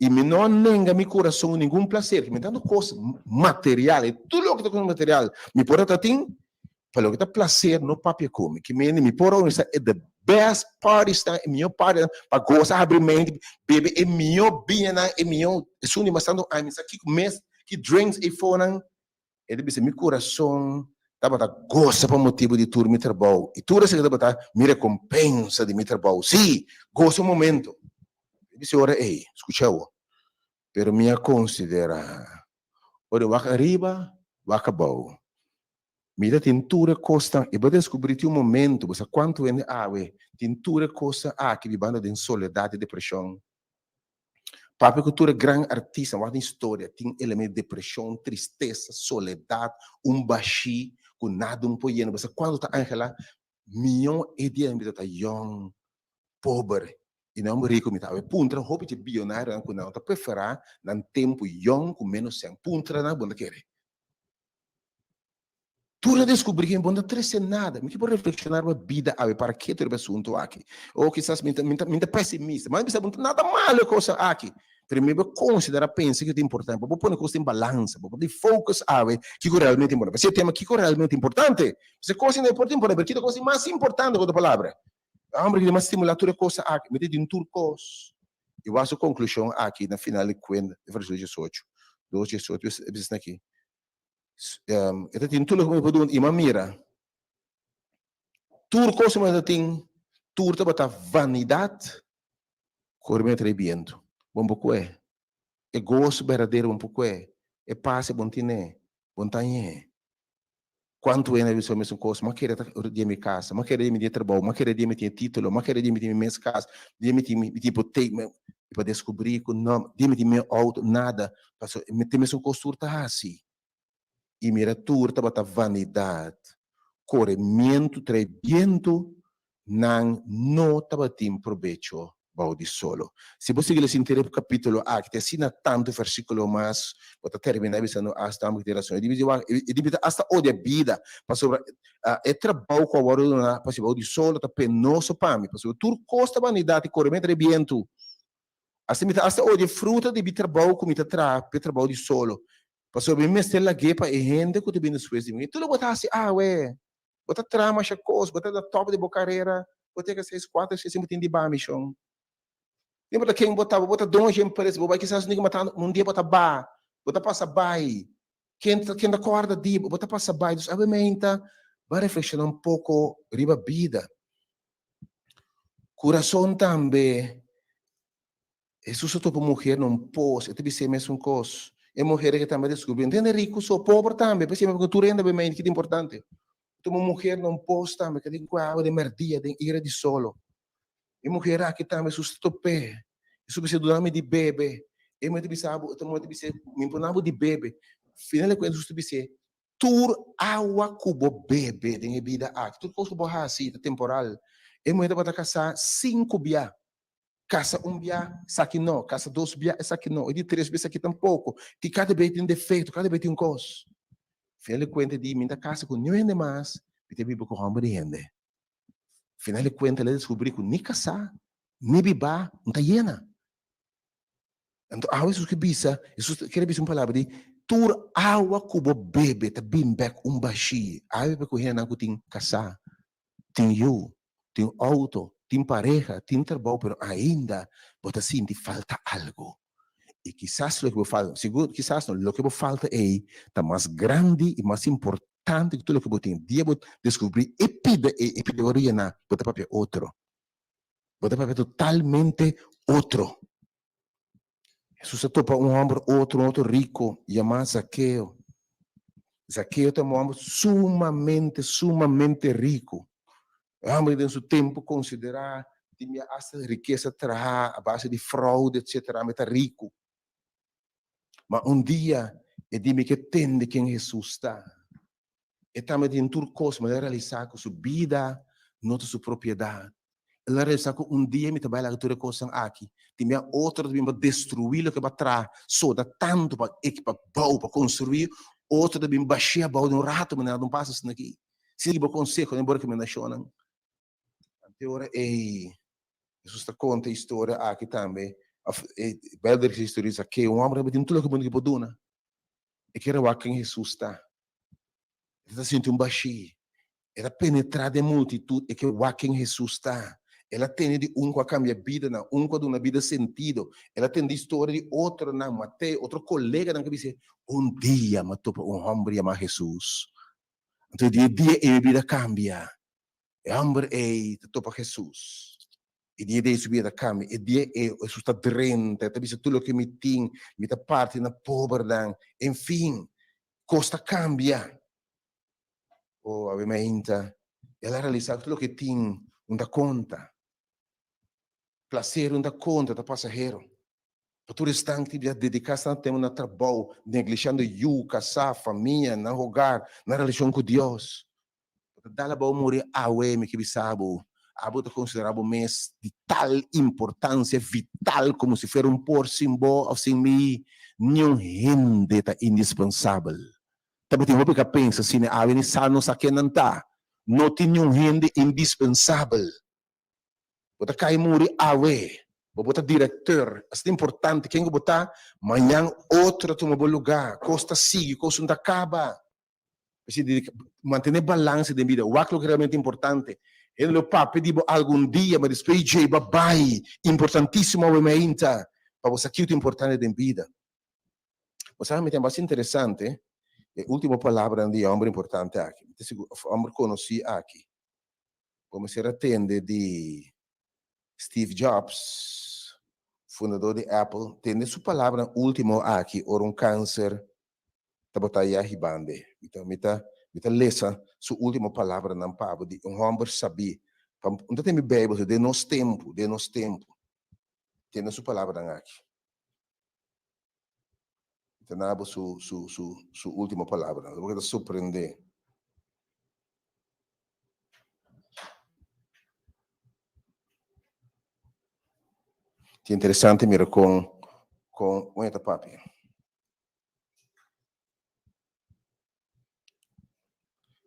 I mi no a nenga mi kurason ningun plaser, mi tantu kos material, e tur loke ta kos material, mi por a ta tin, Pa loke ta placer no papia cu mi. Ki mende mi por organisa e the best parties nan, e miho party nan pa goza habri mente, bebe e miho biña nan, e miho esun di mas tanto aña mi sa kico mes, ki drinks eyfo nan. E ta bisa mi curason tabata goza pa motibo di tur mi trabou y tur esaki tabata mi recompensa di mi trabou. Si, goza un momento. E bisa e ora ey, scucha awo, pero mi a considera ora wak ariba, wak abou. Mi ta tin tur e kosnan, i bo deskubrí tin un momentu, bo sa kuantu hende awe tin tur e kosnan aki bibando den soledat i depreshon. Papia ku tur e gran artistanan, wak den historia, tin elemento di depreshon, tristesa, soledat, un bashí ku nada un por yena. Bo sa kuantu ta anhelá mion e dia mi ta yòn, pober i nan riku. Mi ta awe puntra hopi dje biyonarionan ku nan ta preferá nan tempu yòn ku ménos sèn. Puntra nan, bo no ta kere. Tur a descubri que bo no ta trece nada. Mi ke por reflexiona riba bida awe, para keto riba e asunto aki. O kisas mi ta, mi ta, mi ta pesimista. Ma mi bisa, nada malo e cosa aki. Pero mi bo considera, pensa kiko ta importante. Bo por pone cos den balansa. Bo por di focus awe kiko realmente importante. Pasobra e tema kiko realmente importante. Pasobra cos no por ta importante, pero kiko ta cos di mas importante, cu otro palabra. E hòmber aki ta stimulá tur e kosnan aki, mi ta tin tur kos. I wak su konklushon aki na final di kuenta, den versíkulo diesocho, dos diesocho, e bisa esaki, E ta tin tur loke mi por duna, i mi a mira, tur kos ku mi ta tin, tur tabata vanidat, kore mi a trae bientu. Bon por kue? E goso berdadero bon por kue? E pas e bon tine? Bon ta ñe? Kuantu hende a bisa e mesun kos? M'a kere ta di mi kasa, m'a kere di mi tin e trabou, m'a kere di mi tin e titulo, m'a kere di mi tin mi mes kas, di mi tin mi hipoteka, i pa deskubrí ku no, di mi tin mi outo, nada. Pasobra mi tin mesun kos tur ta hasi. I mira tur tabata vanidat, koremientu trae bientu, nan no tabatin probecho bou di solo. Si bo sigui lesa henter e kapítulo aki, te asina tantu versíkulo mas, bo ta terminá bisando asta amo ki tin rason. E dibi di wak, e dibi ta asta odia bida, pasobra e trabou ku a wòrdu duná pa si bou di solo ta penoso pa mi, pasobra tur kos ta banidat i korementu den bientu. Asta mi ta asta odia e fruta di mi trabou ku mi ta traha p'e trabou di solo, pasobra mi mester lag'é pa e hende ku ta bini despues di mi. I tur loke bo ta hasi awe, Bo ta traha masha kos, bo ta na top di bo karera, bo ta yega seis, kuater, seis, bo tin di ba mishon. No importa ken bo ta, bo ta doño di empresa, bo bai kisas un matando, un dia bo ta ba, bo ta pasa bai. Ken ta ken ta kòrda di bo, bo ta pasa bai. Dus awe meinta bo a reflekshoná un poko riba bida. Kurason tambe. Hesus a topa un muher na un pos, e ta bis'é mesun kos. E muher aki tambe a deskubrí, no ta hende riku so, pober tambe, p'esei mi tur hende a bai mei, ki ta importante. Topa un muher na un pos tambe, ku a tin ku awa den mèrdia, den ira di solo. E muher aki tambe Hesus ta top'é, Hesus bis'é, Duna mi di bebe. E muher ta bisa bo, e muher ta bis'é, Mi por duna bo di bebe. Final di kuenta Hesus ta bis'é, Tur awa ku bo bebe den e bida aki, tur kos ku bo hasi ta temporal. E muher tabata kasá sinku bia. Kasa un bia, esaki no. Kasa dos bia, esaki no. E di tres bia, esaki tampoko. Ti kada bia tin defekto, kada bia tin kos. Final di kuenta di, mi ta kasa ku niun hende mas, mi ta biba ku hòmber di hende. Final di kuenta el a deskubrí ku ni kasá, ni bibá no ta yena. Anto awe Hesus ke bisa, Hesus kere bisa un palabra di, tur awa ku bo bebe ta bin bèk un bashí. Awe pa ku hendenan ku tin kasá, tin yu, tin outo, tin pareha, tin trabou, pero ainda bo ta sinti falta algu. I kisas loke bo falta, sigur kisas no, loke bo falta ei ta mas grandi i mas importante ku tur loke bo tin. Dia bo deskubrí e pida ei, e pida wòrdu yená, bo ta papia otro. Bo ta papia totalmente otro. Hesus a topa un hòmber otro, un otro riku, yamá Zakeo. Zakeo ta un hòmber sumamente, sumamente riku. E hòmber den su tempu konsiderá tin bia asta rikesa trahá a base di fraude etsetera, mi ta riku. Ma un dia e di mi ke tende ken Hesus ta. E tambe tin tur kos, ma el a realisá ku su bida no ta su propiedat. El a realisá ku un dia mi ta bai laga tur e kosnan aki. Tin bia otro ta bin pa destruí loke bo a traha, soda tantu pa ekipa bou, pa konstruí, otro ta bin bashia abou den un ratu manera un pasa asina aki. Sigui bo konseho den bo rekomendashonnan. Ante ora ei, Hesus ta konta e historia aki tambe, òf e Beibel ta bisa e historia di Zakeo, un hòmber tabatin tur loke mundu ke por duna. E kere wak ken Hesus ta. E ta sinti un bashí. E ta penetrá den multitut, e ke wak ken Hesus ta. El a tende di un ku a kambia bidanan, un ku a duna bida sentido. El a tende historia di otronan, Mateo, otro koleganan ku a bis'é, Un dia mi a topa un hòmber yamá Hesus. Anto di e dia ei mi bida kambia. E hòmber ei ta topa Hesus. E dia ei su bida ta kambia. E dia ei Hesus ta drenta, e ta bisa tur loke mi tin, mi ta parti na pobernan. En fin, kos ta kambia. Oh, awe mainta, el a realisá ku tur loke e tin no ta konta. Plaser no ta konta, ta pasahero. Pa tur esnan ki a dediká tantu tempu na trabou, neglishando yu, kasá, famia, nan hogar, nan relashon ku Dios. Bo ta dal abou muri awe, mi ke bisa bo, abo ta konsiderá bo mes di tal importansia vital komo si fuera un por sin bo òf sin mi, niun hende ta indispensabel. Tabatin hopi ku a pensa asina, awe ni sa no sa ken nan ta. No tin niun hende indispensabel. Bo ta kai muri awe, bo bo ta direktor, asina importante ken ku bo ta, mañan otro ta tuma bo lugá, kos ta sigui, kos no ta kaba. Mester mantené balanse den bida, wak loke realmente importante. Hende lo papia di bo algun dia, ma despues dje bo a bai. Importantísimo awe meinta pa bo sa kiko ta importante den bida. Bo sa mi ta basta interesante e último palabranan di e hòmber importante aki. Mi ta sigur, òf hòmber konosí aki. Bo mester a tende di Steve Jobs, fundador di Apple, tende su palabranan último aki ora un kanser tabata ya hiband'e. Mi ta, mi ta, mi ta lesa su último palabranan pa bo di un hòmber sabí. Pa, un ta tende mi Beibel den nos tempu, den nos tempu. Tende su palabranan aki. Mi ta na bo su, su, su, su último palabranan. Bo ta sorprendé. Ta interesante mira kon, kon, kon e ta papia.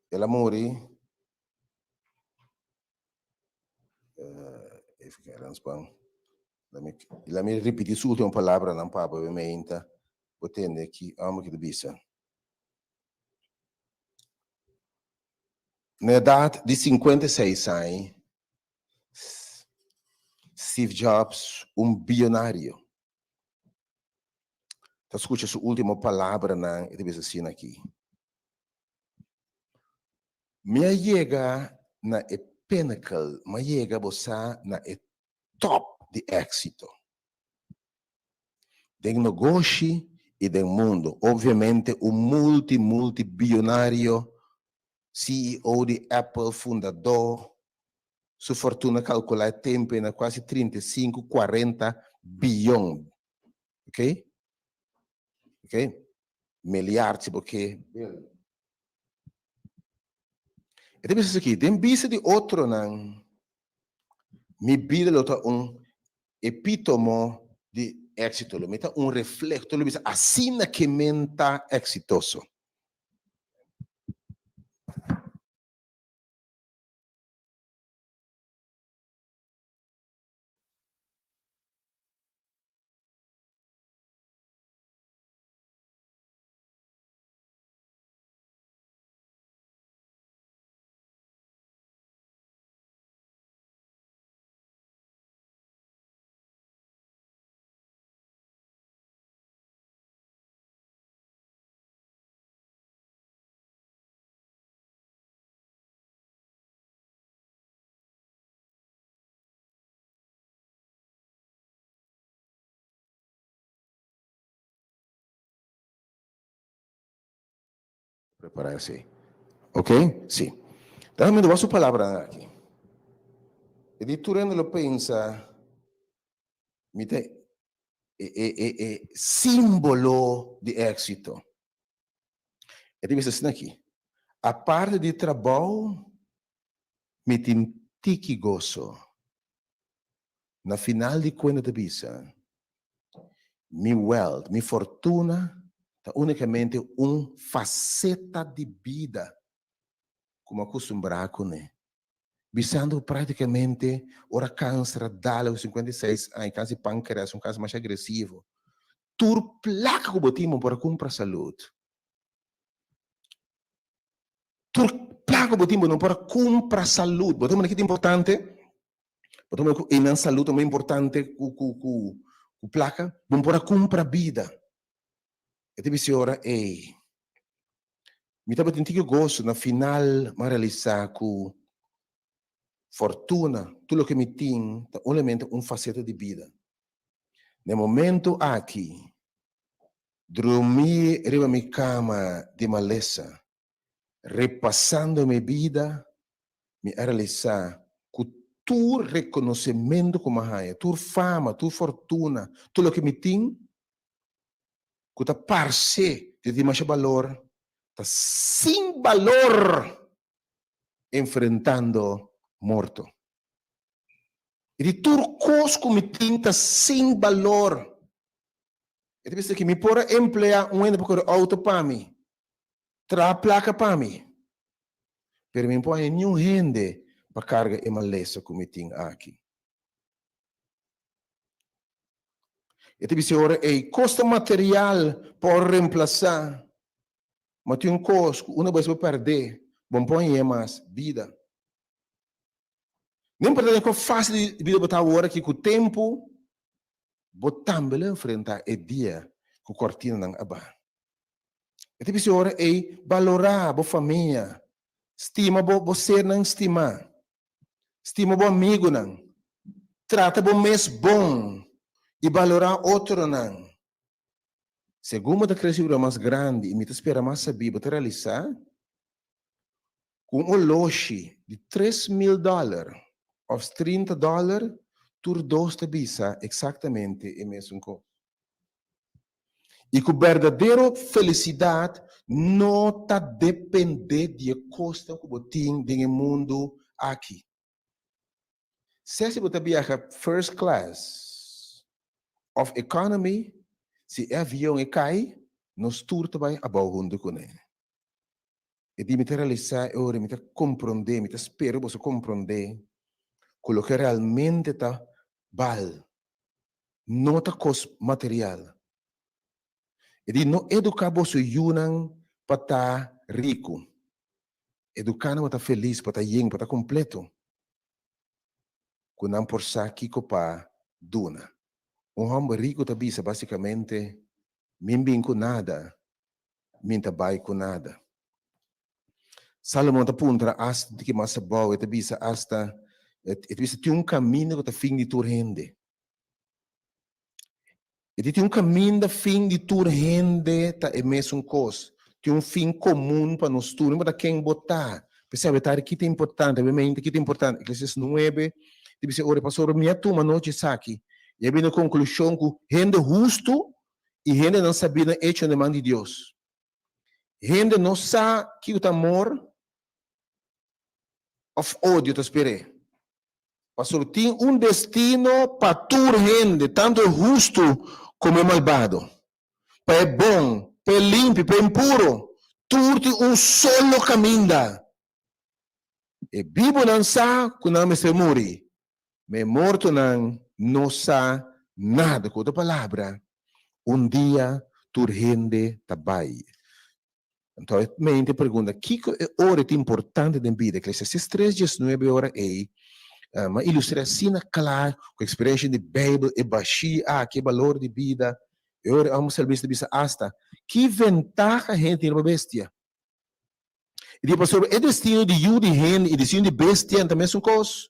El a muri even kijken, ons ban. Laat me repetir su último palabranan pa bo meinta. Bo tende ki amo ki ta bisa. Na edat di 56 aña, Steve Jobs, un billonario, ta skucha su último palabranan i ta bisa asina aki, Mi a yega na e pinnacle, mi a yega, bo sa, na e top di éksito den negoshi i den mundu. Obviamente un multi, multi biyonario, CEO di Apple, fundadó, su fortuna kalkulá e tempu ei na kuasi 35, 40 biyon. Ok? Ok? Milyard si bo ke. E ta bisa esaki, Den bista di otronan, mi bida lo ta un epítomo di éksito, lo mi ta un refleho, lo bisa asina ke men ta eksitoso. Prepara esei. Ok? Si. Déjame dua su palabranan aki. E di tur hende lo pensa mi ta e e e e simbolo di éxito. E ta bisa asina aki, Aparte di trabou mi tin tiki goso. Na final di kuenta ta bisa, Mi wèlt, mi fortuna ta únikamente un faseta di bida ku mi a kustumbrá kuné. Bisando ku práktikamente ora kanser a dal ku 56 aña, kanser di pankreas, un kanser masha agresivo, tur plaka ku bo tin bo por a kumpra salud. Tur plaka ku bo tin bo no por a kumpra salud. Bo ta mira ki ta importante? Bo ta mira ku einan salud ta mas importante ku ku ku ku plaka? Bo no por a kumpra bida. E ta bisa e ora ei, mi tabatin tiki goso na final mi a realisa ku fortuna, tur loke mi tin ta únikamente un faseta di bida. Na e momento aki, drumí riba mi kama di malesa, repasando mi bida, mi a realisá ku tur rekonosementu ku mi a haña, tur fama, tur fortuna, tur loke mi tin, ku ta parse di tin masha balor, ta sin balor enfrentando morto. I di tur kos ku mi tin ta sin balor. E ta bisa ki mi por a empleá un hende pa kore outo pa mi, traha plaka pa mi, pero mi no por haña niun hende pa karga e malesa ku mi tin aki. E ta bisa ora ei, kos ta material por remplasá, ma tin un kos ku una bes bo pèrdè, bo no por hañ'é mas, bida. No importa den kua fase di bida bo ta awor aki, ku tempu bo tambe lo enfrentá e dia ku kortinanan a baha. E ta bisa ora ei, balorá bo famia, stima bo bo sernan stimá, stima bo amigunan, trata bo mes bon i balorá otronan. Segun bo ta krese bira mas grandi i mi ta spera mas sabí, bo ta realisá ku un oloshi di 3000 dòler òf 30 dòler tur dos ta bisa eksaktamente e mesun kos. I ku berdadero felisidat no ta dependé di e kosnan ku bo tin den e mundu aki. Sea si bo ta biaha first class òf economy, si e avion e kai, nos tur ta bai abou huntu kuné. E di mi ta realisá e ora, mi ta komprondé, mi ta spera boso komprondé ku loke realmente ta bal no ta kos material. E di no eduká boso yunan pa ta riku, eduká nan pa ta felis, pa ta yen, pa ta kompleto, ku nan por sa kiko pa duna. Un hòmber riku ta bisa basikamente, Mi bin ku nada, mi ta bai ku nada. Salomon ta puntra asta di ki mas abou, e ta bisa asta, e ta bisa tin un kaminda ku ta fin di tur hende. E di tin un kaminda fin di tur hende ta e mesun kos. Tin un fin komun pa nos tur, no importa ken bo ta. P'esei awe tardi ki ta importante, awe mainta ki ta importante. Eclesiastes nuebe ta bisa ora pasobra mi a tuma nochi esaki i a bini na konklushon ku hende hustu i hendenan sabí nan echo den man di Dios. Hende no sa kiko ta amor òf odio ta sper'é. Pasobra tin un destino pa tur hende, tantu e hustu komo e malbado, pa e bon, pa e limpi, pa e impuro, tur tin un solo kaminda. E bibunan sa ku nan mester muri, ma e mortonan no sa nada. Ku otro palabra, un dia tur hende ta bai. Anto e mente pregunta, kiko e ora ta importante den bida? Eclesiastes 3, 19 ora ei, a ilustra asina kla ku eksperensia di Beibel e bashí aki, e balor di bida. E ora e salmista bisa asta, ki ventaha hende tin riba bestia? I di pasobra e destino di yu di hende i destino di bestia ta mesun kos.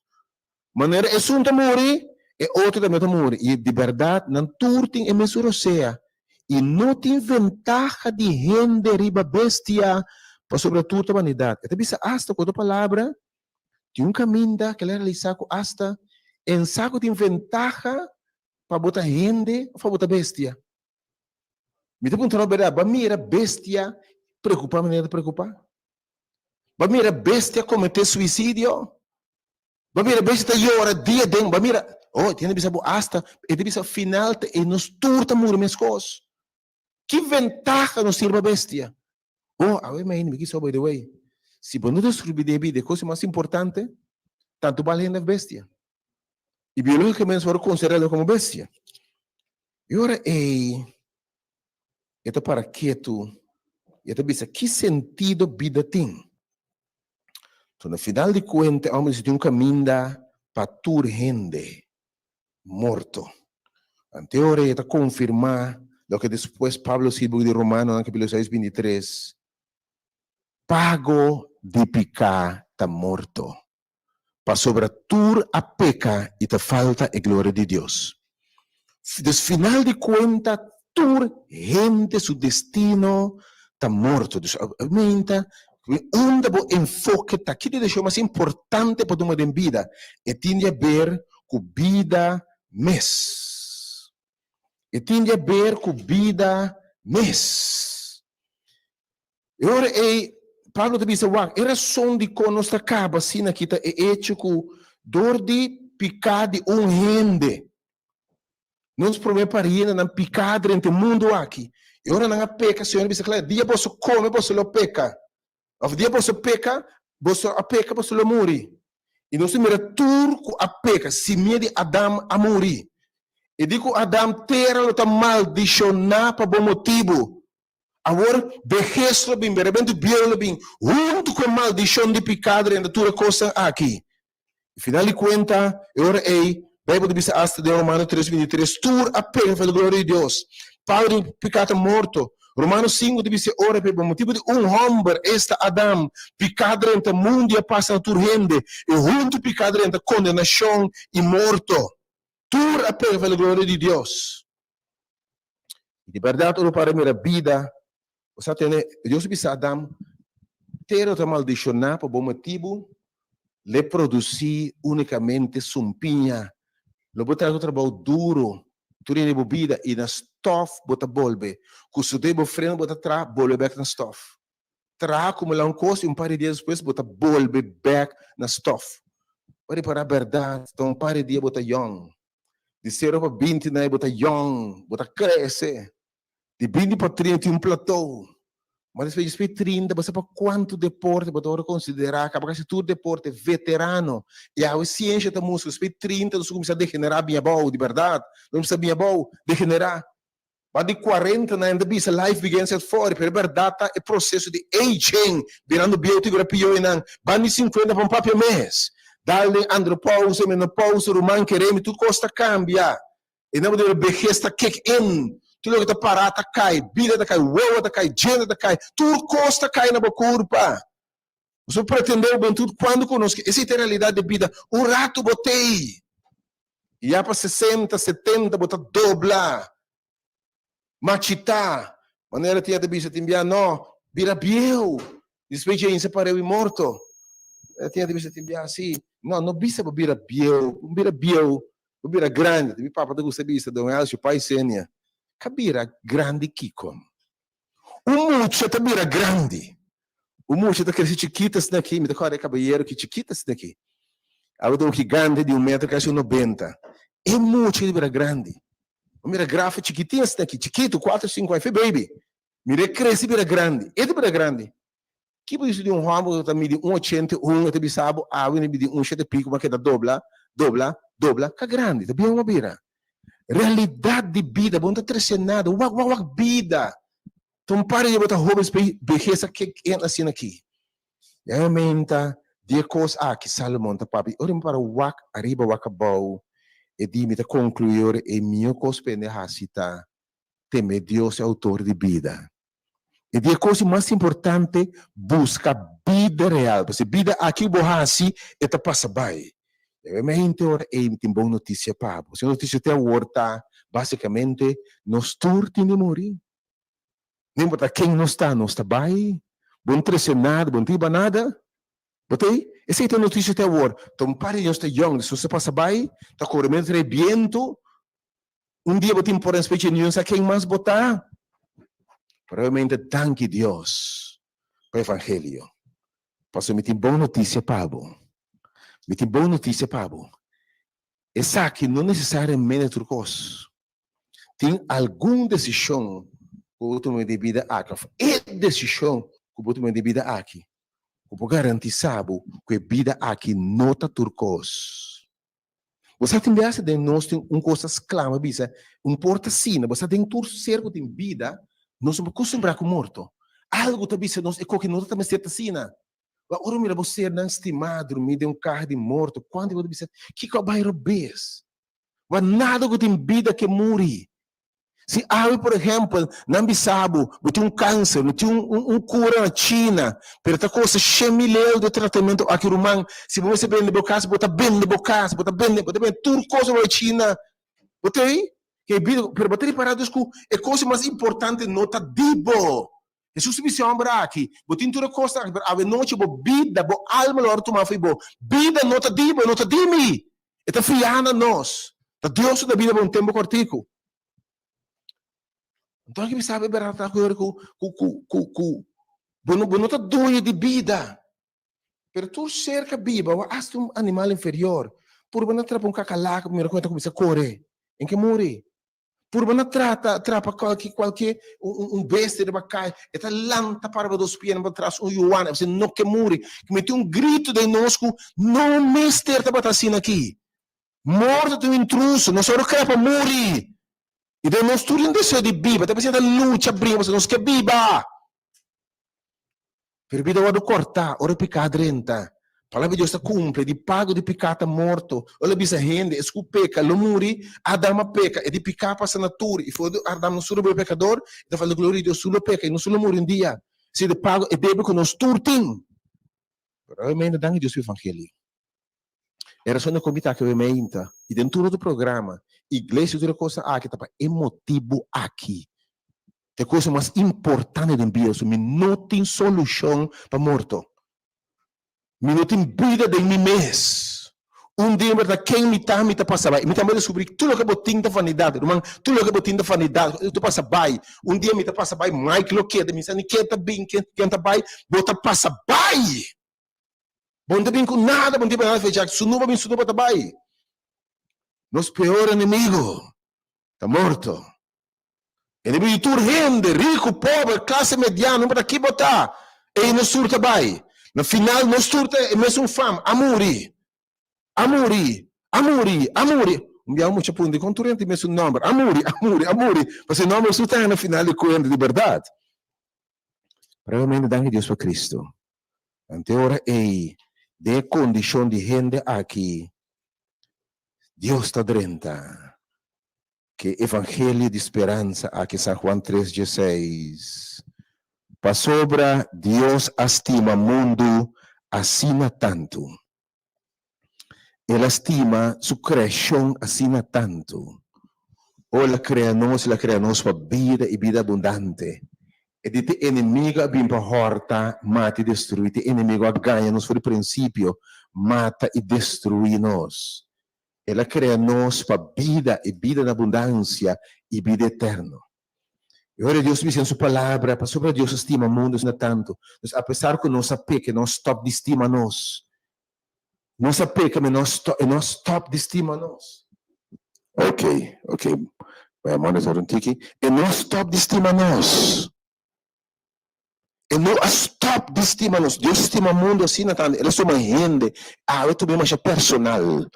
Manera esun ta muri, e otro tambe ta muri. I di bèrdat nan tur tin e mesun rosea. I no tin ventaha di hende riba bestia, pasobra tur ta banidat. E ta bisa asta ku otro palabra, tin un kaminda ku el a realisá ku asta en sa ku tin ventaha pa bo ta hende òf pa bo ta bestia. Mi ta puntra no bèrdat, bo a mira bestia preokupá manera ta preokupá? Bo a mira bestia kometé suisidio? Bo a mira bestia ta yora dia den? Bo a mira, oh, e ta bisa bo asta, e ta bisa final ta e nos tur ta muri meskos. Ki ventaha nos tin riba bestia? Oh, awe mi kisa by the way, si bo no deskribí den e bida e kos mas importante, tantu bal hende of bestia. I biológikamente bo konsiderá komo bestia. E ora ei e ta para ketu i e ta bisa ki sentido bida tin. So na final di kuenta e hòmber dici tin un kaminda pa tur hende morto. Ante ora ei e ta konfirmá loke despues Pablo skirbi buki di Romanonan kapítulo 6 23, Pago di piká ta morto. Pasobra tur a peka i ta falta e gloria di Dios. Dus final di kuenta tur hende su destino ta morto. Dus menta unda bo enfoke ta, ki desishon mas importante pa tuma den bida? E tin di haber ku bida mes. E tin di haber ku bida mes. E ora ei, Pablo ta bisa, Wak, e rason dikon nos ta kaba asina aki ta e echo ku dor di piká di un hende, nos promé parientenan piká drenta e mundu aki. E ora nan a peka, Señor a bisa kla, Dia boso kome, boso lo peka. Òf dia boso peka, boso a peka, boso lo muri. I nos ta mira tur ku a peka, simia di Adam a muri. E di ku Adam, tera lo ta maldishoná pa bo motibu. Awor behes lo bin, berebentu bieu lo bin, huntu ku e maldishon di piká drenta tur e kosnan aki. Final di kuenta, e ora ei, Beibel ta bisa asta den Romano tres bintitres, Tur a peka for di gloria di Dios. Pago di piká ta morto. Romano sinku ta bisa e ora p'e motibu di un hòmber, esta Adam, piká drenta mundu i a pasa na tur hende, i huntu piká drenta kondenashon i morto. Tur a peka for di gloria di Dios. I di bèrdat ora bo para mira bida, bo sa tende, Dios a bisa Adam, Tera ta maldishoná pa bo motibu, l'e produsí únikamente sumpiña. Lo bo traha un trabou duru tur hende bo bida i na stòf bo ta bolbe. Ku sudé bo frena bo ta traha, bolbe bèk na stòf. Traha akumulá un kos i un par di dia despues bo ta bolbe bèk na stòf. Bo ripará bèrdat, ta un par di dia bo ta yòn. Di sero pa 20 na bo ta yòn, bo ta krese. Di 20 pa 30 tin un platou. Ma despues despues di 30 bo sa pa kuantu deporte bo ta wòrdu konsiderá kaba kasi tur deporte veterano. I awe siensia ta mustra despues di 30 nos ta kuminsá degenerá bin abou, di bèrdat. Nos kuminsá bin abou, degenerá. Ba di 40 nan ta bisa life begins at 40, pero e bèrdat ta e proseso di aging, birando bieu ta bira pió einan. Ban di 50 pa un papia mes. Dal den andropousa, menopousa, ruman keremi, tur kos ta kambia. E nan bo debe behes ta kick in, tur loke ta pará ta kai, bida ta kai, wewa ta kai, djente ta kai, tur kos ta kai na bo kurpa. Bo so pretendé hubentud kuando ku nos ke esei ta e realidat di bida, un ratu bo tei i ya pa sesenta, setenta bo ta dobla, machitá, manera tia ta bisa tin bia no, bira bieu, despues dje insa pareu i morto. Tia ta bisa tin bia si, no, no bisa bo bira bieu, bo bira bieu, bo bira grandi. Mi papa ta gusta bisa, Don Elcio, pai Senia, ka bira grandi kiko? Un mucha ta bira grandi. Un mucha ta krese chikito asina aki, mi ta kòrda e kabayero ki chikito asina aki. Awe ta un gigante di un metro kasi un nobenta. E mucha ta bira grandi. Bo mira Grafa chikitin asina aki, chikitu, kuater, sinku aña, fe baby. Mira e krese bira grandi, e ta bira grandi. Ki bo bisa di un hòmber ku ta midi un ochenta i un, e ta bisa bo awe na midi un shete piku, ma keda dobla, dobla, dobla, ka grandi, ta bien bo bira. Realidat di bida, bo no ta trese nada, wak, wak, wak bida. Ta un par di dia bo ta hoben despues behes a kick in asina aki. Ya e menta di e kos aki Salomon ta papia, ora mi para wak ariba wak abou, e di mi ta konkluí ora e mihó kos pa hende hasi ta teme Dios e outor di bida. E di e kos mas importante, buska bida real, pasobra e bida aki ku bo hasi e ta pasa bai. E mente ora ei mi tin bon notisia pa bo. Si notisia te awor ta basikamente nos tur tin di muri. No importa ken nos ta, nos ta bai. Bo no trese nada, bo no ta hiba nada. Bo ta ei? Esei ta e notisia te awor. Ta un par di nos ta yòn, despues ta pasa bai, ta kore medio trae bientu. Un dia bo tin por en specha niun sa ken mas bo ta. Pero obviamente danki Dios pa evangelio. Pasobra mi tin bon notisia pa bo. Mi tin bon notisia pa bo. Esaki no nesesariamente tur kos. Tin algun desishon ku bo tuma den bida aki, òf e desishon ku bo tuma den bida aki, ku por garantisá bo ku e bida aki no ta tur kos. Bo sa tin biaha den nos tin un kos ta sklama bisa, un por ta asina, bo sa den tur ser ku tin bida, nos no por kustumbrá ku morto. Algu ta bisa nos e koki no ta mester ta asina. Bo ora mira bo sernan stimá drumí den un kaha di morto, kuantu bo ta bisa, kiko a bai robes? Bo nada ku tin bida ke muri. Si awe, por ehempel, nan bisa bo, bo tin un kanser, no tin un un kura na China, pero ta kosta 100.000 euro e tratamentu aki, ruman, si bo mester bende bo kas, bo ta bende bo kas, bo ta bende, bo ta bende tur kos bo bai China. Bo ta oí? Ke bida, pero bo ta ripará dus ku e kos mas importante no ta di bo. Hesus a bisa e hòmber aki, Bo tin tur e kosnan aki, pero awe nochi bo bida, bo alma lo wòrdu tumá for di bo. Bida no ta di bo, e no ta di mi. E ta fiá na nos. Ta Dios su da bida pa un tempu kòrtiku. Anto aki mi sabi e bèrdat ta ku ku ku ku ku bo no bo no ta doño di bida. Pero tur ser ka biba, o asta un animal inferior, purba na trapa un kakalaka pa mira kon e ta kuminsá kore. En ke muri. Purba na trata trapa kualke kualke un un bestia riba kai, e ta lanta para riba dos pierna pa tras un yuana, e no ke muri. Ki mete un gritu den nos ku no mester tabata asina aki. Morto ta un intruso, nos ora kere pa muri. I den nos tur tin deseo di biba, ta p'esei ta lucha bringa pasobra nos ke biba. Pero bida wòrdu kòrtá ora piká drenta. Palabra di Dios ta kumpli, di pago di piká ta morto. Ora el a bisa hende, es ku peka lo muri, Adam a peka, e di piká pasa na tur, i for di Adam nos tur a bira pekador, i ta falta gloria di Dios tur lo peka i nos tur lo muri un dia. Si di pago e debe ku nos tur tin. Pero obviamente danki Dios pa evangelio. E rason di kon mi ta aki obviamente i den tur otro programa, iglesia i tur e kosnan aki ta pa e motibu aki. Ta e kosa mas importante den bida, so mi no tin solushon pa morto. Mi no tin bida den mi mes. Un dia mi ta ken mi ta, mi ta pasa bai. Mi tambe descubri tur loke bo tin ta vanidad. Ruman, tur loke bo tin ta vanidad. Ta pasa bai. Un dia mi ta pasa bai, Mike lo keda. Mi sa ni ken ta bin, ken, ken ta bai. Bo ta pasa bai! Bo no ta bin ku nada, bo no tin pa nada fecha. Su nuba bin, su nuba ta bai. Nos peor enemigo ta morto. Enemigo di tur hende, riku, pober, klase mediano, no importa ki bo ta, ei nos tur ta bai. Na final nos tur ta e mesun fam, a muri, a muri, a muri, a muri. Un bia un mucha puntra, dikon tur hende tin mesun nomber? A muri, a muri, a muri. Pasobra e nomber su ta na final di kuenta di bèrdat. Pero realmente danki Dios pa Cristo. Ante ora ei, den e kondishon di hende aki, Dios ta drenta. Ke evangelio di speransa aki, San Juan tres dieseis, Pasobra Dios a stima mundu asina tantu. El a stima su kreashon asina tantu. O el a krea nos, el a krea nos pa bida i bida abundante. E di te enemigo a bin pa hòrta, mata i destruí. Te enemigo a gaña nos for di prinsipio, mata i destruí nos. El a krea nos pa bida, i bida na abundansia, i bida eterno. I ora Dios bisa den su Palabra, Pasobra Dios a stima mundu asina tantu. Dus apesar ku nos a peka, e no a stòp di stima nos. Nos a peka, ma e no a stòp, e no a stòp di stima nos. Ok, ok, bai a monitor un tiki. E no a stòp di stima nos. E no a stop di stima nos. Dios stima mundu asina tantu. El a suma hende. Awe ta bin masha personal.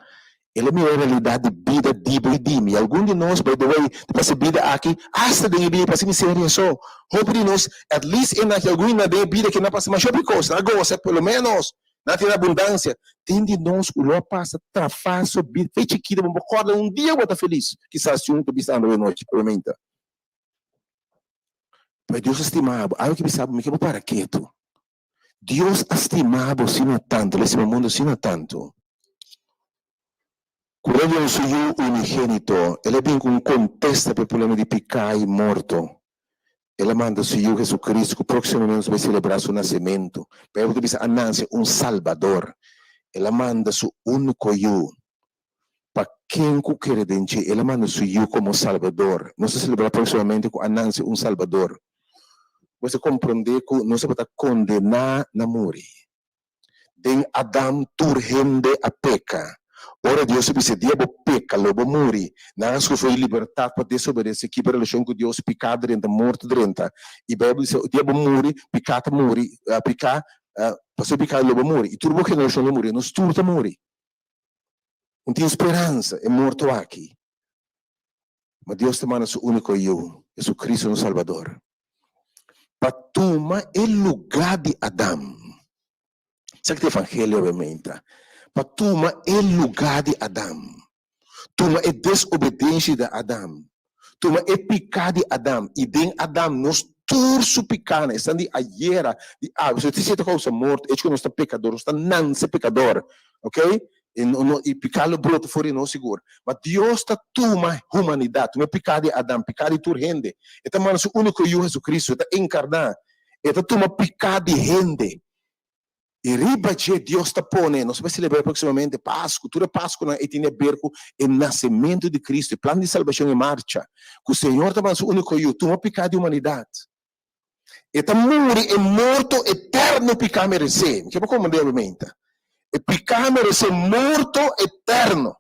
El a mira e realidat di bida di bo i di mi. Algun di nos, by the way, ta pasa e bida aki, asta den e bida pasa miseria so. Hopi di nos, at least e na algun na den e bida ke nan pasa masha hopi kos. Nan a gosa por lo menos. Nan tin abundansia. Tin di nos ku lo a pasa trafaso bida fe chikito. Bo por kòrda un dia bo ta felis. Kisas si un ta bisa anda awe nochi, obviamente. Pero Dios a stima bo. Algo ki bisa bo, mi ke bo para ketu. Dios a stima bo asina tantu, el a stima mundu asina tantu, ku el a duna su Yu unigenito. El a bin ku un kontesta pa e problema di piká i morto. El a manda su Yu Jesucristo, ku próksimamente nos bai selebrá su nasementu. Beibel ta bisa a nase un Salbador. El a manda su úniko Yu. Pa ken ku kere den dje, el a manda su Yu komo Salbador. Nos ta selebrá próksimamente ku a nanse un Salbador. Bo ta komprondé ku nos tabata kondená na muri. Den Adam tur hende a peka. Ora Dios a bisa, Dia bo peka, lo bo muri. Nan a sufri libertat pa desobedesé, kibra relashon ku Dios, piká drenta, morto drenta. I Beibel bisa, Dia bo muri, piká ta muri, piká, pasobra piká lo bo muri. I tur bo generashon lo muri. Nos tur ta muri. Un tin speransa e morto aki. Ma Dios ta manda su úniko Yu, Jesucristo nos Salbador, pa tuma e lugá di Adam. Esaki ta evangelio obviamente. Pa tuma e lugá di Adam. Tuma e desobediensia di Adam. Tuma e piká di Adam. I den Adam nos tur su pikánan, esnan di ayera, di awe, so esei ta kousa morto, echo ku nos ta pekador, nos ta nanse pekador, ok? I no, i piká lo brota for di nos sigur. Ma Dios ta tuma humanidat, tuma e piká di Adam, piká di tur hende, E ta manda su úniko Yu Jesucristo, E ta enkarná, E ta tuma piká di hende, I riba dje Dios ta pone, nos ta bai selebrá próksimamente Pasku, tur e Paskunan ei tin aber ku e nasementu di Kristu, e plan di salbashon en marcha, ku Señor ta manda su úniko Yu tuma piká di humanidat. E ta muri e morto eterno piká meresé. Mi ke pa komprendé obviamente. E piká meresé morto eterno.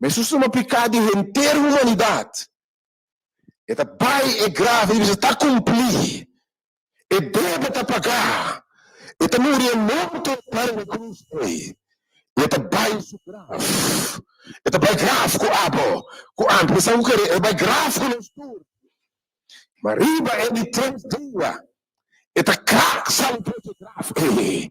Ma Hesus tuma piká di henter humanidat. E ta bai e graf i bisa, Ta kumplí! E debe ta pagá. E ta muri e morto eterno na krus ei. I e ta bai su graf. E ta bai graf ku abo, ku ami. Pensa ku kere, e ta bai graf ku nos tur. Ma riba e di tres dia. E ta krak sali for dje graf ei.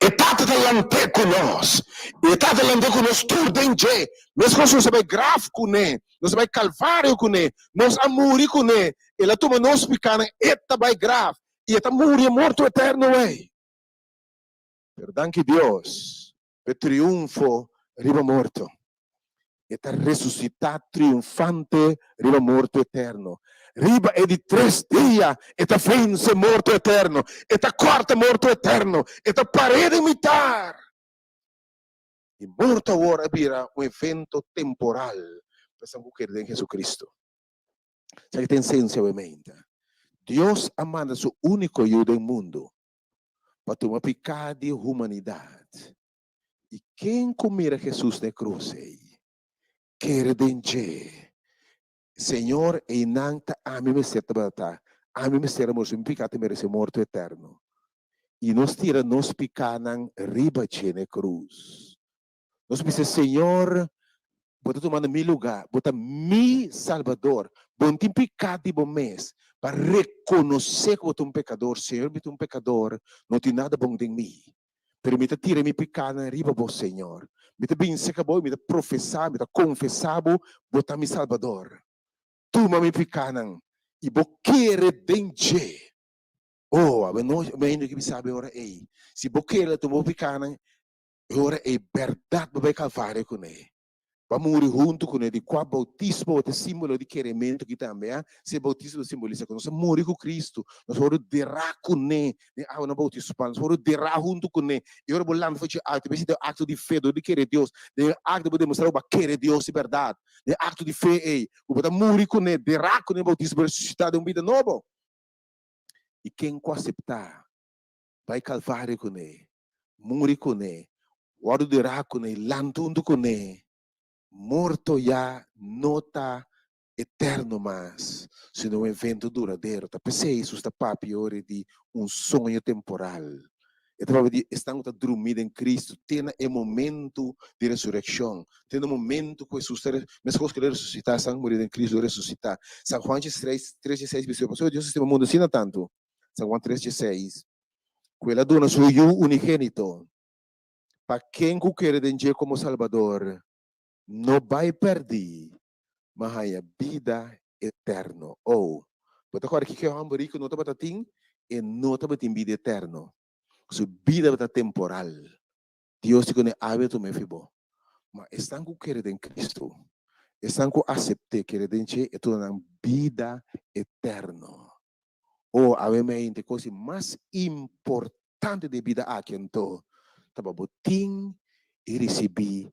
E Tata ta lant'é ku nos. I e Tata lant'é ku nos tur den dje. Meskos nos a bai graf kuné, nos a bai Kalvario kuné, nos a muri kuné, El a tuma nos pikánan, E ta bai graf i E ta muri e morto eterno ei. Pero danki Dios p'e triunfo riba morto. E ta resusitá triunfante riba morto eterno. Riba e di tres dia e ta vense morto eterno. E ta kòrta morto eterno. E ta par'é den mitar. I morto awor a bira un evento temporal pa esnan ku kere den Jesucristo. Esaki ta esensia obviamente. Dios a manda su úniko Yu den mundu pa tuma piká di humanidat. I ken ku mira Hesus na e krus ei, kere den dje, Señor, einan ta ami mester tabata ta, ami mester a muri, so mi piká ta meresé morto eterno. I nos tira nos pikánan riba dje na e krus. Nos bisa, Señor, Bo ta tumando mi lugá, Bo ta mi Salbador. Bo no tin piká di Bo mes pa rekonosé ku Bo ta un pekador. Señor, mi ta un pekador, no tin nada bon den mi. Pero mi ta tira mi pikánan riba Bo, Señor. Mi ta bin serka Bo i mi ta profesá, mi ta konfesá Bo, Bo ta mi Salbador. Tuma mi pikánan i Bo kere den dje. Oh, awe nochi, mi ainda ke bisa bo e ora ei. Si bo kere tuma bo pikánan, E ora ei bèrdat bo bai Kalvario kuné, bo a muri huntu kuné, di kua boutismo bo ta e símbolo di kerementu aki tambe, a? Si e boutismo ta simbolisa ku nos a muri ku Kristu, nos a wòrdu derá kuné den awa na boutismal, nos a wòrdu derá huntu kuné. I ora bo lanta for dje awa, ta mester den un akto di fe dor di kere Dios. Den e akto bo demostrá ku bo a kere Dios di bèrdat. Den e akto di fe ei, ku bo ta muri kuné, derá kuné den boutismo, bo resusitá den un bida nobo. I ken ku aseptá bai Kalvario kuné, muri kuné, wòrdu derá kuné, lanta huntu kuné, morto ya no ta eterno mas, sino un evento duradero. Ta p'esei Hesus ta papia ora di un soño temporal. E ta papia di esnan ku ta drumí den Kristu te na e momentu di resurekshon, te na e momentu ku Hesus ta meskos ku el a resusitá, esnan ku muri den Kristu lo resusitá. San Juan 3, 3, 6 bisa, Pasobra Dios a stima mundu asina tantu, San Juan 3, 16, ku el a duna su Yu unigénito, pa ken ku kere den dje komo Salbador no bai pèrdí, ma haña bida eterno. Oh, bo ta kòrda kiko e hòmber riku no tabata tin? E no tabatin bida eterno. Su bida tabata temporal. Dios di kuné awe tum'é fi bo. Ma esnan ku kere den Kristu, esnan ku asept'é, kere den dje, e tuna nan bida eterno. Oh, awe mente kos di mas importante den bida aki anto ta pa bo tin i risibí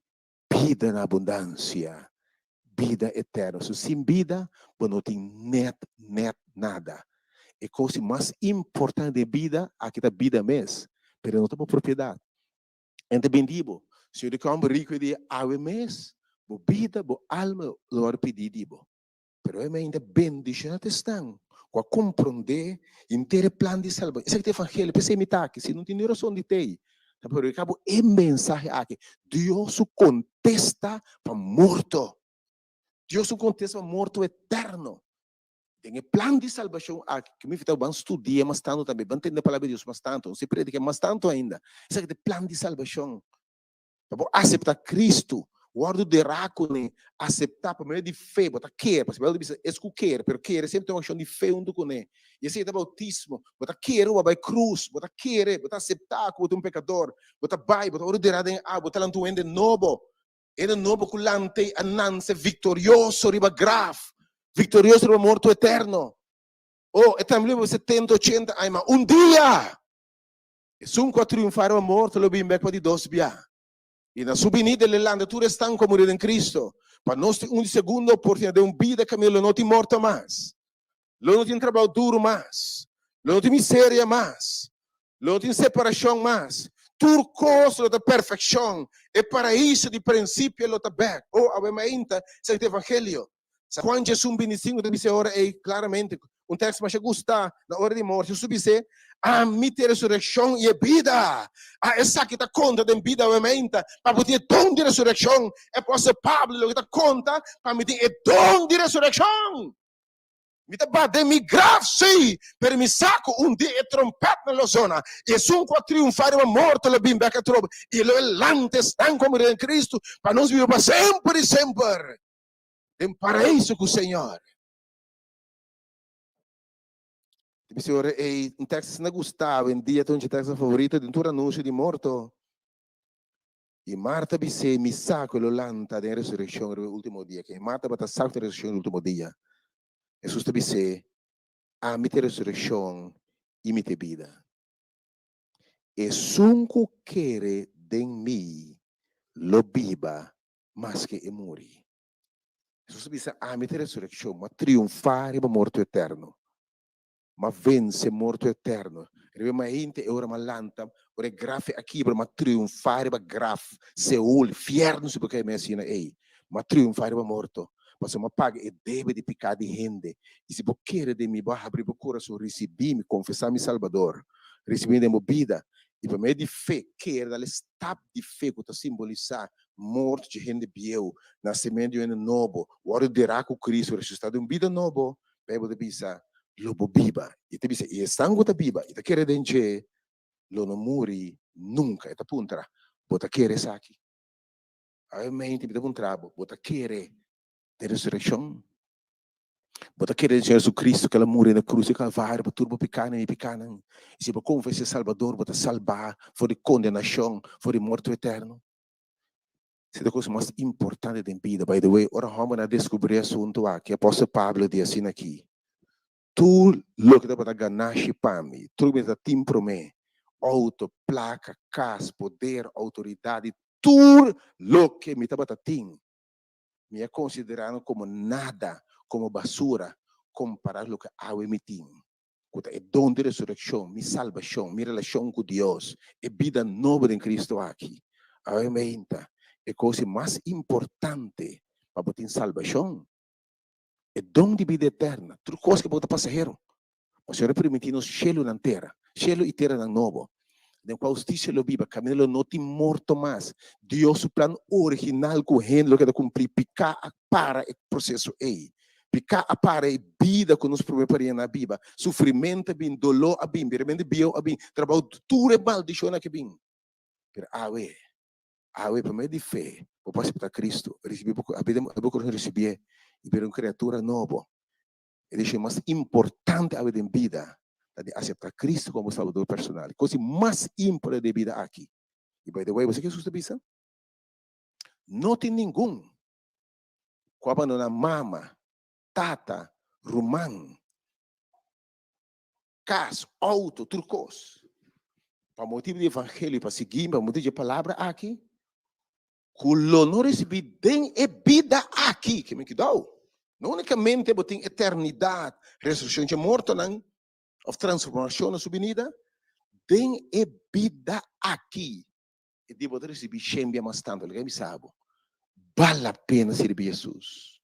bida na abundansia, bida eterno. So sin bida bo no tin nèt nèt nada. E kos di mas importante den bida aki ta bida mes, pero no ta bo propiedat. En ta bindi bo. Si yo di kòmber riku e di awe mes, bo bida, bo alma lo wòrdu pidí di bo. Pero e mainta bendiciona ta esnan cu a comprende henter e plan di salbacion. Esaki ta e evangelio, p'esey mi ta aki. Si no tin ni razon di t'ey, ta predica bo e mensahe aki. Dios su contesta pa morto. Dios su contesta pa morto eterno. Den e plan di salbacion aki, cu mi ta ban studia mas tanto tambe, ban tende e palabra di Dios mas tanto, nos ta predica mas tanto ainda. Esaki ta e plan di salbacion. Pa bo aseptá Kristu, wòrdu derá kuné, aseptá pa medio di fe, bo ta kere, pasobra Beibel ta bisa es ku kere, pero kere semper ta un akshon di fe huntu kuné. I esei ta boutismo, bo ta kere ku bo a bai krus, bo ta kere, bo ta aseptá ku bo ta un pekador, bo ta bai, bo ta wòrdu derá den awa, bo ta lanta un hende nobo, hende nobo ku lanta i a nanse viktorioso riba graf, viktorioso riba morto eterno. Oh, e tambe bo 70, 80 aña, ma un dia! Esun ku a triunfá riba morto lo bin bèk pa di dos bia. I na su binida el e lanta tur esnan ku a muri den Kristu, pa nos tin un di segundo oportunidat den un bida kaminda lo no tin morto mas, lo no tin trabou duru mas, lo no tin miseria mas, lo no tin separashon mas. Tur kos lo ta perfekshon, e paraiso di prinsipio lo ta bèk. O, awe mainta, esaki ta evangelio. San Juan 21, 25 ta bisa e ora ei klaramente, un tekst masha gustá na ora di morti. Hesus bis'é, Ami ta e resurekshon i e bida. A Esaki ta konta den bida awemente, pa bo tin e don di resurekshon. E apòstel Pablo loke ta konta, Pa mi tin e don di resurekshon. Mi ta bat den mi graf, sí, pero mi sa ku un dia e trompètnan lo zona, i esun ku a triunfá riba morto lo bin bèk atrobe, i lo e lanta esnan ku a muri den Kristu, pa nos biba pa semper i semper den Paraíso ku Señor. Te bisa ora ei, un tekst asina gusta awendia ta un dje tekstnan favorito den tur anunsio di morto. I Marta bis'é, Mi sa ku e lo lanta den e resurekshon riba e último dia. Ke Marta tabata sa ku ta resurekshon riba e último dia. Hesus ta bis'é, Ami ta e resurekshon i mi ta e bida. Esun ku kere den mi lo biba maske e muri. Hesus ta bisa, Ami ta e resurekshon, mi a triunfá riba morto eterno. M'a vense morto eterno. Riba e mainte e ora m'a lanta, ora e graf a kibra, m'a triunfá riba graf, Seol, fierno si bo kere mi asina ei. M'a triunfá riba morto, pasobra m'a paga e debe di piká di hende. I si bo kere den mi, bo a habri bo kurason, risibí mi, konfesá mi Salbador, risibí mi den bo bida, i pa medio di fe kere, dal e stap di fe ku ta simbolisá morto dje hende bieu, nasementu di un hende nobo, wòrdu derá ku Kristu, resusitá den un bida nobo, Bijbel ta bisa, Lo bo biba. I ta bisa, i esnan ku ta biba i ta kere den dje, lo no muri nunka. E ta puntra, Bo ta kere esaki? Awe mente mi ta puntra bo, Bo ta kere den resurekshon? Bo ta kere den Señor Jesucristo ku el a muri na krus di Kalvario pa tur bo pikanan i mi pikanan? I si bo konfes'é Salbador, bo ta salbá for di kondenashon, for di morto eterno. Esei ta e kos mas importante den bida. By the way, ora hòmbernan a deskubrí e asuntu aki, apòstel Pablo di asina aki, Tur loke tabata ganashi pa mi, tur loke mi tabata tin promé, outo, plaka, kas, poder, outoridat, i tur loke mi tabata tin, mi a konsiderá nan komo nada, komo basura, kompará ku loke awe mi tin, ku ta e don di resurekshon, mi salbashon, mi relashon ku Dios, e bida nobo den Kristu aki. Awe meinta, e kos di mas importante pa bo tin salbashon, e don di bida eterna, tur kos ke bo ta pasahero. Pasobra a primintí nos shelunan tera, shelu i teranan nobo, den kua hustisia lo biba, kaminda lo no tin morto mas. Dios su plan original ku hende lo keda kumplí, piká a para e proseso ei. Piká a para e bida ku nos promé parientenan a biba. Sufrimentu a bin, doló a bin, biramentu bieu a bin, trabou, tur e maldishonnan ke bin. Pero awe, awe pa medio di fe, bo por aseptá Kristu, risibí bo, habri bo kurason risibié i bira un kriatura nobo. E desishon mas importante awe den bida ta di aseptá Kristu komo bo Salbador personal. E kos di mas importante den bida aki. I by the way, bo sa ke Hesus ta bisa? No tin ningun ku a bandoná mama, tata, ruman, kas, outo, tur kos, pa motibu di evangelio, pa sigui mi, pa motibu di e palabra aki, ku lo no risibí den e bida aki, ke mi kidou. No únikamente bo tin eternidat, resurekshon dje mortonan, òf transformashon na su binida, den e bida aki, e dia bo ta risibí shen bia mas tantu. Laga mi bisa bo, bal la pena sirbi Hesus.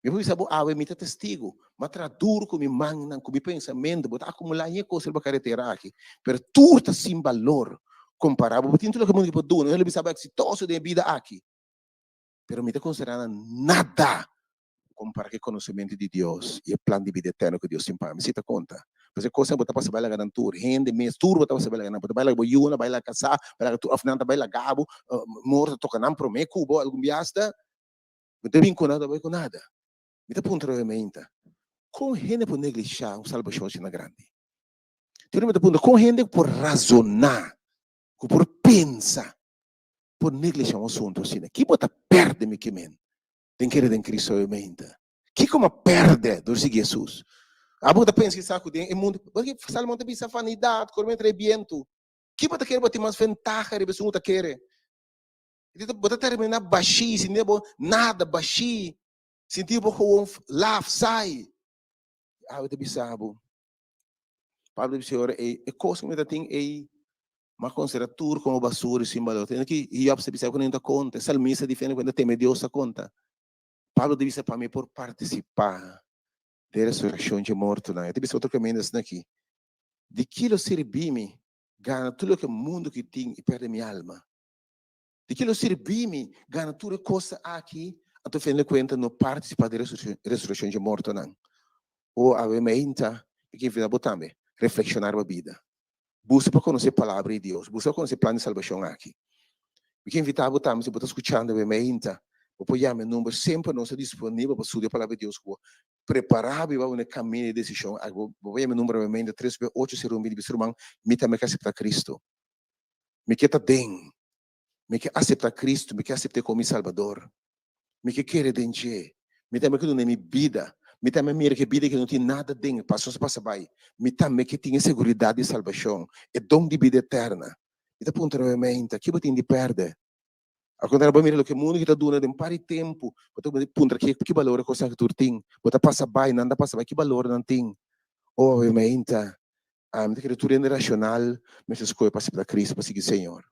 Mi por bisa bo awe, mi ta testigu, mi a traha duru ku mi mannan, ku mi pensamentu, bo ta akumulá hende kos riba karetera aki, pero tur ta sin balor kompará. Bo tin tur loke mundu por duna, nan lo bisa bo eksitoso den e bida aki, pero mi ta konsiderá nan nada kompará ku e konosementu di Dios i e plan di bida eterno ku Dios tin pa mi. Si ta konta. Pasobra e kosnan bo ta pasa bai laga nan tur, hende mes tur bo ta pasa bai laga nan, bo ta bai laga bo yunan, bai laga kasá, bai laga tur, òf nan ta bai laga bo, morto ta toka nan promé ku bo algun bias ta. Mi ta bin ku nada bai ku nada. Mi ta puntra mi meinta, kon hende por neglishá un salbashon asina grandi? Tur mi ta puntra, kon hende por razoná, ku por pensa, por neglishá un asuntu asina? Ki bo ta pèrdè, mi ke men, den kere den Cristo awe meinta? Kiko mi a pèrdè dor sigui Hesus? Abo ta pensa kisas ku den e mundu, paske Salomon ta bisa vanidat, kore entre e bientu. Ki bo ta kere bo tin mas ventaha riba esun ku ta kere? Bo ta terminá bashí, sinti bo nada, bashí, sinti bo gewoon laf, saai. Awe ta bisa bo, Pablo ta bisa ora ei, e kos ku mi ta tin ei, mi a konsiderá tur komo basura i sin balor. Tende ki Job ta bisa ku nan ta konta, e salmista difende ku nan ta teme Dios ta konta. Pablo ta bisa pa mi por partisipá den resurekshon dje mortonan. E ta bisa otro kaminda asina aki, Di ki lo sirbi mi gana tur loke mundu ki tin i pèrdè mi alma? Di ki lo sirbi mi gana tur e kosnan aki, anto fin di kuenta no partisipá den resurekshon dje mortonan? O awe meinta, mi ke invitá bo tambe, reflekshoná riba bida. Buska pa konosé Palabra di Dios, buska pa konosé plan di salbashon aki. Mi ke invitá bo tambe, si bo ta skuchando awe meinta, bo por yama e number, semper nos ta disponibel pa studia Palabra di Dios ku bo. Prepará bo i bai na e kaminda di desishon aki. Bo por yama e number awe meinta, tres be ocho sero un binti bisa, Ruman, mi tambe ke aseptá Kristu. Mi ke ta den. Mi ke aseptá Kristu, mi ke asept'é komo mi Salbador. Mi ke kere den dje. Mi tambe ke duna mi bida. Mi tambe mira ku e bida ke no tin nada den, paso pasa bai. Mi tambe ke tin e seguridat di salbashon, e don di bida eterna. Mi ta puntra mi mente, ki bo tin di pèrdè? Al kontrario, bo mira loke mundu ke ta duna den un par di tempu, bo ta puntra ki balor e kosnan aki tur tin. Bo ta pasa bai, nan ta pasa bai, ki balor nan tin? Oh, mi mente, ami ta kere tur hende rashonal mester skohe pa aseptá Kristu, pa sigui Señor.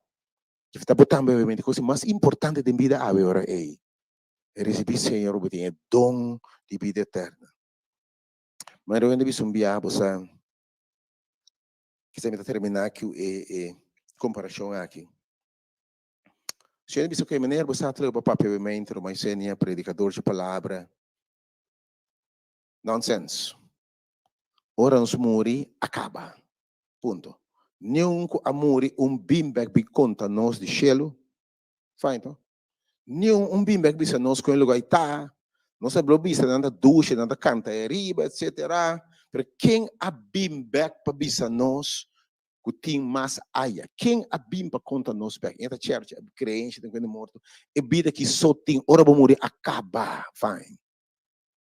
Dje ta bo tambe obviamente cosa mas importante den bida awe ora ei e ricibi Señor bo tin e don di bida eterna. Ma rowende bisa un bia bo sa kisa mi ta termina cu e e comparacion aki. Señor bisa cu e meneer bo sa ta bo papia obviamente ruman Yesenia predicador dje palabra. Nonsense. Ora nos muri a caba. Punto. Niun ku a muri un bin bek bin konta nos di shelu. Fine to? Niun un bin bek bisa nos kon e lugar ta. Nos a blo bisa nan ta dusha, nan ta kanta e riba, etcetera. Pero ken a bin bek pa bisa nos ku tin mas aya? Ken a bin pa konta nos bek? E ta chèrchi, kreensha den kuenta morto. E bida ki so tin ora bo muri a kaba. Fine.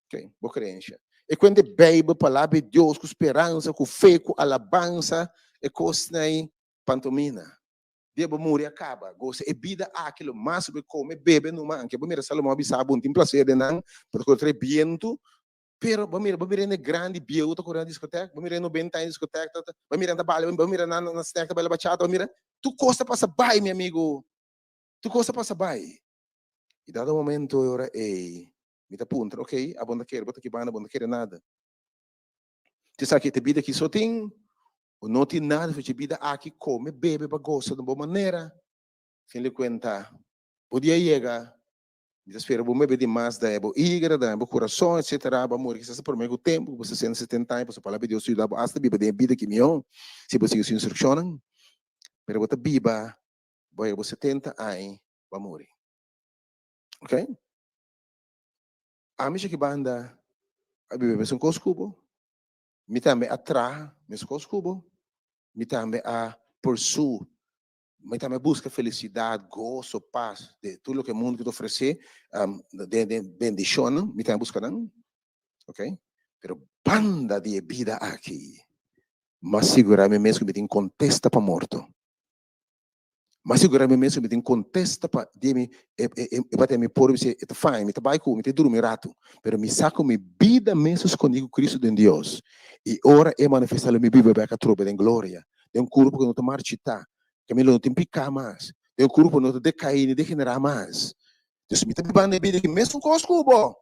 Ok, bo kreensha. E kuenta e Beibel, Palabra di Dios, ku speransa, ku fe, ku alabansa, e kosnan ei pantomina. Dia bo muri a kaba. Gosa e bida aki lo mas bo kome, bebe numa. Anke bo mira Salomon a bisa bo, N tin plaser den nan, bo ta kore trae bientu. Pero bo mira, bo mira hende grandi, bieu ta kore na diskotek, bo mira hende nobenta aña na diskotek, ta, ta, bo mira nan ta bala, bo mira nan na snack ta baila bachata, bo mira, tur kos ta pasa bai, mi amigo. Tur kos ta pasa bai. I dado momento e ora ei, Mi ta puntra, ok, abo no ta kere, bo ta kibanda, bo no ta kere nada. Te sa ki te bida aki so tin, o no tin nada for dje bida aki, kome, bebe pa gosa na bo manera. Fin di kuenta, bo dia yega, mi ta spera bo bebe di mas daña bo igra, daña bo kurason, etsetera, bo a muri kisas prome ku tempu, ku bo sesenta, setenta aña, pasobra palabra di Dios ta yuda bo asta biba den e bida ki mihó, si bo sigui su instrukshonnan. Pero bo ta biba, bo yega bo 70 aña, bo a muri. Ok? Ami shaki banda a biba mesun kos ku bo, mi tambe a traha mesun kos ku bo, mi tambe a pursue, mi tambe a buska felisidat, goso, pas, de tur loke mundu ta ofresé, den den bendishonnan, mi tambe a buska nan, ok. Pero banda di e bida aki, mi a sigurá mi mes ku mi tin kontesta pa morto. M'a sigurá mi mes ku mi tin kontesta pa di mi e e e mi por bisa e ta fine, mi ta bai ku mi ta durmi un ratu, pero mi sa ku mi bida mes ta skondí ku Kristu den Dios, i ora e manifestá lo mi biba bek atrobe den gloria, den un kurpo ku no ta marchitá, ku mi lo no tin piká mas, den un kurpo ku no ta dekaí ni degenerá mas. Dus mi ta bibando e bida aki mesun kos ku bo,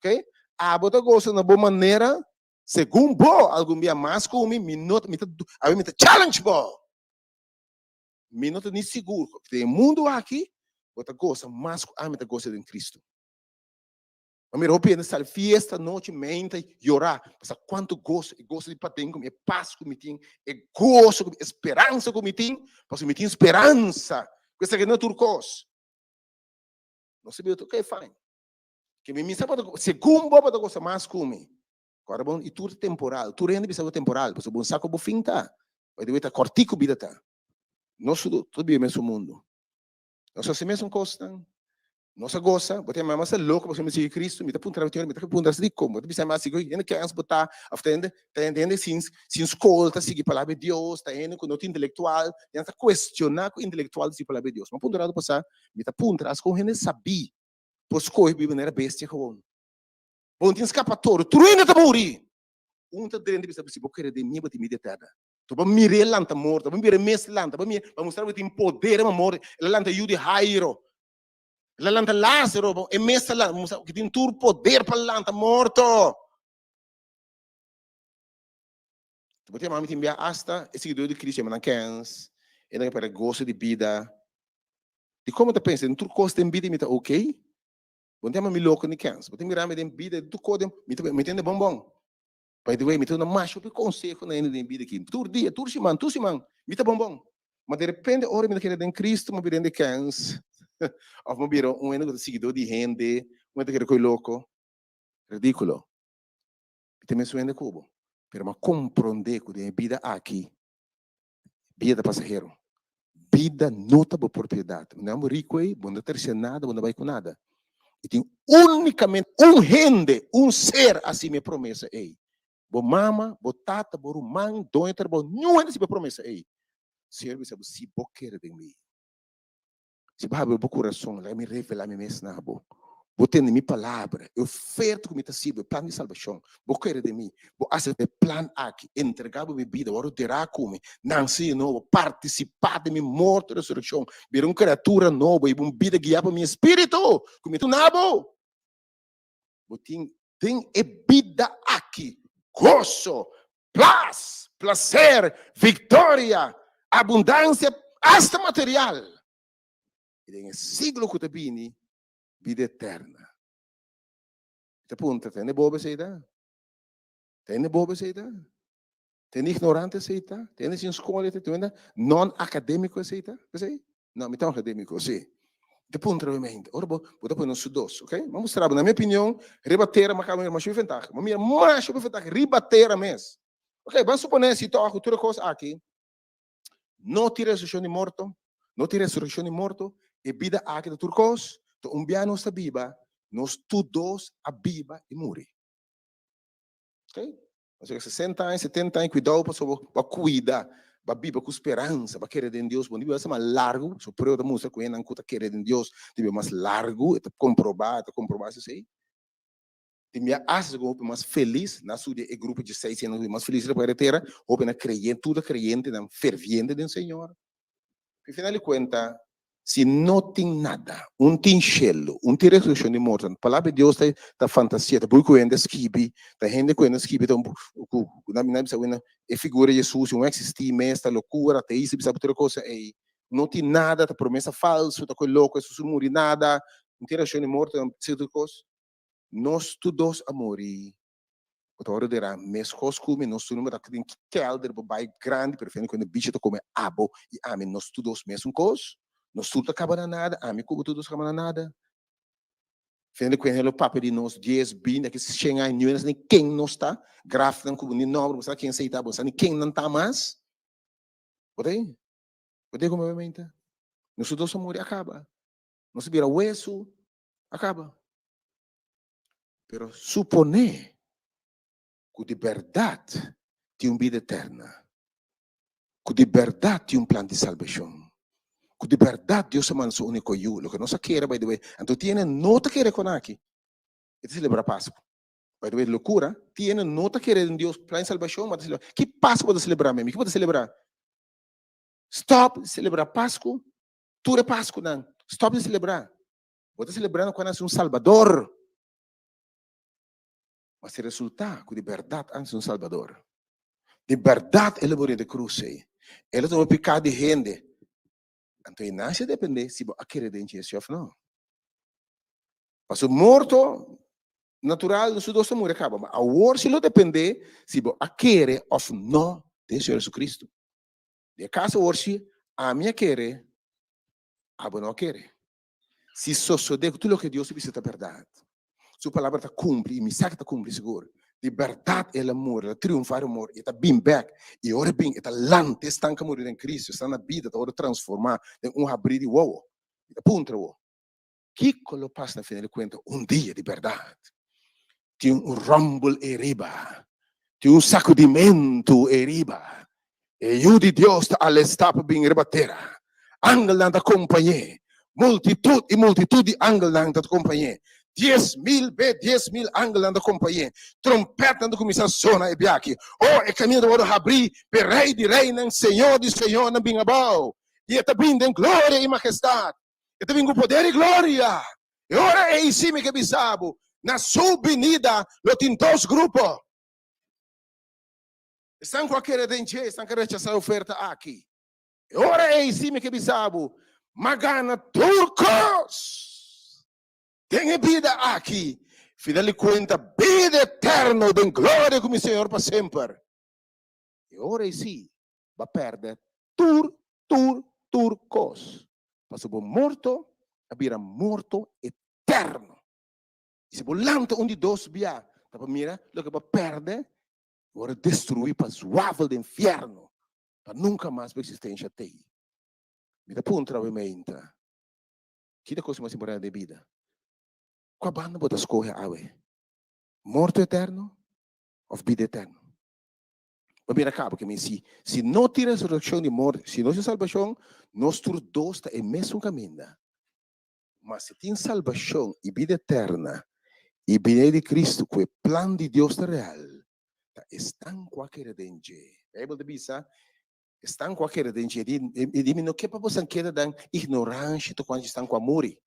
ok? Abo ta gosa na bo manera segun bo, algun bia mas ku mi, mi no mi ta awe mi ta challenge bo. Mi no ta ni sigur ku den e mundu aki bo ta gosa mas ku ami ta gosa den Kristu. Ma mira hopi hende sali fiesta nochi meinta yora pasobra kuantu goso, e goso di paden ku mi, e pas ku mi tin, e goso ku mi, e speransa ku mi tin, pasobra mi tin speransa ku esaki no tur kos. Nos ta bisa ok fine. Ke mi misa bo ta segun bo bo ta gosa mas ku mi. Kòrda bon, i tur ta temporal, tur hende bisa bo temporal, pasobra bo no sa ku bo fin ta. By the way, ta kòrtiku bida ta. Nos tur ta biba mesun mundu. Nos hasi mesun kosnan, nos a gosa, bo ta yama mi loko pasobra mi sigui Kristu, mi ta puntra mi ta puntra dikon, bo ta bisa mi asi ku hende kens bo ta, òf ta hende ta hende sin sin skol ta sigui palabra di Dios, ta hende ku no ta intelektual, nan ta kuestioná ku intelektual ta sigui palabra di Dios. Mi a puntra ratu pasá, mi ta puntra as kon hende sabí por skohe biba manera bestia gewoon. Bo no tin skapatorio, tur hende ta muri! Un ta drenta bisa, si bo kere den mi, bo tin bida eterna. To bo mira e lanta morto, bo mira e mes lanta, bo mira, pa mustra bo tin poder riba morto. El a lanta yu di Jairo, el a lanta Lázaro, bo e mes ta lanta, mustra ku tin tur poder pa lanta morto. Bo tin mami tin bia asta e siguidor di Cristo yama nan kens, e nan perde goso di bida. Di komo ta pensa, den tur kos den bida mi ta okay? Bo no tin yama mi loko ni kens. Bo tin mira mi den bida, den tur kos den, mi ta, mi tende bon bon. By the way, mi ta duna masha hopi konseho na hende den bida aki. Tur dia, tur siman, tur siman, mi ta bon bon. Ma de repente ora mi ta kere den Cristo, mi a bira hende kens. Of mi a bira un hende ku ta siguidó di hende, un hende ta kere koe loko. Ridíkulo. Mi ta mesun hende ku bo. Pero mi a komprondé ku den e bida aki, bida ta pasahero. Bida no ta bo propiedat. Bo no ta riku ei, bo no ta trese nada, bo no ta bai ku nada. I tin únikamente un hende, un ser a hasi mi e promesa ei. Bo mama, bo tata, bo ruman, doño di trabou, niun hende a hasi bo e promesa ei. Señor bisa bo, si bo kere den mi, Si bo habri bo kurason, laga mi revelá mi mes na bo. Bo tende mi palabra, e oferta ku mi ta sirbi, e plan di salbashon. Bo kere den mi, bo aseptá e plan aki, entregá bo mi bida, wòrdu derá ku mi, nanse di nobo, partisipá den mi morto i resurekshon, bira un kriatura nobo i bo un bida guiá pa mi Espíritu ku mi ta duna bo. Bo tin den e bida aki goso, plas, plaser, viktoria, abundansia, asta material. I den e siglo ku ta bini, bida eterna. Mi ta puntra, ta hende bobo esei ta? Ta hende bobo esei ta? Ta hende ignorante esei ta? Ta hende sin skol esei ta? Ta hende non-akadémiko esei ta? Esei? No, mi ta un akadémiko, sí. Mi ta puntra mi mente, ora bo, bo ta pone un su dos, ok? Mi a mustra bo, na mi opinion, riba tera mi a kaba mira masha ventaha. Mi a mira masha ventaha riba tera mes. Ok, ban suponé si tòg ku tur e kos aki, no tin resurreccion di morto, no tin resurreccion di morto, e bida aki ta tur kos, ta un bia nos ta biba, nos tur dos a biba i muri. Ok? Nos yega 60 aña, 70 aña, cuidao pasobra bo a cuida, bo a biba cu speransa, bo a kere den Dios. Bo no biba mas largu, so prueba ta mustra cu hendenan cu ta kere den Dios ta biba mas largu, e ta comproba, e ta comproba esey. Tin bia hasta cu hopi mas felis, na su di e grupo di seis hendenan cu mas felis riba e tera, hopi na creyente, tur ta creyentenan ferviente den Señor. Al final di cuenta, si no tin nada, un tin shelu, un tin resurreccion di morto, palabra di Dios ta ta fantasia, ta buki cu hende a skibi, ta hende cu hende a skibi, ta un cu nan nan bisa wena e figura di Jesus no existi mes, ta locura, ateista bisa tur e cosa ey, no tin nada, ta promesa falso, ta coy loco, Jesus no muri nada, un tin resurreccion di morto, nan tur cos. Nos tur dos a muri. Bo ta wòrdu derá meskos ku mi, nos tur no ta den ki kèlder bo bai grandi, pero fende kuende bichi ta kome abo i ami, nos tur dos mesun kos, nos tur ta kaba na nada, ami ku bo tur dos kaba na nada. Fende kuende lo papia di nos dies, binti, aki shen aña, niun sa ni ken nos ta, grafnan ku bo ni nòmber, bo sa ken esei ta, bo sa ni ken nan ta mas. Bo ta ei? Bo ta ei komo obviamente? Nos tur dos a muri a kaba. Nos a bira wesu a kaba. Pero suponé ku di bèrdat tin un bida eterna, ku di bèrdat tin un plan di salbashon, ku di bèrdat Dios a manda su úniko Yu, loke nos a kere, by the way, anto tin hende no ta kere kon aki, e ta selebrá Pasku. By the way, lokura, tin hende no ta kere den Dios plan di salbashon, ma ta selebrá. Ki Pasku bo ta selebrá, mi ami? Ki bo ta selebrá? Stòp di selebrá Pasku, tur e Paskunan, stòp di selebrá. Bo ta selebrando ku a nase un Salbador. Ma si resultá ku di bèrdat a nase un Salbador, di bèrdat el a muri den krus ei, el a tuma piká di hende, anto e nase a dependé si bo a kere den Jesu òf no. Pasobra morto natural nos tur dos ta muri a kaba, ma awor si lo dependé si bo a kere òf no den Señor Jesucristo. Den e kaso awor si ami a kere, abo no a kere. Si sosodé ku tur loke Dios a bisa ta bèrdat, Su palabra ta kumpli i mi sa ku ta kumpli sigur. Di bèrdat el a muri, el a triunfá riba morto, i e ta bin bèk. I ora e bin, e ta lanta esnan ku a muri den Kristu, esnan na bida ta wòrdu transformá den un habrí di wowo. Mi ta puntra bo, kiko lo pasa na final di kuenta un dia di bèrdat? Tin un rumble ei riba, tin un sakudimentu ei riba. E Yu di Dios ta alestá pa bin riba tera. Angelnan ta kompañ'é. Multitut i multitut di angelnan ta kompañ'é. 10,000 be 10,000 angelnan ta kompañ'é. Trompètnan ta kuminsá sona e biachi. O, e kaminda ta wòrdu habrí pa e Rei di reinan, Señor di señornan bin abou. I e ta bin den gloria i mahestat. E ta bin ku poder i gloria. E ora ei sí mi ke bisa bo, na su binida lo tin dos grupo. Esnan ku a kere den dje, esnan ku a rechasá e oferta aki. E ora ei sí mi ke bisa bo, m'a gana tur kos den e bida aki. Final di kuenta, bida eterno den gloria ku mi Señor pa semper. E ora ei sí, bo a pèrdè tur, tur, tur kos. Pasobra bo morto a bira morto eterno. I si bo lanta un di dos bia, ta pa mira loke bo a pèrdè, bo wòrdu destruí pa zwavel den fièrnu, pa nunka mas bo eksistensha t'ei. Mi ta puntra awe meinta, ki ta kos mas importante den bida? Kua banda bo ta skohe awe? Morto eterno òf bida eterno? Bo mira kaba ke mi si si no tin resurekshon di morto, si no tin salbashon, nos tur dos ta e mesun kaminda. Ma si tin salbashon i bida eterna i bini di Kristu ku e plan di Dios ta real, ta esnan ku a kere den dje. Beibel ta bisa, Esnan ku a kere den dje. E di mi no ke pa bosan keda den ignoransha tokante esnan ku a muri.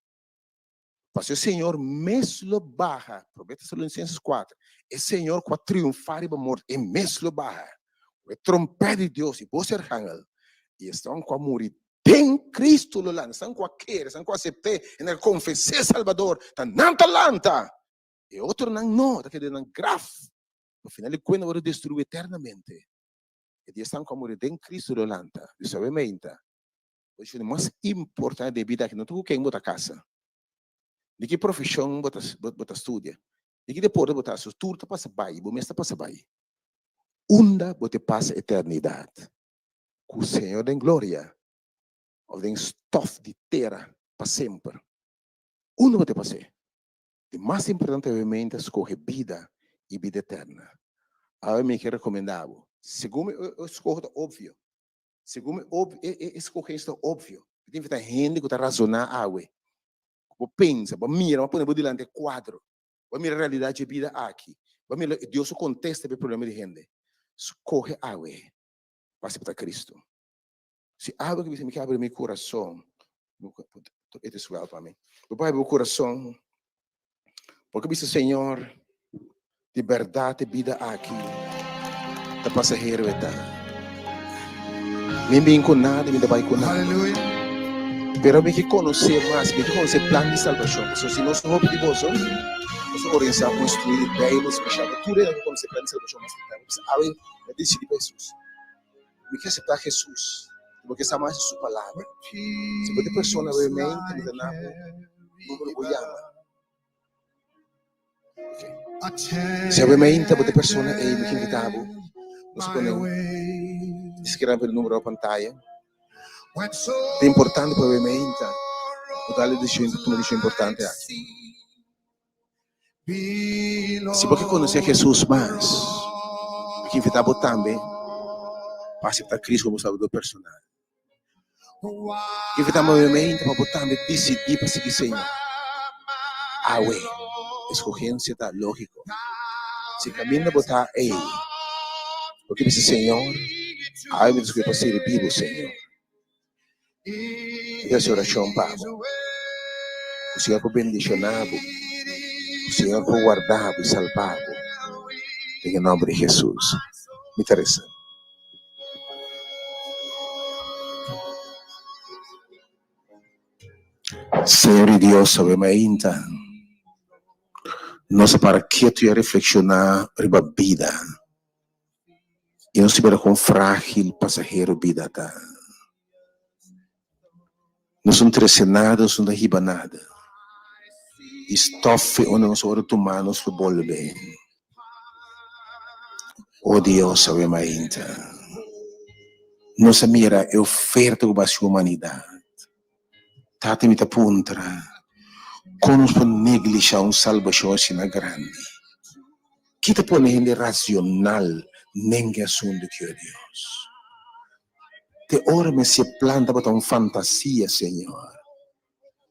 Pasobra e Señor mes lo baha, Promé Tesalonicenses 4, e Señor ku a triunfá riba morto, e mes lo baha ku e trompèt di Dios i bos erhangel, i esnan ku a muri den Cristo lo lanta, esnan ku a kere, esnan ku a asept'é, esnan ku a konfes'é Salbador, ta nan ta lanta, e otronan no, ta keda den nan graf, pa final di kuenta wòrdu destruí eternamente. E di esnan ku a muri den Cristo lo lanta. Di suavemente, Posishon di mas importante den bida aki no ta ku ken bo ta kasa, di ki profeshon bo ta bo ta studia, di ki deporte bo ta hasi, tur ta pasa bai, bo mes ta pasa bai. Unda bo te pasa eternidat? Ku Señor den gloria òf den stòf di tera pa semper? Unda bo te pas'é? Di mas importante obviamente ta skohe bida i bida eterna. Awe mi ke rekomendá bo, segun mi e skoho ta opvio, Segun mi ob e e escogencia ta obvio. Mi ta invita hende cu ta razona awe. Cu bo pensa, bo mira, bo pone bo dilanti e cuadro. Bo mira realidad dje bida aki. Bo mira loke Dios su contesta pa e problema di hende. Scoge awe pa acepta Cristo. Si awe cu bisa mi ke abri mi curason, it is well pa mi. Bo por abri bo curason Bo ke bisa, Señor, di bèrdat e bida aki ta pasahero e ta. Mi bin ku nada i mi ta bai ku nada. Pero mi ke konosé mas, mi ke konosé plan di salbashon. Pasobra si nos hopi di boso, nos ta organisá un estudio di Beibel spesial pa tur hende ku konosé plan di salbashon mas detayá. Bo bisa, Awe mi a disidí pa Hesus. Mi ke aseptá Hesus i bo ke sa mas di su palabra. Si bo ta e persona realmente mi ta na bo numero bo yama. Ok. Si realmente bo ta e persona ei mi ke invitá bo, nos a pone esaki nan numero na pantaya. Ta importante pa realmente bo dal e desishon, tuma e desishon importante aki. Si bo ke konosé Hesus mas, mi ke invitá bo tambe pa aseptá Kristu komo Salbador personal. Ke invitá bo obviamente pa bo tambe disidí pa sigui Señor. Awe, eskogensia ta lógiko. Si kaminda bo ta ei, bo ke bisa, Señor, awe mi ta skohe pa sirbi bo, Señor. Mi ta hasi orashon pa bo, ku Señor por bendishoná bo, ku Señor por warda bo i salba bo, den e nòmber di Hesus mi ta resa. Señor i Dios, awe mainta nos a para ketu i a reflekshoná riba bida. I nos mira kon frágil pasahero bida ta. Nos no trese nada, nos no ta hiba nada. I stòf e unda nos ora tuma nos por bolbe. O Dios, awe mainta nos a mira e oferta ku bo hasi humanidat. Tata mi ta puntra, kon nos por neglishá un salbashon asina grandi? Ki ta pone hende racional nenga e asuntu ki, o Dios? Te ora mi hasi e plan tabata un fantasia, Señor.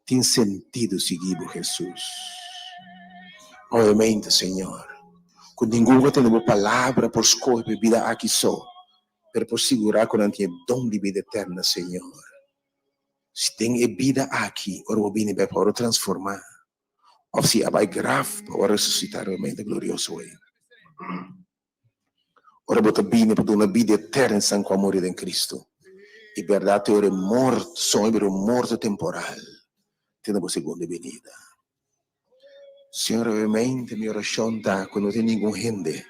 Tin sentido sigui bo, Hesus. Obviamente, Señor, ku ningun ku a tende bo palabra por skohe pa e bida aki so, pero por sigurá ku nan tin e don di bida eterna, Señor. Si den e bida aki, ora bo bini bek pa ora transformá, òf si a bai graf pa ora resusitá realmente glorioso ei. Ora bo ta bini pa duna bida eterno esnan ku a muri den Kristu, i bèrdat e ora e morto, soño bira un morto temporal te na bo segundo binida. Señor, obviamente mi oracion ta cu no tin ningun hende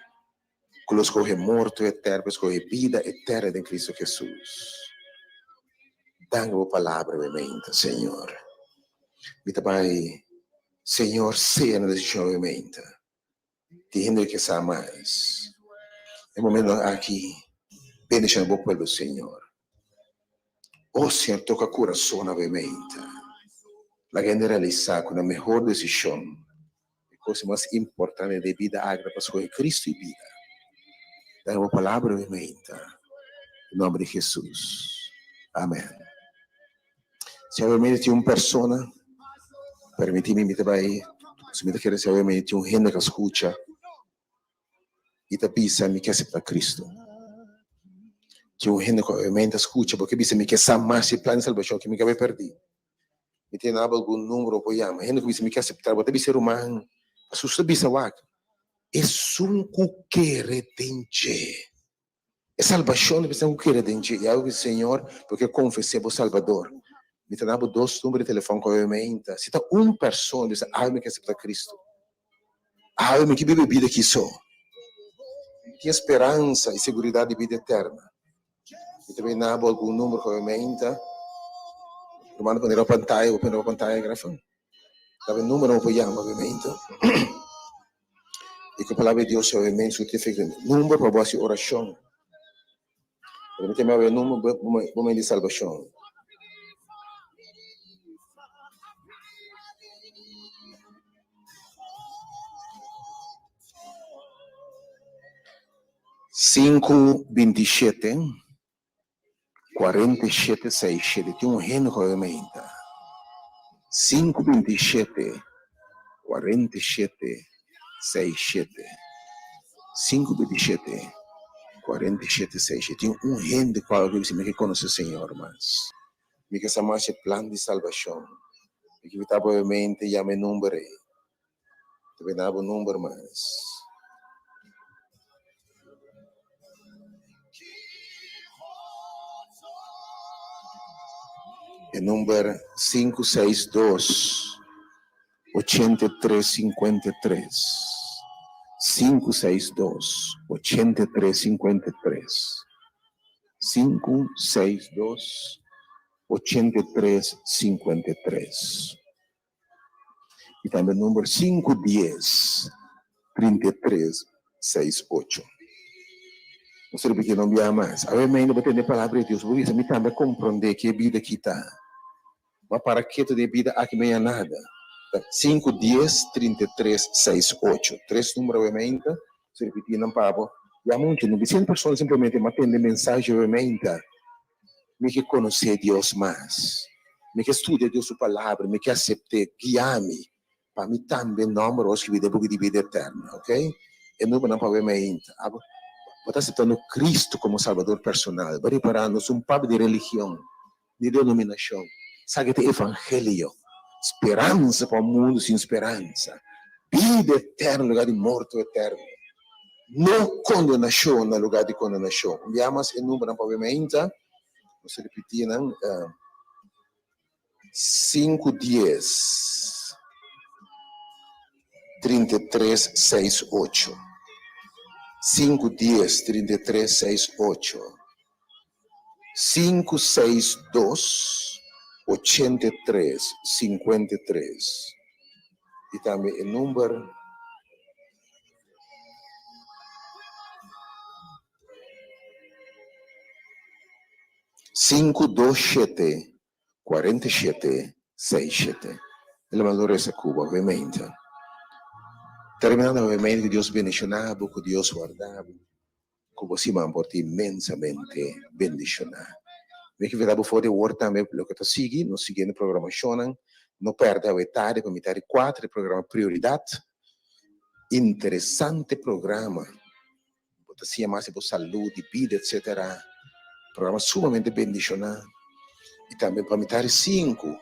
cu lo scoge morto eterno, pero scoge bida eterna den Cristo Jesus. Danki bo palabra obviamente, Señor. Mi ta bay, Señor, sea na decision obviamente. Tin hende ke sa mas. E momentonan aki, bendiciona bo pueblo, Señor. Oh, Señor, toca curazonnan obviamente. Laga hende realisa cu nan mehor decision, e cosa mas importante den bida aki ta pa scoge Cristo y bida. Dame bo palabra obviamente. Den nomber di Jesus. Amen. Si obviamente tin un persona, permiti mi, mi ta bai, si mi ta kere si obviamente tin un hende ka scucha y ta bisa mi ke acepta Cristo. Tin un hende ku obviamente a scucha porque bisa mi ke sa mas di plan di salbacion ke mi ka bai perdi. Mi tin naba algun numero por yama. Hende ku bisa mi ke acepta, bo ta bisa ruman, pasobra su ta bisa wak, esun ku kere den dje. E salbashon di esnan ku kere den dje. I awe Señor, bo ke konfes'é bo Salbador. Mi ta na bo dos number di telefòn ku awe meinta. Si ta un persona bisa, Awe mi ke aseptá Kristu. Awe mi ke biba e bida aki so. Mi tin e speransa i seguridat di bida eterna. Mi ta bai na bo algun number ku awe meinta. Ruman ta pone riba pantaya, bo pone riba pantaya, Grafan. Ta bo number bo por yama awe meinta. I ku palabra di Dios obviamente su tin efecto. Number pa bo hasi orashon. Pero mi ta mira e number bo mei di salbashon. Sinku 27 47 67 tin un hende ku a meinta. Sinku 27 47 67 Sinku 27 47 67 tin un hende ku a bisa mi ke konosé Señor mas. Mi ke sa mas e plan di salbashon. Mi ke invitá bo obviamente yama e number ei. Ta bini bo number mas. E number 562 8353. 562 8353. 562 8353. I tambe number sinku dies 33 seis ocho. Nos ta ripití un bia mas. Awe mei no bo tende e palabra di Dios, bo bisa, Mi tambe a komprondé ke e bida aki ta. Ma para ketu den e bida aki mi a nada. Ta sinku dies 33 seis ocho. Tres number awe mei ta. Nos ta ripití nan pa bo. Yama un dje. No bisa un persona simplemente, Ma tende mensahe awe mei ta. Mi ke konosé Dios mas. Mi ke studia Dios su Palabra. Mi ke asept'é guia mi pa mi tambe nòmber wòrdu skibí den buki di bida eterno. Ok? E numbernan pa wei mainta. Abo bo ta aseptando Kristu komo Salbador personal. Bo ripará no ta un papia di religion ni denominashon. Sa ke ta evangelio. Speransa pa un mundu sin speransa. Bida eterno na lugá di morto eterno. No kondenashon na lugá di kondenashon. Un bia mas e numbernan pa wei mainta. Nos ta ripití nan. 5 10 33 6 8 5 10 33 6 8 5 6 2 83 53 i tambe e number 5 2 7 47 6 7 El a manda un resa cu bo obviamente. Terminando obviamente cu Dios bendiciona bo, cu Dios warda bo, cu bo siman por ta inmensamente bendiciona. Mi ke invita bo for di awor tambe loke ta sigui nos siguiente programacionnan. No perde awe tarde pa mitad di cuatro e programa Prioridad. Interesante programa. Bo ta siña mas di bo salud, di bida, etcetera. Programa sumamente bendiciona. Y tambe pa mitad di cinco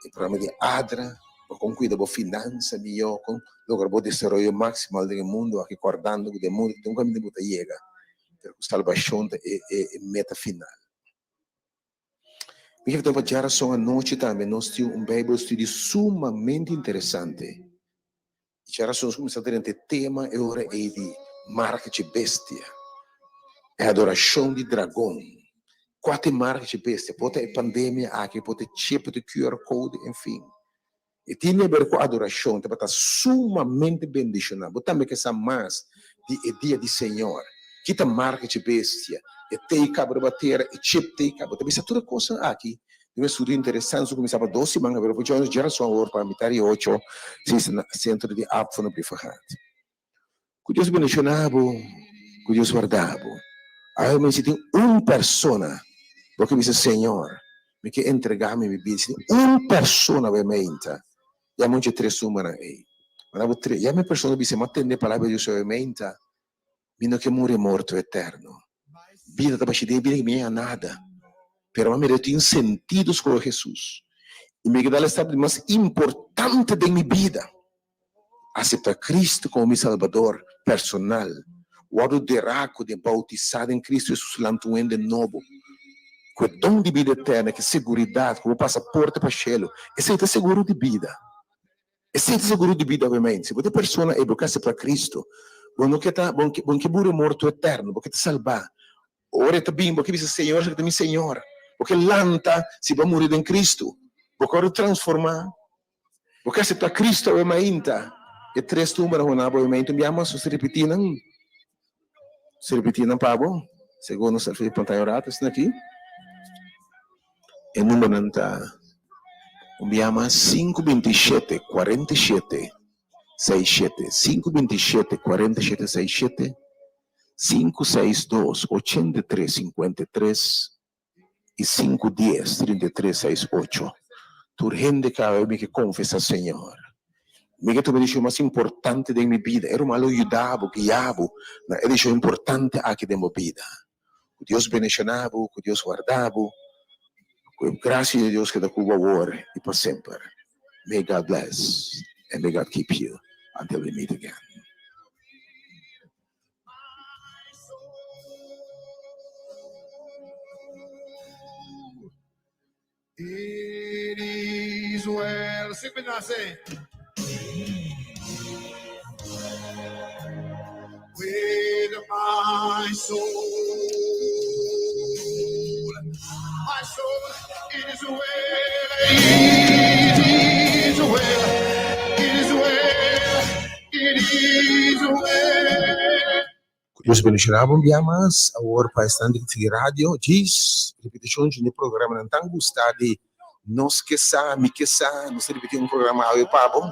e programa di Adra, pa con cuida bo finansa miyo, con logra bo desaroyo maximal den e mundo aki, cordando cu den mundo tin un caminda bo ta yega, pero cu salbacion ta e e meta final. Mi kier pa djarason anochi tambe nos tin un Bijbelstudie sumamente interesante. I djarason nos kuminsá drenta e tema e ora ei di marka dje bestia, e adorashon di dragon. Kua ta e marka dje bestia? Por ta e pandemia aki, por ta e chip, por ta e QR code, enfin. E tin di aber ku adorashon tabata sumamente bendishoná. Bo tambe ke sa mas di e dia di Señor. Ki ta marka dje bestia? E tei kaba riba tera, e chip tei kaba. Bo ta bisa tur e kosnan aki den un estudio interesante su kuminsá pa dos siman pero por djòi nos djerason awor pa mitar di ocho si na sentro di Apfo na Brievengat. Ku Dios bendishoná bo, ku Dios warda bo. Awe mi si tin un persona bo ke bisa Señor mi ke entregá mi mi bida si tin un persona awe meinta yama un dje tres numbernan ei. Manda bo tres yama e persona bisa mi a tende e palabra di Dios awe meinta mi no ke muri morto eterno. Bida ta bashi den bida ki mi a nada pero mi a mira tin sentido skohe Jesus i mi ke dal e stap di mas importante den mi bida. Aseptá Cristo komo mi Salbador personal, wòrdu derá ku den boutisá den Cristo Jesus lanta un hende nobo, ku e don di bida eterna, ku e seguridat ku bo pasaporte pa shelu. Esei ta seguro di bida. Esei ta seguro di bida obviamente. Si bo ta e persona ei, bo ke aseptá Cristo, bo no ke ta, bo no ke buri morto eterno, bo ke ta salbá. Ora e ta bin, bo ke bisa, Señor, esaki ta mi Señor. Bo ke lanta si bo a muri den Cristo. Bo ke wòrdu transformá. Bo ke aseptá Cristo awe mainta? E tres tumbanan ku nan abo awe mainta, un bia mas nos ta ripití nan. Nos ta ripití nan pa bo, segun nos ta alfabet pantaya un rato esnan aki. E numbernan ta, un bia mas, sinku 27, 47, seis shete, sinku 27, 47, seis shete, sinku seis dos, 83, 53, i sinku dies, 33, seis ocho. Tur hende ku awe mi ke konfesá Señor. Mi ke tuma e desishon mas importante den mi bida. E ruman lo yuda bo, guia bo na e desishon importante aki den bo bida. Ku Dios bendishoná bo, ku Dios warda bo, ku e grasia di Dios keda ku bo awor i pa semper. May God bless and may God keep you until we meet again. It is well. Sing with us, say. With my soul. My soul, it is well. It is well. It is well. It is well. Ku Dios bendishoná bo un bia mas awor pa esnan di sigui radio. Djis ripitishon dje e programanan tan gusta di Nos Ke Sa, Mi Ke Sa. Nos ta ripití un programa awe pa bo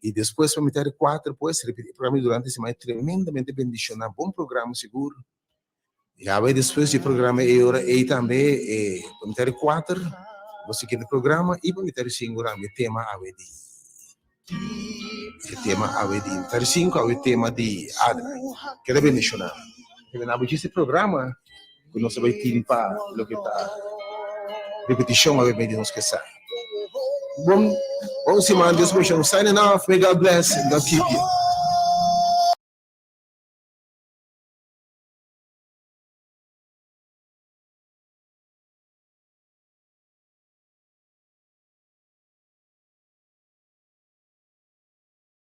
i despues pa mitad di kuater pues ripití e programa durante semana. Tremendamente bendishoná, bon programa sigur. I awe despues di e programa ei ora ei tambe e pa mitad di kuater bo siguiente programa i pa mitad di sinku tambe e tema awe di e tema awe di mitad di sinku awe tema di Adra. Keda bendishoná. Keda abo djis e programa ku nos a bai tin pa loke ta repetishon awe medio nos ke sa. Bon bon siman Dios bendishon. Signing off. May God bless and God keep you.